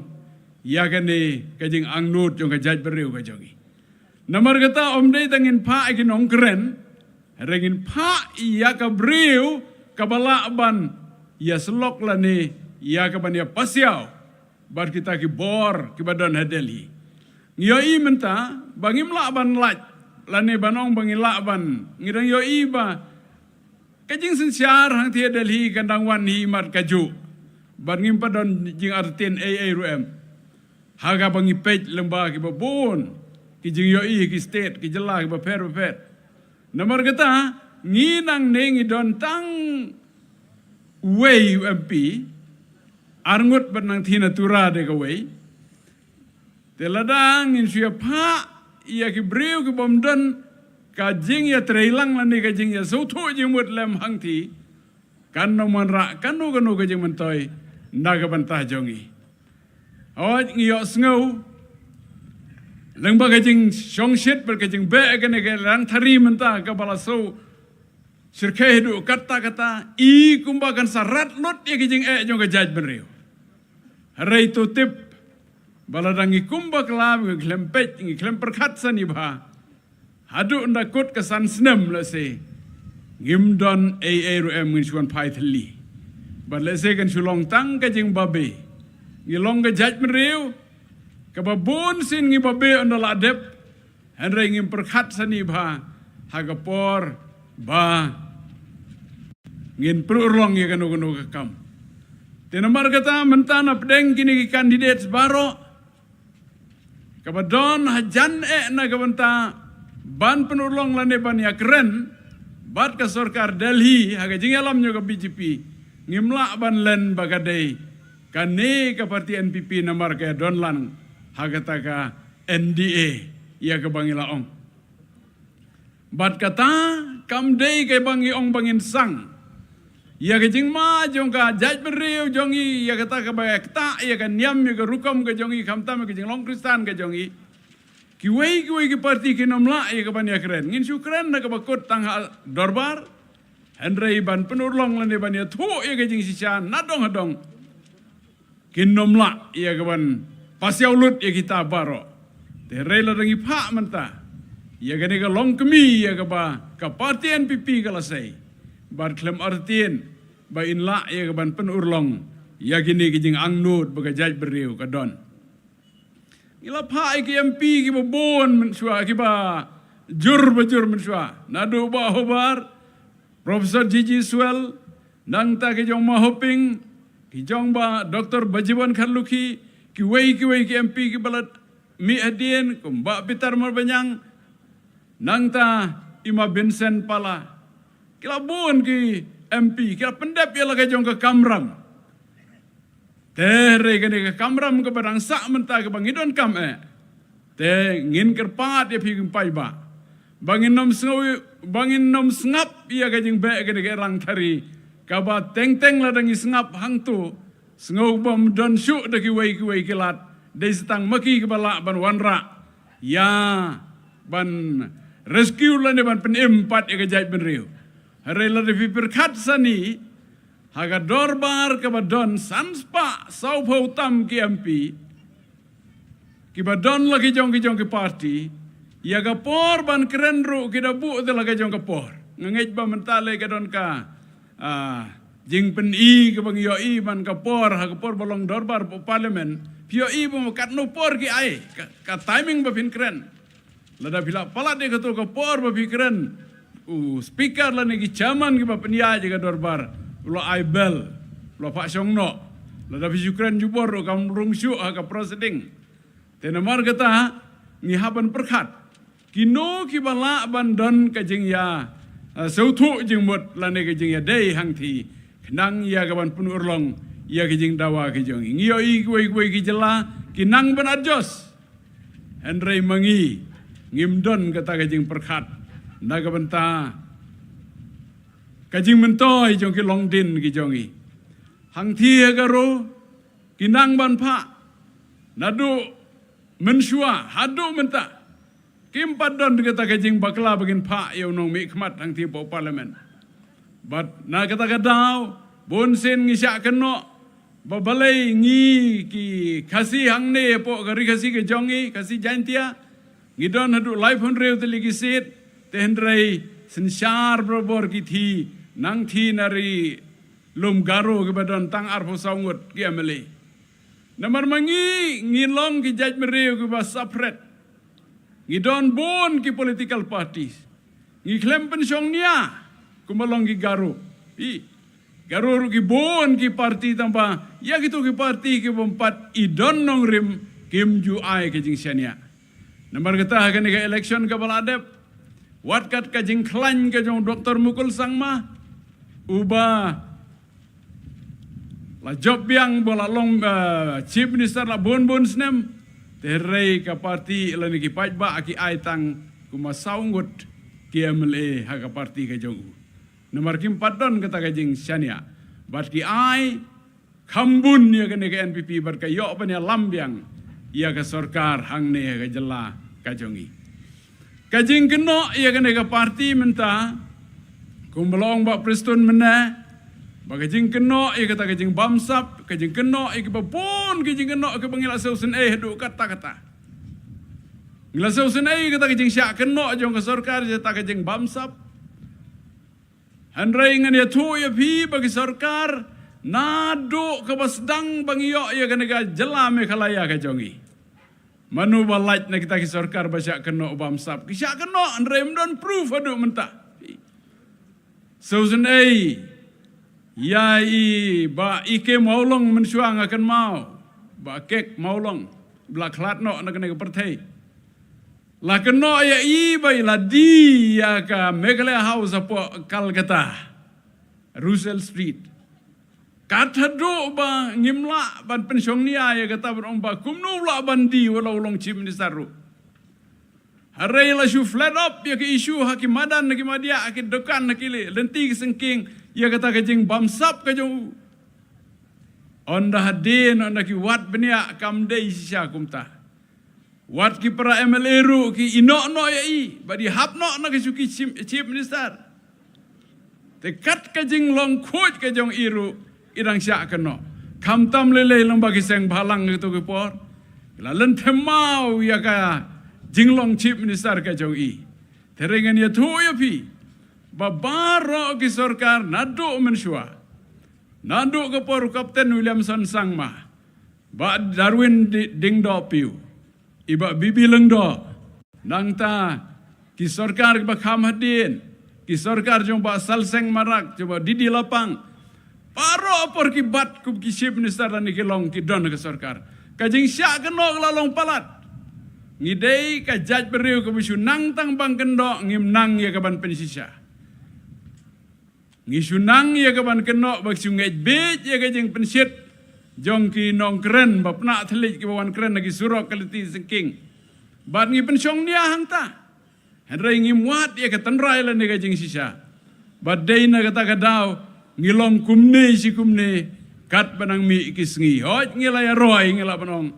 ïa kane ka jingangnud jong ka jaitbynriew ka jong ngi. Namar kata ym dei tang ngin phah ïa ki nongkren, hynrei ngin phah ïa ka briew kaba lah ban ïasyllok lane ïa kaban ïapasiaw bad kita ki bor kiba don ha Delhi. Ngi ïohi mynta ba ngim lah ban lait lane ban ong ba ngi lah ban, ngi dang ïohi ba ka jingsynshar hangtei ha Delhi kan dang wan hi mat kajuh. Bad ngim pat don jingartatien ei ei ruh em. Ha kaba ngi peit lyngba kiba bun ki jingïohi ki state ki jylla kiba pher ba pher. Namar kata ngi nangne ngi don tang wei u M P, arngut bad nang thina tura de kawei. Te lada ngin shu ïa phah ïa ki briew ki bym don ka jingïatreilang lane ka jingïasngewthuh jingmut lem hangti, kan nym wanrah kano kano ka jingmyntoi na ka bynta jong ngi. Hooid ngi ïohsngew lyngba ka jingshongshit bad ka jingbeh kane ka rangthari mynta kaba la shu shyrkhei haduh katta katta, i kumba kan sa rat lut ïa ka jingeh jong ka jaitbynriew. Hynrei to tip ba lada ngi kum bakla ngi khlem peit ngi khlem pyrkhat sani bha, haduh ynda kut ka san snem lehse ngim don ei ei ruh em, ngin shu wan phai thylli. Bad lehse kan shu long tang ka jingbabe. Ngi long ka jaitbynriew kaba bun sien ngi babe ynda la dep, hynrei ngim pyrkhat sani bha ha ka por ba ngin pynurlong ïa kano kano ka kam. Te namar kata mynta na pdeng kine ki candidates baroh kaba don hajan eh na ka bynta ban pynurlong lane ban ïakren bad ka sorkar Delhi ha ka jingïalam jong ka B J P, ngim lah ban len ba ka dei kane ka party N P P namar ka don lang ha kata ka N D A ïa kaba ngi la ong. Bad kata kam dei kaba ngi ong ba ngin sang ïa ka jingma jong ka jaitbynriew jong ngi, ïa kata kaba ktah ïa ka niam ïa ka rukom ka jong ngi, khamtam ïa ka jinglong Khristan ka jong ngi. Kiwei kiwei ki party kin ym lah ïa ka ban ïakren. Ngin shu kren na kaba kut tang ha dorbar, hynrei ban pynurlong lane ban ïathuh ïa ka jingshisha na dong ha dong kin ym lah ïa ka ban pasiaw lut ïa kita baroh. Te hynrei lada ngi phah mynta ïa kane ka longkmie ïa kaba ka party N P P ka la sei, bad khlem artatien ba in lah ïa ka ban pynurlong ïa kine ki jingangnud ba ka jaitbynriew ka don. Ngi la phah ïa ki M P kiba bun mynshuwa, kiba jur ba jur mynshuwa, naduh Bah Hobar, Professor G G Swell, nangta ki jong Mawhaping, ki jong Bah Doctor Bajibon Kharlukhi, kiwei kiwei ki M P kiba la mih hadien kum Bah Peter Marbaniang, nangta i Ma Vincent Pala. Ki la bun ki M P, ki la pyndep ïa la ka jong ka kamram. Te hynrei kane ka kamram kaba dang sah mynta kaba ngi donkam eh, te ngin kyrpad ïa phi ki paidbah ba ngin nym sngew, ba ngin nym sngap ïa ka jingbeh kane ka rangthari kaba teng teng lada ngi sngap hangto sngew bym don shuh da kiwei kiwei ki lad, dei sa tang ma ki kiba lah ban wanrah ïa ban rescue lane ban pynim pat ïa ka jaitbynriew. Hynrei lada phi pyrkhat sani ha ka dorbar kaba don san spah sawphew tam ki M P kiba don la ki jong ki jong ki party, ïa ka por ban kren ruh ki da buh te la ka jong ka por. Nga ngeit ba mynta lei ka don ka, ah, jingpyni kaba ngi ïohi man ka por, ha ka por ba long dorbar parliament, phi ïohi ba katno por ki ai ka, ka timing ba phin kren. Lada phi la palat ïa kato ka por ba phi kren, u speaker lane ki chairman kiba pynïaid ïa ka dorbar u la ai bell, u la phah shong noh. Lada phi shu kren jubor ruh kam rung shuh ha ka proceeding. Te namar kata ngi hap ban pyrkhat kino kiba lah ban don ka jingïa, eh, sngewthuh jingmut lane ka jingïadei hangti khnang ïa ka ban pynurlong ïa ka jingdawa ka jong ngi. Ngi ïohi kiwei kiwei ki jylla ki nang ban adjust. Hynrei ma ngi ngim don kata ka jingpyrkhat na ka bynta ka jingmyntoi jong ki longdien ki jong ngi. Hangti ha Garo ki nang ban phah naduh mynshuwa haduh mynta. Kim pat don kata ka jingbakla ba kin phah ïa u nongmihkhmat hangti hapoh parliament. Bad na kata ka daw bun sien ngi shah kynnoh ba balei ngi ki Khasi hangne hapoh ka ri Khasi ka jong ngi, Khasi Jaintia, ngi don haduh laiphew hynriew tylli ki seat, te hynrei synshar barabor ki thi nangti na ri lum Garo kiba don tang arphew saw ngut ki M L A. Namar ma ngi ngi long ki jaitbynriew kiba separate. Ngi don bun ki political parties. Ngi khlem pynshong nia kumba long ki Garo. Ï. Ka ruh ruh ki bun ki parti tang ba ïa kito ki parti ki bym pat i don nongrim kim ju ai ka jingshaniah. Namar kata ha kane ka election kaba la dep, wat kat ka jingkhlaiñ ka jong Doktor Mukul Sangma, uba la jop biang ba la long, eh, Chief Minister la bun bun snem, te hynrei ka parti lane ki paidbah ki ai tang kumba saw ngut ki M L A ha ka parti ka jong u. Namar kim pat don kata ka jingshaniah. Bad ki ai kham bun ïa kane ka N P P bad ka ïoh ban ïalam biang ïa ka sorkar hangne ha ka jylla ka jong i. Ka jingkynnoh ïa kane ka parti mynta, kumba la ong Bah Prestone mynne, ba ka jingkynnoh ïa kata ka jingbamsap, ka jingkynnoh ïa kiba bun ka jingkynnoh kaba ngi la sngewsynei haduh katta katta. Ngi la sngewsynei kata ka jingshah kynnoh jong ka sorkar ïa kata ka jingbamsap. Hynrei ngan ïathuh ïa phi ba ki sorkar naduh kaba sdang ba ngi ïoh ïa kane ka jylla Meghalaya ka jong i. Mano ba lait na kita ki sorkar ba shah kynnoh bamsap? Ki shah kynnoh hynrei ym don proof haduh mynta. Sngewsynei ïa i Bah E K Mawlong mynshuwa nga kynmaw, Bah Kek Mawlong, ba la khlad noh na kane ka pyrthei. La kynnoh ïa i ba i la die ïa ka Meghalaya House hapoh Kolkata, Russell Street. Kat haduh ba ngim lah ban pynshongnia ïa kata ban ong ba kumno u lah ban die wat la u long Chief Minister ruh. Hynrei la shu flat up ïa ka issue ha ki madan, ha ki madiah, ha ki dukan, ha ki lynti ki syngkien ïa kata ka jingbamsap ka jong u. Ynda hadien, ynda ki wad bniah kam dei shisha kumta. Wat ki para M L A ruh ki ïehnoh noh ïa i, bad i hap noh na ka shuki Chief, Chief Minister. Te kat ka jinglong khuid ka jong i ruh i dang shah kynnoh. Khamtam lei lei lyngba ki seng bhalang kito ki por, la lynthem maw ïa ka jinglong Chief Minister ka jong i. Te hynrei ngan ïathuh ïa phi ba baroh ki sorkar naduh mynshuwa, naduh ka por u Captain Williamson Sangma, Bah Darwin Di-, Dingdoh Piew, i Bah B B Lyngdoh, nangta ki sorkar kiba kham hadien, ki sorkar jong Bah Salseng Marak, jong Bah D D Lapang, baroh por ki bat kum ki Chief Minister lane ki long ki don ka sorkar. Ka jingshah kynnoh ka la long palat. Ngi dei ka jaitbynriew kaba shu nang tang ban kynnoh, ngim nang ïa ka ban pynshisha. Ngi shu nang ïa ka ban kynnoh, ba shu ngeit beit ïa ka jingpynshit jong ki nongkren ba pnah thylliej kiba wan kren ha ki surok, ka lynti syngkien. Bad ngi pynshongnia hangta. Hynrei ngim wad ïa ka tynrai lane ka jingshisha. Bad dei na kata ka daw ngi long kumne shi kumne katba nang mih ki sngi. Hooid, ngi la ïaroi, ngi la ban ong.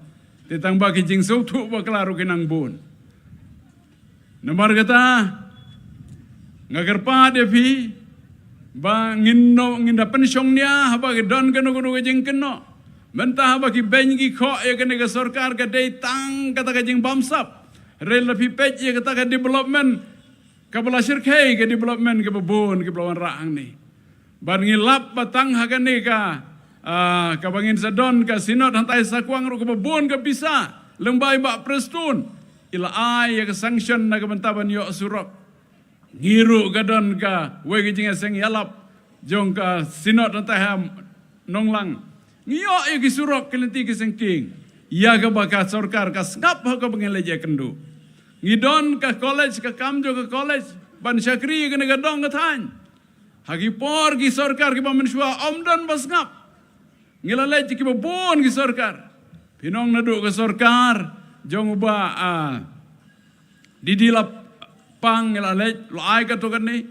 Te tang ba ki jingsngewthuh bakla ruh ki nang bun. Namar kata, nga kyrpad ïa phi ba ngin no-, ngin da pynshongnia haba ki don kano kano ka jingkynnoh. Mynta haba ki beiñ ki khoh ïa kane ka sorkar ka dei tang kata ka jingbamsap. Hynrei la phi peit ïa kata ka development, kaba la shyrkhei ka development kaba bun kaba la wanrah hangne. Bad ngi lap ba tang ha kane ka, ah, kaba ngin sa don ka Synod hangtai Sakwang ruh kaba bun ka pisa lyngba i Bah Prestone i la ai ïa ka sanction na ka bynta ban ïoh surok. Ngi ruh ka don kawei ka jingïaseng ïalap jong ka Synod hangtai ha Nonglang. Ngi ïoh ïa ki surok, ki lynti ki syngkien ïa kaba ka sorkar ka sngap ha kaba ngi leit ïakynduh. Ngi don ka college, ka kam jong ka college ban shakri ïa kane ka dong ka thaiñ. Ha ki por ki sorkar kiba mynshuwa ym don ba sngap. Ngi la leit kiba bun ki sorkar. Pynban naduh ka sorkar jong u Bah, ah, D D Lapang ngi la leit, la ai katto katne,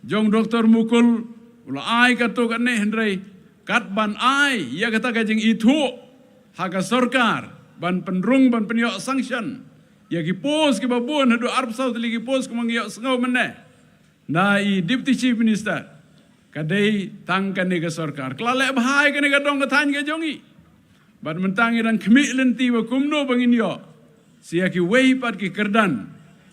jong Doktor Mukul la ai katto katne, hynrei kat ban ai ïa kata ka jingithuh ha ka sorkar ban pynrung, ban pynïoh sanction ïa ki post kiba bun, haduh arphew saw tylli ki post kumba ngi ïohsngew mynne na i Deputy Chief Minister. Ka dei tang kane ka sorkar ka la leh bha ïa kane ka dong ka thaiñ ka jong i. Bad mynta ngi dang khmih lynti ba kumno ba ngin ïoh sa ïa kiwei pat ki kyrdan,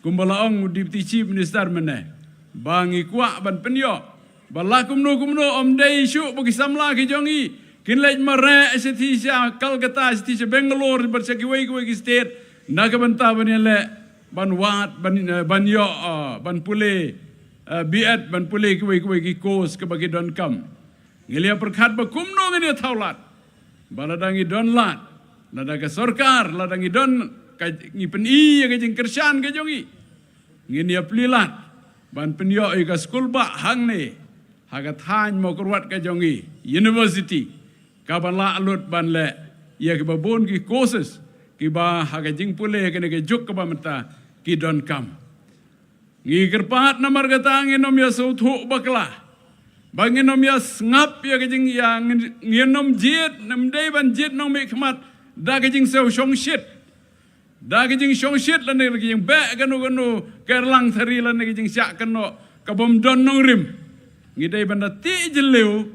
kumba la ong u Deputy Chief Minister mynne, ba ngi kwah ban pynïoh ba la kumno kumno ym dei shuh ba ki samla ki jong i kin leit mareh shathie sha Kolkata, shathie sha Bangalore bad sha kiwei kiwei ki state na ka bynta ban ïaleh, ban wad, ban, eh, ban ïoh, eh, ban pule, eh, B.Ed, ban pule kiwei kiwei ki course kaba ki donkam. Ngi la ïa pyrkhat ba kumno ngin ïa thaw lad, ba lada ngi don lad, lada ka sorkar, lada ngi don ka, ngi pyni ïa ka jingkyrshan ka jong ngi, ngin ïa plie lad ban pynïoh ïa ka skul bah hangne ha ka thaiñ Mawkyrwat ka jong ngi, university, ka ban lah lut ban leh ïa kiba bun ki courses kiba ha ka jingpule kane ka juk kaba mynta ki donkam. Ngi kyrpad namar kata ngin ym ïa sngewthuh bakla, ba ngin ym ïa sngap ïa ka jing, ïa ngin, ngin ym jied, ym dei ban jied nongmihkhmat da ka jingsngewshongshit, da ka jingshongshit lane ka jingbeh kano kano ka erlang thari lane ka jingshah kynnoh ka bym don nongrim. Ngi dei ban da tih jylliew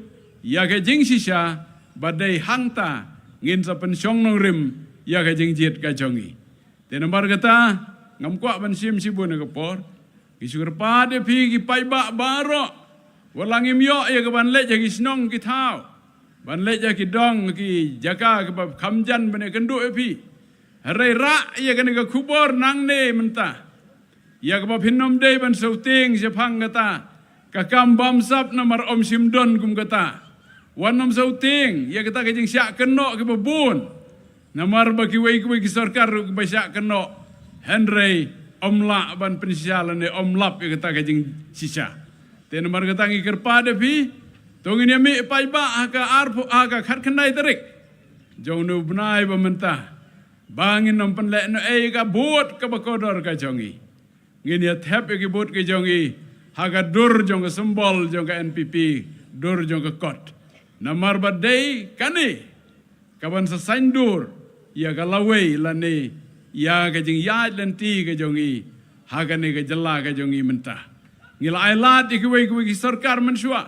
ïa ka jingshisha, ba dei hangta ngin sa pynshong nongrim ïa ka jingjied ka jong ngi. Te namar kata, ngam kwah ban shim shibun ïa ka por. Ngi shu kyrpad ïa phi ki paidbah baroh, wat la ngim ïoh ïa ka ban leit ha ki shnong ki thaw, ban leit ha ki dong ki jaka kiba kham jan ban ïakynduh ïa phi, hynrei rah ïa kane ka khubor nangne mynta, ïa kaba phin ym dei ban sngewtieng shaphang kata ka kam bamsap namar ym shym don kum kata. Wat nym sngewtieng ïa kata ka jingshah kynnoh kiba bun, namar ba kiwei kiwei ki sorkar ruh kiba shah kynnoh, hynrei ym lah ban pynshisha lane ym lap ïa kata ka jingshisha. Te namar kata ngi kyrpad ïa phi, to ngin ïa mih paidbah ha ka arphew, ha ka khatkhyndai tarik jong une u bnai ba mynta, ba ngin ym pynlehnohei ïa ka vote kaba kordor ka jong ngi. Ngin ïa thep ïa ki vote ki jong ngi ha ka dur jong ka symbol jong ka N P P, dur jong ka kot. Namar ba dei kane ka ban sa saiñdur ïa ka lawei lane ïa ka jingïaid lynti ka jong ngi ha kane ka jylla ka jong ngi mynta. Ngi la ai lad ïa kiwei kiwei ki sorkar mynshuwa,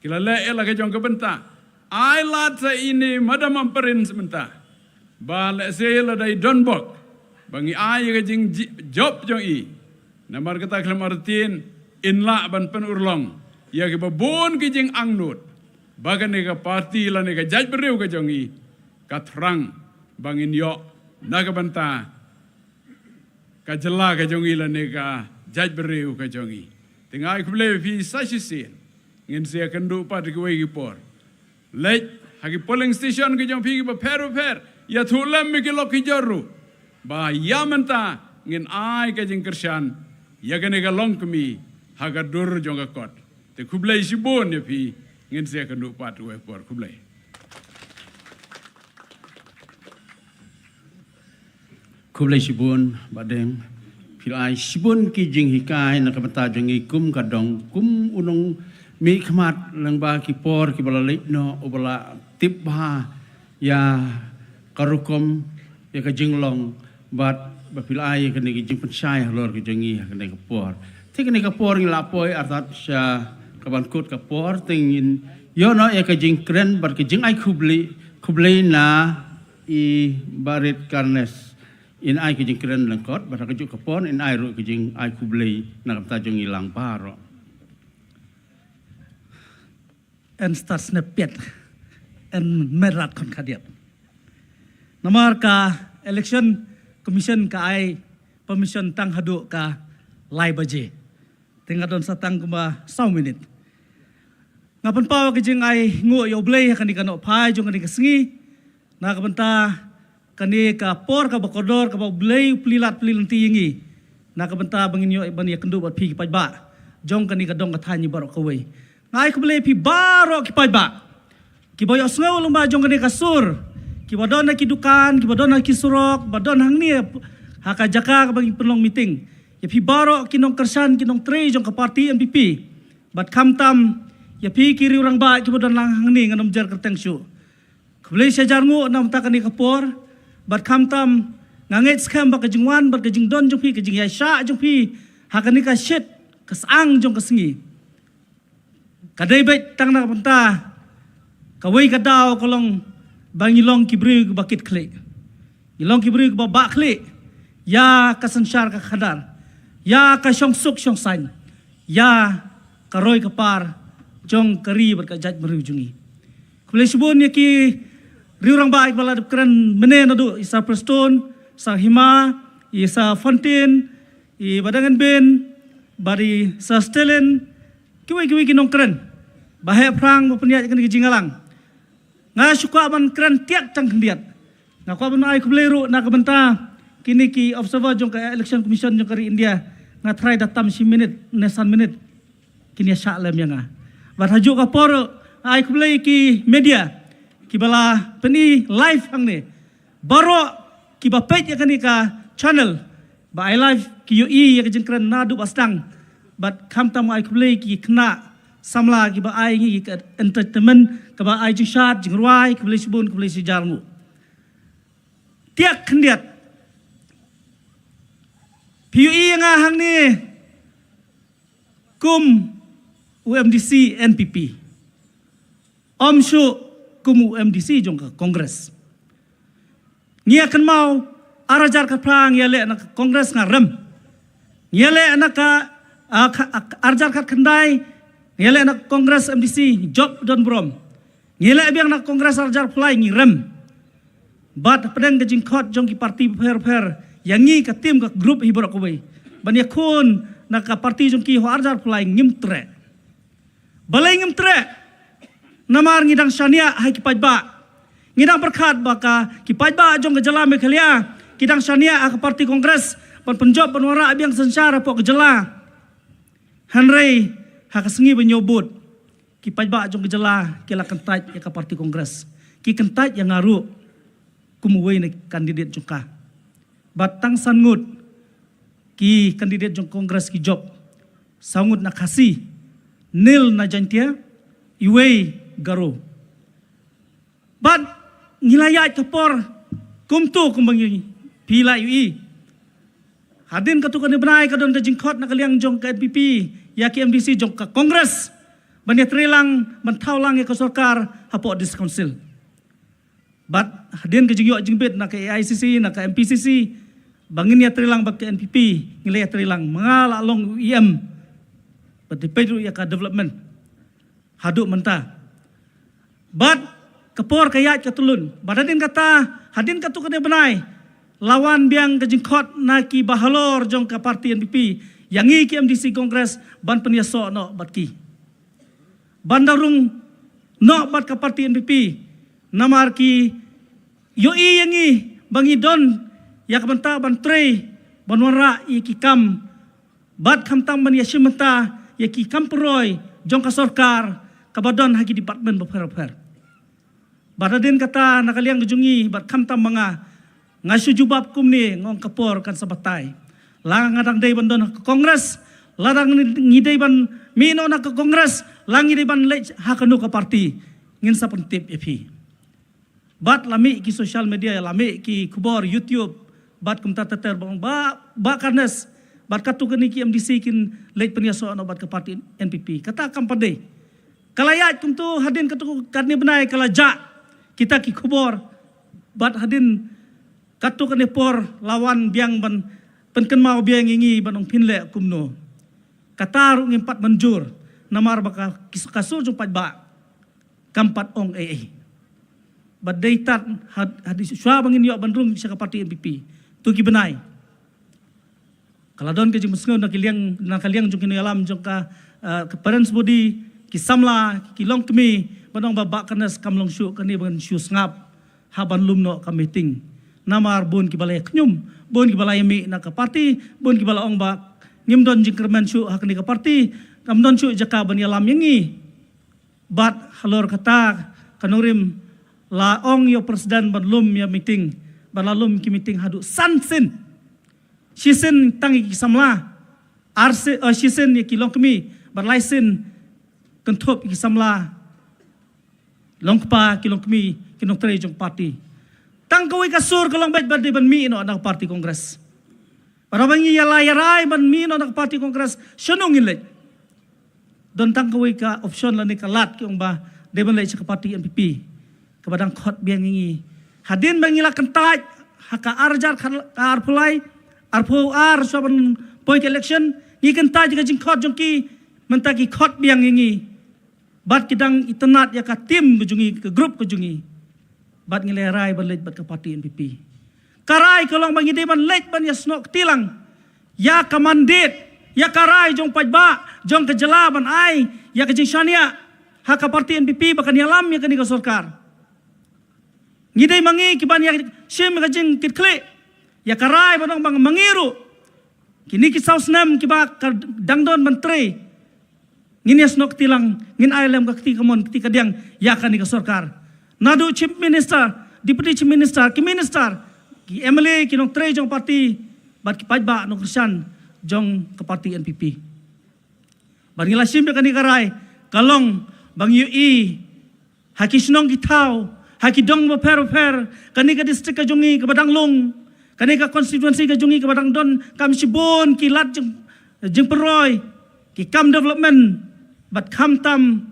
ki la leh ïa la ka jong ka bynta. Ai lad sa ine Madam Ampareen mynta, ba lehse lada i don bok, ba ngi ai ïa ka jingjop jong i. Namar kata khlem artatien, in lah ban pynurlong ïa kiba bun ki jingangnud, ba kane ka parti lane ka jaitbynriew ka jong i ka thrang ba ngin ïoh na ka bynta ka jylla ka jong i lane ka jaitbynriew ka jong i. Te nga ai khublei ïa phi sa shisien. Ngin sa ïakynduh pat ha kiwei ki por. Leit ha ki polling station ki jong phi kiba pher bapher, ïathuh lem ïa ki lok ki jor ruh, ba ïa mynta ngin ai ka jingkyrshan ïa kane ka longkmie ha ka dur jong ka kot. Te khublei shibun ïa phi. Ngin sa ïakynduh pat ha kiwei ki por. Khublei. Khublei shibun Bah Deng. Phi la ai shibun ki jinghikai na ka bynta jong ngi kum ka dong, kum u nongmihkhmat, lyngba ki por kiba la leit noh, uba la tip bha ïa ka rukom, ïa ka jinglong, bad ba phi la ai ïa kane ka jingpynshai halor ka jong ngi ha kane ka por. Te kane ka por ngi la poi artat sha ka ban kut ka por, te ngin ïoh noh ïa ka jingkren bad ka jingai khublei, khublei na i Bah Rit Carnes. In ai ka jingkren lyngkot, bad ha kajuh ka por in ai ruh ka jingai khublei na ka bynta jong ngi lang baroh. Yn start snep piat, yn met rat khun khadiat. Namar ka Election Commission ka ai permission tang haduh ka lai baje. Te nga don sa tang kumba saw minit. Nga pynpaw ka jingai nguh ïa U Blei ha kane ka nohphai jong kane ka sngi, na ka bynta kane ka por kaba kordor kaba U Blei u plie lad plie lynti ïa ngi, na ka bynta ba ngin ïoh ban ïakynduh bad phi ki paidbah jong kane ka dong ka thaiñ baroh kawei. Nga ai khublei ïa phi baroh ki paidbah kiba ïohsngew lyngba jong kane ka sur, kiba don ha ki dukan, kiba don ha ki surok, ba don hangne ha ka jaka kaba ngi pynlong meeting. Ïa phi baroh ki nongkyrshan, ki nongtrei jong ka parti N P P, bad khamtam ïa phi ki riewrangbah kiba don lang hangne, ngan ym jer kyrteng shuh. Khublei shihajar nguh na ka bynta kane ka por, bad khamtam nga ngeit skhem ba ka jingwan bad ka jingdon jong phi, ka jingïaishah jong phi ha kane ka shit ka syang jong ka sngi, ka dei beit tang na ka bynta kawei ka daw, ka long ba ngi long ki briew kiba kit khlieh, ngi long ki briew kiba bah khlieh ïa ka synshar ka khadar, ïa ka shongsuk shongsaiñ, ïa ka roi ka par jong ka ri bad ka jaitbynriew jong ngi. Khublei shibun ïa ki riewrangbah kiba la dep kren mynne naduh i Sir Prestone, Sir Hima, i Sir Fontaine, i Bah Deng Nbin, bad i Sir Stalin, kiwei kiwei ki nongkren. Ba heh phrang ba pynïaid kane ka jingïalang. Nga shu kwah ban kren tiak tang khyndiat. Nga kwah ban ai khublei ruh na ka bynta kine ki observer jong ka Election Commission jong ka ri India. Nga trai da tam shi minit ne san minit. Kin ïa shah lem ïa nga. Bad ha juh ka por ruh, ai khublei ki media kiba la pyni live hangne. Baroh kiba peit ïa kane ka channel ba ai live, ki ïohi ïa ka jingkren naduh ba sdang. Bad khamtam ai khublei ki khynnah samla kiba ai ngi ka entertainment, kaba ai jingshad jingrwai, khublei shibun, khublei shihajar nguh. Tiak khyndiat, phi ïohi ïa nga hangne kum u M D C N P P. Ym shuh kum u M D C jong ka Congress. Ngi ïa kynmaw, ar hajar khatphra ngi ïaleh na ka Congress, nga rem. Ngi ïaleh na ka, ah, kha-, ah, ar hajar khatkhyndai ngi ïaleh na ka Congress, M D C jop don burom. Ngi ïaleh biang na ka Congress ar hajar arphew lai, ngi rem. Bad hapdeng ka jingkhot jong ki parti bapher bapher, ïa ngi ka tim ka group hi baroh kawei, ban ïakhun na ka parti jong ki ha ar hajar arphew lai, ngim treh. Balei ngim treh? Namar ngi dang shaniah ha ki paidbah. Ngi dang pyrkhat ba ka, ki paidbah jong ka jylla Meghalaya ki dang shaniah ha ka parti Congress ban pynjop ban wanrah biang synshar hapoh ka jylla. Hynrei ha ka sngi ba ñiew vote, ki paidbah jong ka jylla ki la kyntait ïa ka parti Congress. Ki kyntait ïa nga ruh kum uwei na ki candidate jong ka. Bad tang san ngut ki candidate jong Congress ki jop. Saw ngut na Khasi, nil na Jaintia, iwei Garo. Bad ngi la ïaid ka por kumto kumba ngi, phi la ïohi. Hadien katto katne bnai ka don ka jingkhot na ka liang jong ka N P P ïa ki M D C jong ka Congress ban ïatreilang, ban thaw lang ïa ka sorkar hapoh District Council. Bad hadien ka jingïoh jingbit na ka A I C C, na ka M P C C, ba ngin ïatreilang bad ka N P P, ngi la ïatreilang, ma nga la long E M. Bad dei peit ruh ïa ka development haduh mynta. Bad ka por ka ïaid ka tylun. Bad hadien kata, hadien katto katne bnai, la wan biang ka jingkhot na ki bahalor jong ka parti N P P ïa ngi ki M D C Congress ban pynïasoh noh bad ki, ban da rung noh bad ka parti N P P. Namar ki ïohi ïa ngi ba ngi don ïa ka bynta ban trei, ban wanrah ïa ki kam, bad khamtam ban ïashim bynta ïa ki kam pyroi jong ka sorkar kaba don ha ki department bapher bapher. Bad hadien kata, na ka liang ka jong ngi, bad khamtam ma nga, nga shu jubab kumne, nga ong ka por kan sa batai. La nga dang dei ban don ha ka Congress, la dang ngi dei ban mih noh na ka Congress, la ngi dei ban leit ha kano ka parti, ngin sa pyntip ïa phi. Bad la mih ki social media, la mih ki khubor YouTube, bad kumta ter ter ba ong ba, Bah Carnes bad katto katne ki M D C kin leit pynïasoh noh bad ka parti N P P. Kata kam pat dei. Ka la ïaid kumto, hadien katto katne bnai ka la jah kita ki khubor. Bad hadien katto katne por la wan biang ban pynkynmaw biang ïa ngi ban ong phin leh kumno. Kata ruh ngim pat mynjur, namar ba ka, ka sur jong paidbah kam pat ong ei ei. Bad dei tad had, hadien shuwa ba ngin ïoh ban rung sha ka parti N P P, to ki bnai ka la don ka jingpynsngew na ka liang, na ka liang jong ki nongïalam jong ka, eh, ka parents body, ki samla, ki longkmie, ban ong ba Bah Carnes kam long shuh kane ban shu sngap ha ban lum noh ka meeting. Namar bun kiba la ïa khñium, bun kiba la ïa mih na ka parti, bun kiba la ong ba ngim don jingkyrmen shuh ha kane ka parti, kam don shuh jaka ban ïalam ïa ngi. Bad halor kata, ka nongrim la ong ïa u president ban lum ïa meeting, bad la lum ki meeting haduh san sien. Shisien tang ïa ki samla, ar sien, eh, shisien ïa ki longkmie, bad lai sien kynthup ïa ki samla, longkpa, ki longkmie, ki nongtrei jong parti. Tang kawei ka sur ka long beit ba dei ban mih noh na ka parti Congress. Para ba ngi ïa la ïa rai ban mih noh na ka parti Congress, shano ngin leit? Don tang kawei ka option lane ka lad, ki ong ba dei ban leit sha ka parti N P P, kaba dang khot biang ïa ngi. Hadien ba ngi la kyntait ha ka ar hajar khat, ka arphew lai, arphew ar, shuwa ban poi ka election, ngi kyntait ïa ka jingkhot jong ki, mynta ki khot biang ïa ngi. Bad ki dang itynnad ïa ka tim ka jong ngi, ka group ka jong ngi. Bad ngi la rai ban leit bad ka parti N P P. Ka rai ka long ba ngi dei ban leit ban ïasnoh kti lang ïa ka mandate, ïa ka rai jong paidbah, jong ka jylla ban ai ïa ka jingshaniah. ha ka parti N P P ba kan ïalam ïa kane ka sorkar. Ngi dei ma ngi ki ban ïa shim ka jingkitkhlieh ïa ka rai ba nong bang ma ngi ruh kine ki saw snem kiba ka dang don ban trei, ngin ïa snoh kti lang, ngin ai lem ka kti kamon kti kadiang ïa kane ka sorkar. Naduh Chief Minister, Deputy Chief Minister, ki Minister, ki M L A, ki nongtrei jong parti bad ki paidbah nongkyrshan jong ka parti N P P. Bad ngi la shim ïa kane ka rai ka long ba ngi ïohi ha ki shnong ki thaw, ha ki dong bapher bapher, kane ka district ka jong ngi kaba dang lung, kane ka constituency ka jong ngi kaba dang don kam shibun ki lad jing, jingpynroi, ki kam development, bad khamtam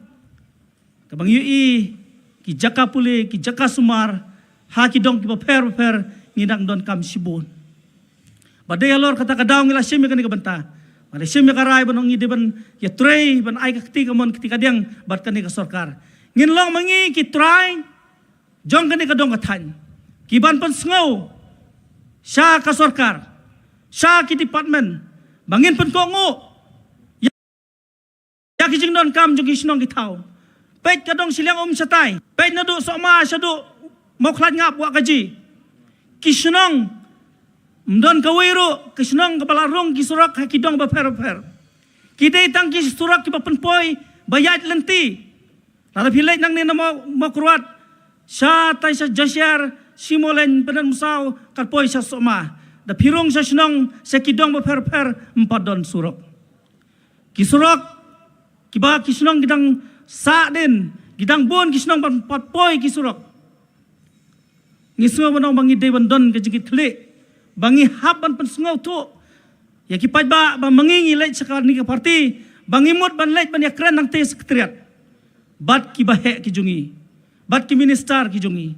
kaba ngi ïohi ki jaka pule, ki jaka sumar ha ki dong kiba pher bapher ngi dang don kam shibun. Bad dei halor kata ka daw ngi la shim ïa kane ka bynta, ngi la shim ïa ka rai ba nong ngi dei ban ïatrei ban ai ka kti kamon kti kadiang bad kane ka sorkar. Ngin long ma ngi ki trai jong kane ka dong ka thaiñ ki ban pynsngew sha ka sorkar, sha ki department ba ngin pynkohnguh ïa ki jingdonkam jong ki shnong ki thaw. Peit ka dong shiliang um shatai, peit naduh Sohma shaduh Mawkhlaiñ Ngap Wah Kaji. Ki shnong, ym don kawei ruh ka shnong kaba la rung ki surok ha ki dong bapher bapher. Ki dei tang ki surok kiba pynpoi ba ïaid lynti. Lada phi leit nangne na Maw, Mawkyrwat, shatai sha Jashiar, Shimolein, Pyndengmawsaw, kat poi sha Sohma. Da phi rung sha shnong sha ki dong bapher bapher ym pat don surok. Ki surok kiba ki shnong ki dang sahdien, ki dang bun ki shnong ban pat poi ki surok. Ngi sngew ba nong ba ngi dei ban don ka jingkitkhlieh, ba ngi hap ban pynsngewthuh ïa ki paidbah ba ma ngi ngi leit sha kane ka parti, ba ngi mut ban leit ban ïakren nangta Secretariat bad kiba heh ki jong ngi, bad ki minister ki jong ngi,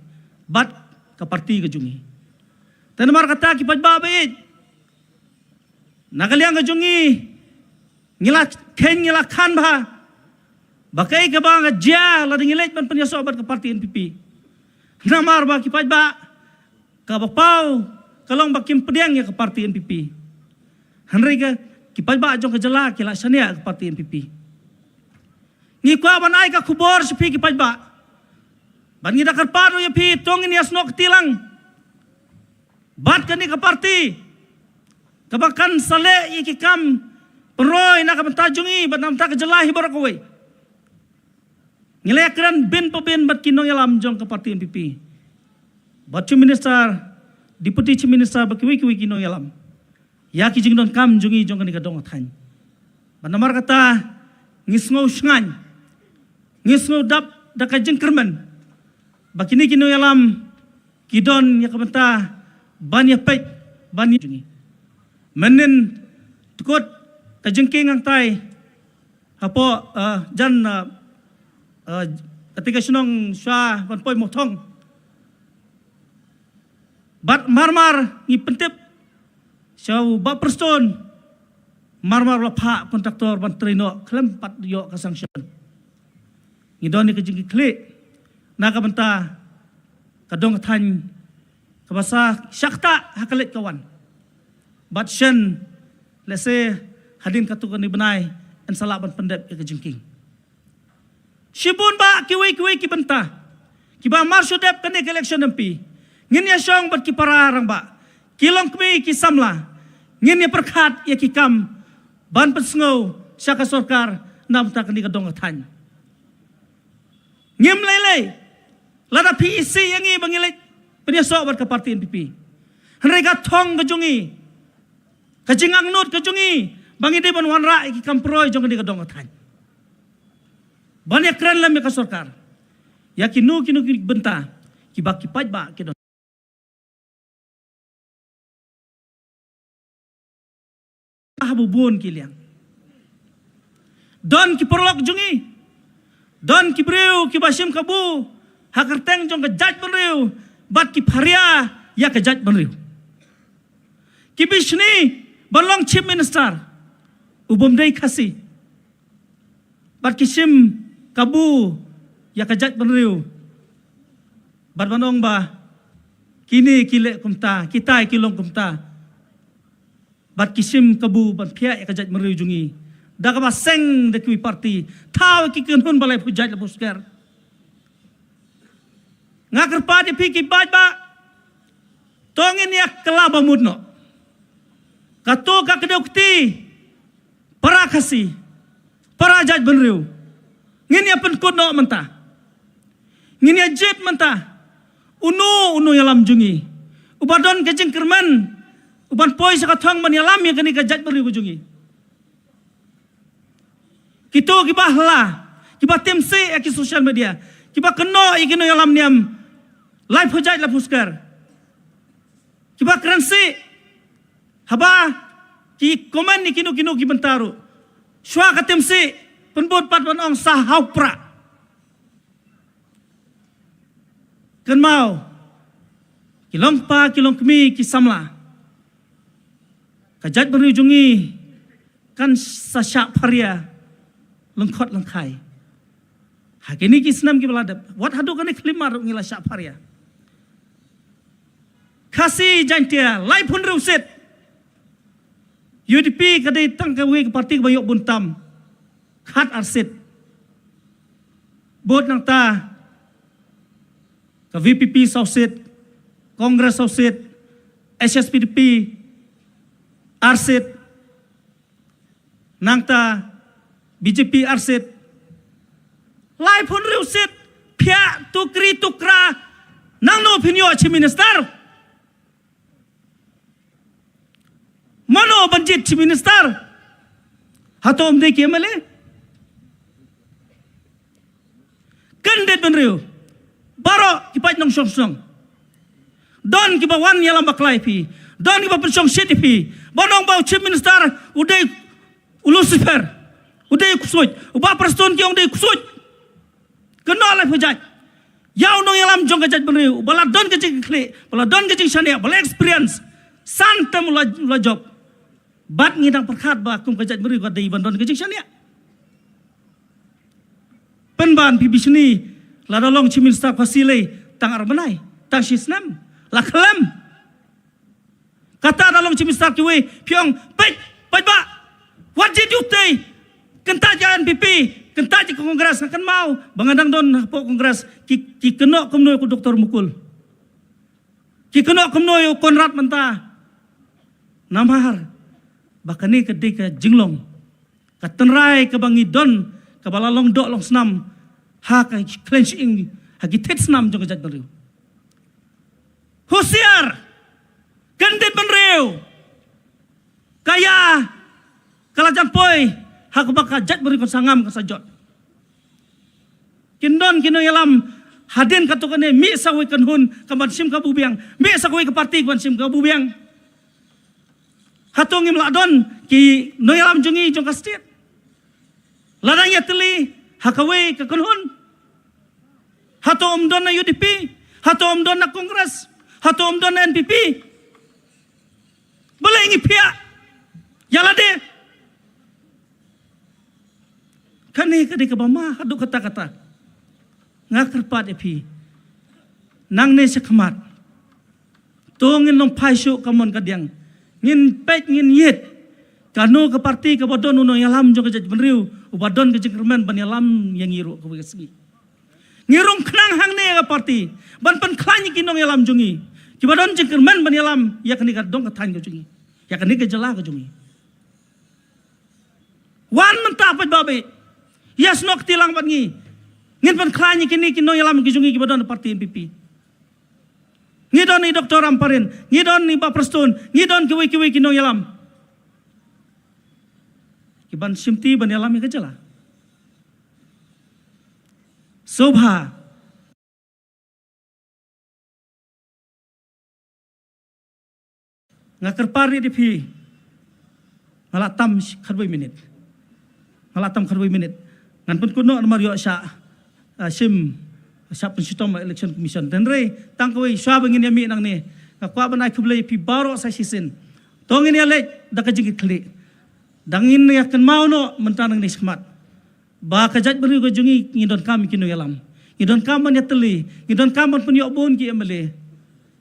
bad ka parti ka jong ngi. Te namar kata ki paidbah ba ïeit, na ka liang ka jong ngi, ngi la kheiñ, ngi la khan bha ba kaei kaba nga jia lada ngi leit ban pynïasoh bad ka parti N P P. Namar ba ki paidbah kaba paw ka long ba kim pdiang ïa ka parti N P P. Hynrei ka, ki paidbah jong ka jylla ki la shaniah ka parti N P P. Ngi kwah ban ai ka khubor sha phi ki paidbah, ban ngi da kyrpad ruh ïa phi, to ngin ïasnoh kti lang bad kane ka parti kaba kan sa leh ïa ki kam pynroi na ka bynta jong ngi bad na ka bynta ka jylla hi baroh kawei. Ngi la ïakren bin pa bin bad ki nongïalam jong ka parti N P P, bad Chief Minister, Deputy Chief Minister, bad kiwei kiwei ki nongïalam ïa ki jingdonkam jong ngi jong kane ka dong ka thaiñ. Bad namar kata ngi sngew shngaiñ, ngi sngew dap da ka jingkyrmen ba kine ki nongïalam ki don ïa ka bynta ban ïa peit ban ïa jong ngi. Mynnin tkut ka jingkieng hangtai hapoh, eh, jan, eh, eh, kata ka shnong sha ban poi Mawthong. Bad marmar ngi pyntip sha u Bah Prestone, marmar la phah kontraktor ban trei noh khlem pat ïoh ka sanction. Ngi don ïa ka jingkitkhlieh na ka bynta ka dong ka thaiñ kaba sa shakta ha ka leit ka wan. Bad shen lehse hadien katto katne bnai yn sa lah ban pyndep ïa ka jingkieng. Shibun bah kiwei kiwei ki bynta kiba mar shu dep kane ka election M P ngin ïa shong bad ki para rangbah, ki longkmie, ki samla, ngin ïa pyrkhat ïa ki kam ban pynsngew sha ka sorkar na bynta kane ka dong ka thaiñ. Ngim lei lei lada phi isih ïa ngi ba ngi leit pynïasoh bad ka parti N P P. Hynrei ka thong ka jong ngi, ka jingangnud ka jong ngi ba ngi dei ban wanrah ïa ki kam pynroi jong kane ka dong ka thaiñ ban ïakren lem ïa ka sorkar ïa kino kino ki bynta kiba ki paidbah ki don. Ha bun ki liang don ki paralok jong ngi, don ki briew kiba shim kabu ha kyrteng jong ka jaitbynriew bad ki pharia ïa ka jaitbynriew. Ki bishni ban long Chief Minister u bym dei Khasi, bad ki shim kabu ïa ka jaitbynriew bad ban ong ba kine ki leh kumta, kitai ki long kumta, bad ki shim kabu ban phiah ïa ka jaitbynriew jong ngi. Da kaba seng da kiwei parti. Thaw ki kynhun ba laiphew jait laiphew square. Nga kyrpad ïa phi ki paidbah. To ngin ïa kylla ba mut noh. Kato ka kdew kti. Para Khasi. Para jaitbynriew. Ngin ïa pynkut noh mynta. Ngin ïa jied mynta. Uno uno ïalam jong ngi. Uba don ka jingkyrmen. Uban poi sha ka thong ban ïalam ïa kane ka jaitbynriew ka jong ngi. Kito kiba hla, kiba tim sih ïa ki social media, kiba kynnoh ïa ki nongïalam niam, laiphew jait laiphew square. Kiba kren sih, haba ki comment ïa kino kino ki bynta ruh. Shuwa ka tim sih, pynbud pat ban ong sa haw pra. Kynmaw, ki long kpa, ki long kmie, ki samla. Ka jaitbynriew jong ngi, kan sa shah pharia, lyngkhot lyngkhai. Ha kine ki snem kiba la dep. Wat haduh kane khyllipmat ruh ngi la shah pharia. Khasi Jaintia, laiphew hynriew seat. U D P ka dei tang kawei ka parti kaba ïoh bun tam. Khat ar seat. Bud nangta ka V P P saw seat, Congress saw seat, H S P D P ar seat, nangta B J P ar seat. Laiphew hynriew seat, phiah tukri tukra, nangno phin ïoh Chief Minister? Mano ban jied Chief Minister? Hato ym dei ki M L A? Candidate bynriew baroh ki paid nongshong shnong. Don kiba wan ïalam bakla ïa phi. Don kiba pynshong shit ïa phi. Ban ong ba u Chief Minister u dei u Lucifer. U dei u ksuid. U Bah Prestone ki ong dei u ksuid. Kynnoh laiphew jait. Ïa u nongïalam jong ka jaitbynriew ba la don ka jingkitkhlieh, ba la don ka jingshaniah, ba la experience. San term u la, u la jop. Bad ngi dang pyrkhat ba kum ka jaitbynriew ka dei ban don ka jingshaniah. Pynban phi bishni, lada long Chief Minister Khasi lei tang ar bnai, tang shi snem, la khlem. Kata da long Chief Minister kiwei, phi ong, peit, peit ba. Wat jied ïa utei. Kyntait ïa N P P, kyntait ïa ka Congress, nga kynmaw ba nga dang don hapoh Congress, ki, ki kynnoh kumno ïa u Doctor Mukul. Ki kynnoh kumno ïa u Conrad mynta. Namar ba kane ka dei ka jinglong, ka tynrai kaba ngi don, kaba la long doh long snam ha ka khlem shyieng, ha ki thied snam jong ka jaitbynriew. Husiar, kyndit bynriew. Ka ïa ka la jan poi ha kaba ka jaitbynriew kan sa ngam, kan sa jot. Kin don ki nongïalam hadien katto katne, mih sa kawei ka kynhun kaban shim kaba biang, mih sa kawei ka parti kaban shim kaba biang. Hato ngim lah don ki nongïalam jong ngi jong ka state? Lada ngi ïatylli ha kawei ka kynhun, hato ym don na U D P? Hato ym don na Congress? Hato ym don na N P P? Balei ngi phiah ïa lade? Kane ka dei kaba ma haduh katta katta. Nga kyrpad ïa phi, nangne shakhmat, to ngin long phai shuh ka mon ka diang. Ngin peit, ngin ïit. Kano ka parti kaba don u nongïalam jong ka jaitbynriew uba don ka jingkyrmen ban ïalam ïa ngi ruh kawei ka sngi. Ngi rung khnang hangne ïa ka parti ban pynkhlaiñ ïa ki nongïalam jong ngi kiba don jingkyrmen ban ïalam ïa kane ka dong ka thaiñ ka jong ngi, ïa kane ka jylla ka jong ngi. Wan mynta pat ba beit, ïasnoh kti lang bad ngi. Ngin pynkhlaiñ ïa kine ki nongïalam ki jong ngi kiba don parti N P P. Ngi don i Doctor Ampareen, ngi don i Bah Prestone, ngi don kiwei kiwei ki nongïalam kiban shimti ban ïalam ïa ka jylla. Sngewbha. Nga kyrpad ïa phi. Nga la tam khatwei minit. Nga la tam khatwei minit. Ngan pynkut noh namar ïoh sha, ah, shim, sha pynshitom Election Commission. Hynrei tang kawei, shuwa ba ngin ïa mih nangne, nga kwah ban ai khublei ïa phi baroh sa shisien. To ngin ïa leit da ka jingkitkhlieh. Dang ngin ïa kynmaw noh mynta nangne shakhmat. Ba ka jaitbynriew ka jong ngi, ngi donkam ki nongïalam. Ngi donkam ban ïatylli, ngi donkam ban pynïoh bun ki M L A.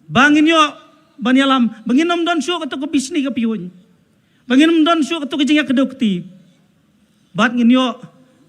Ba ngin ïoh ban ïalam, ba ngin ym don shuh kato ka bishni ka piuñ. Ba ngin ym don shuh kato ka jingïakdew kti. Bad ngin ïoh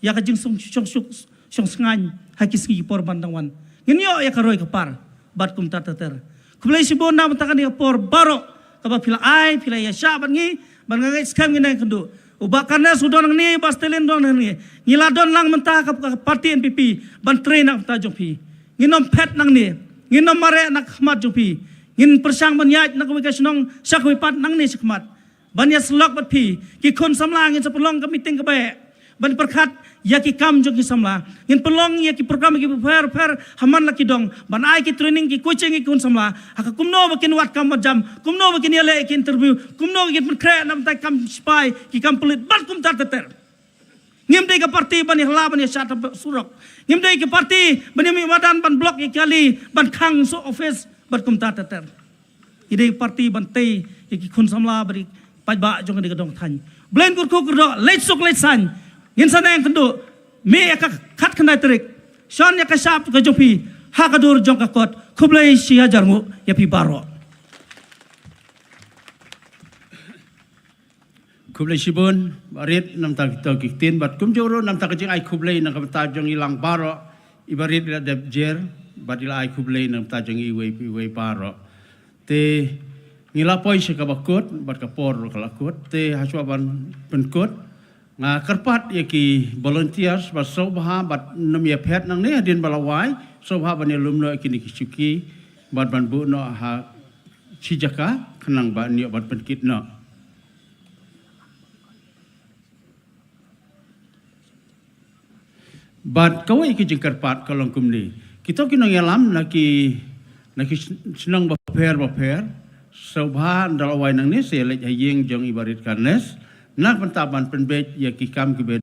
ïa ka jingsong shong shuk shong sngain ha ki sngi ki por ban dang wan. Ngin ïoh ïa ka roi ka par bad kumta ter ter. Khublei shibun na mynta kane ka por baroh kaba phi la ai, phi la ïa shah bad ngi, bad nga ngeit skhem ngin ïa kynduh. U Bah Carnes u don hangne, Bah Stalin u don hangne. Ngi la don lang mynta ka, ka parti N P P ban trei na ka bynta jong phi. Ngin ym phet nangne, ngin ym mareh na ka khmat jong phi. Ngin pyrshang ban ïaid na kawei ka shnong sha kawei pat, nangne sha khmat. Ban ïa sylok bad phi, ki khun samla, ngin sa pynlong ka meeting kaba eh ban pyrkhat ïa ki kam jong ki samla. Ngin pynlong ïa ki program ki pher pher ha man la ki dong, ban ai ki training, ki coaching ïa ki khun samla ha ka kumno ba kin wad kam wad jam, kumno ba kin ïaleh ïa ki interview, kumno ba kin pynkhreh na bynta ki kam sipai, ki kam pulit bad kumta ter ter. Ngim dei ka parti ban ïa hla ban ïa shah tam surok. Ngim dei ka parti ban ïa mih madan ban block ïa ki kali, ban khang sha office bad kumta ter ter. Ngi dei parti ban tei ïa ki khun samla bad ki paidbah jong kane ka dong thaiñ. Blei un kyrkhu kyrdoh, leit suk leit saiñ. Ngin sa nang kynduh, mih ïa ka khatkhyndai tarik, shon ïa ka shap ka jong phi ha ka dur jong ka kot. Khublei shihajar nguh ïa phi baroh. Khublei shibun Bah Rit na bynta kito ki ktien bad kumjuh ruh na bynta ka jingai khublei na ka bynta jong i lang baroh. I Bah Rit i la dep jer bad i la ai khublei na bynta jong iwei pa iwei baroh. Te ngi la poi sha kaba kut bad ka por ruh ka la kut. Te hashwa ban pynkut, nga kyrpad ïa ki volunteers ba sngewbha bad nym ïa phet nangne, hadien ba la wai sngewbha ban ïa lum noh ïa kine ki shuki bad ban buh noh ha shi jaka khnang ba ngin ïoh ban pynkit noh. Bad kawei ka jingkyrpad ka long kumne. Kito ki nongïalam na ki, na ki shnong bapher bapher, sngewbha ynda la wai nangne sa ïa leit ha ïing jong i Bah Rit Carnes na ka bynta ban pynbeit ïa ki kam kiba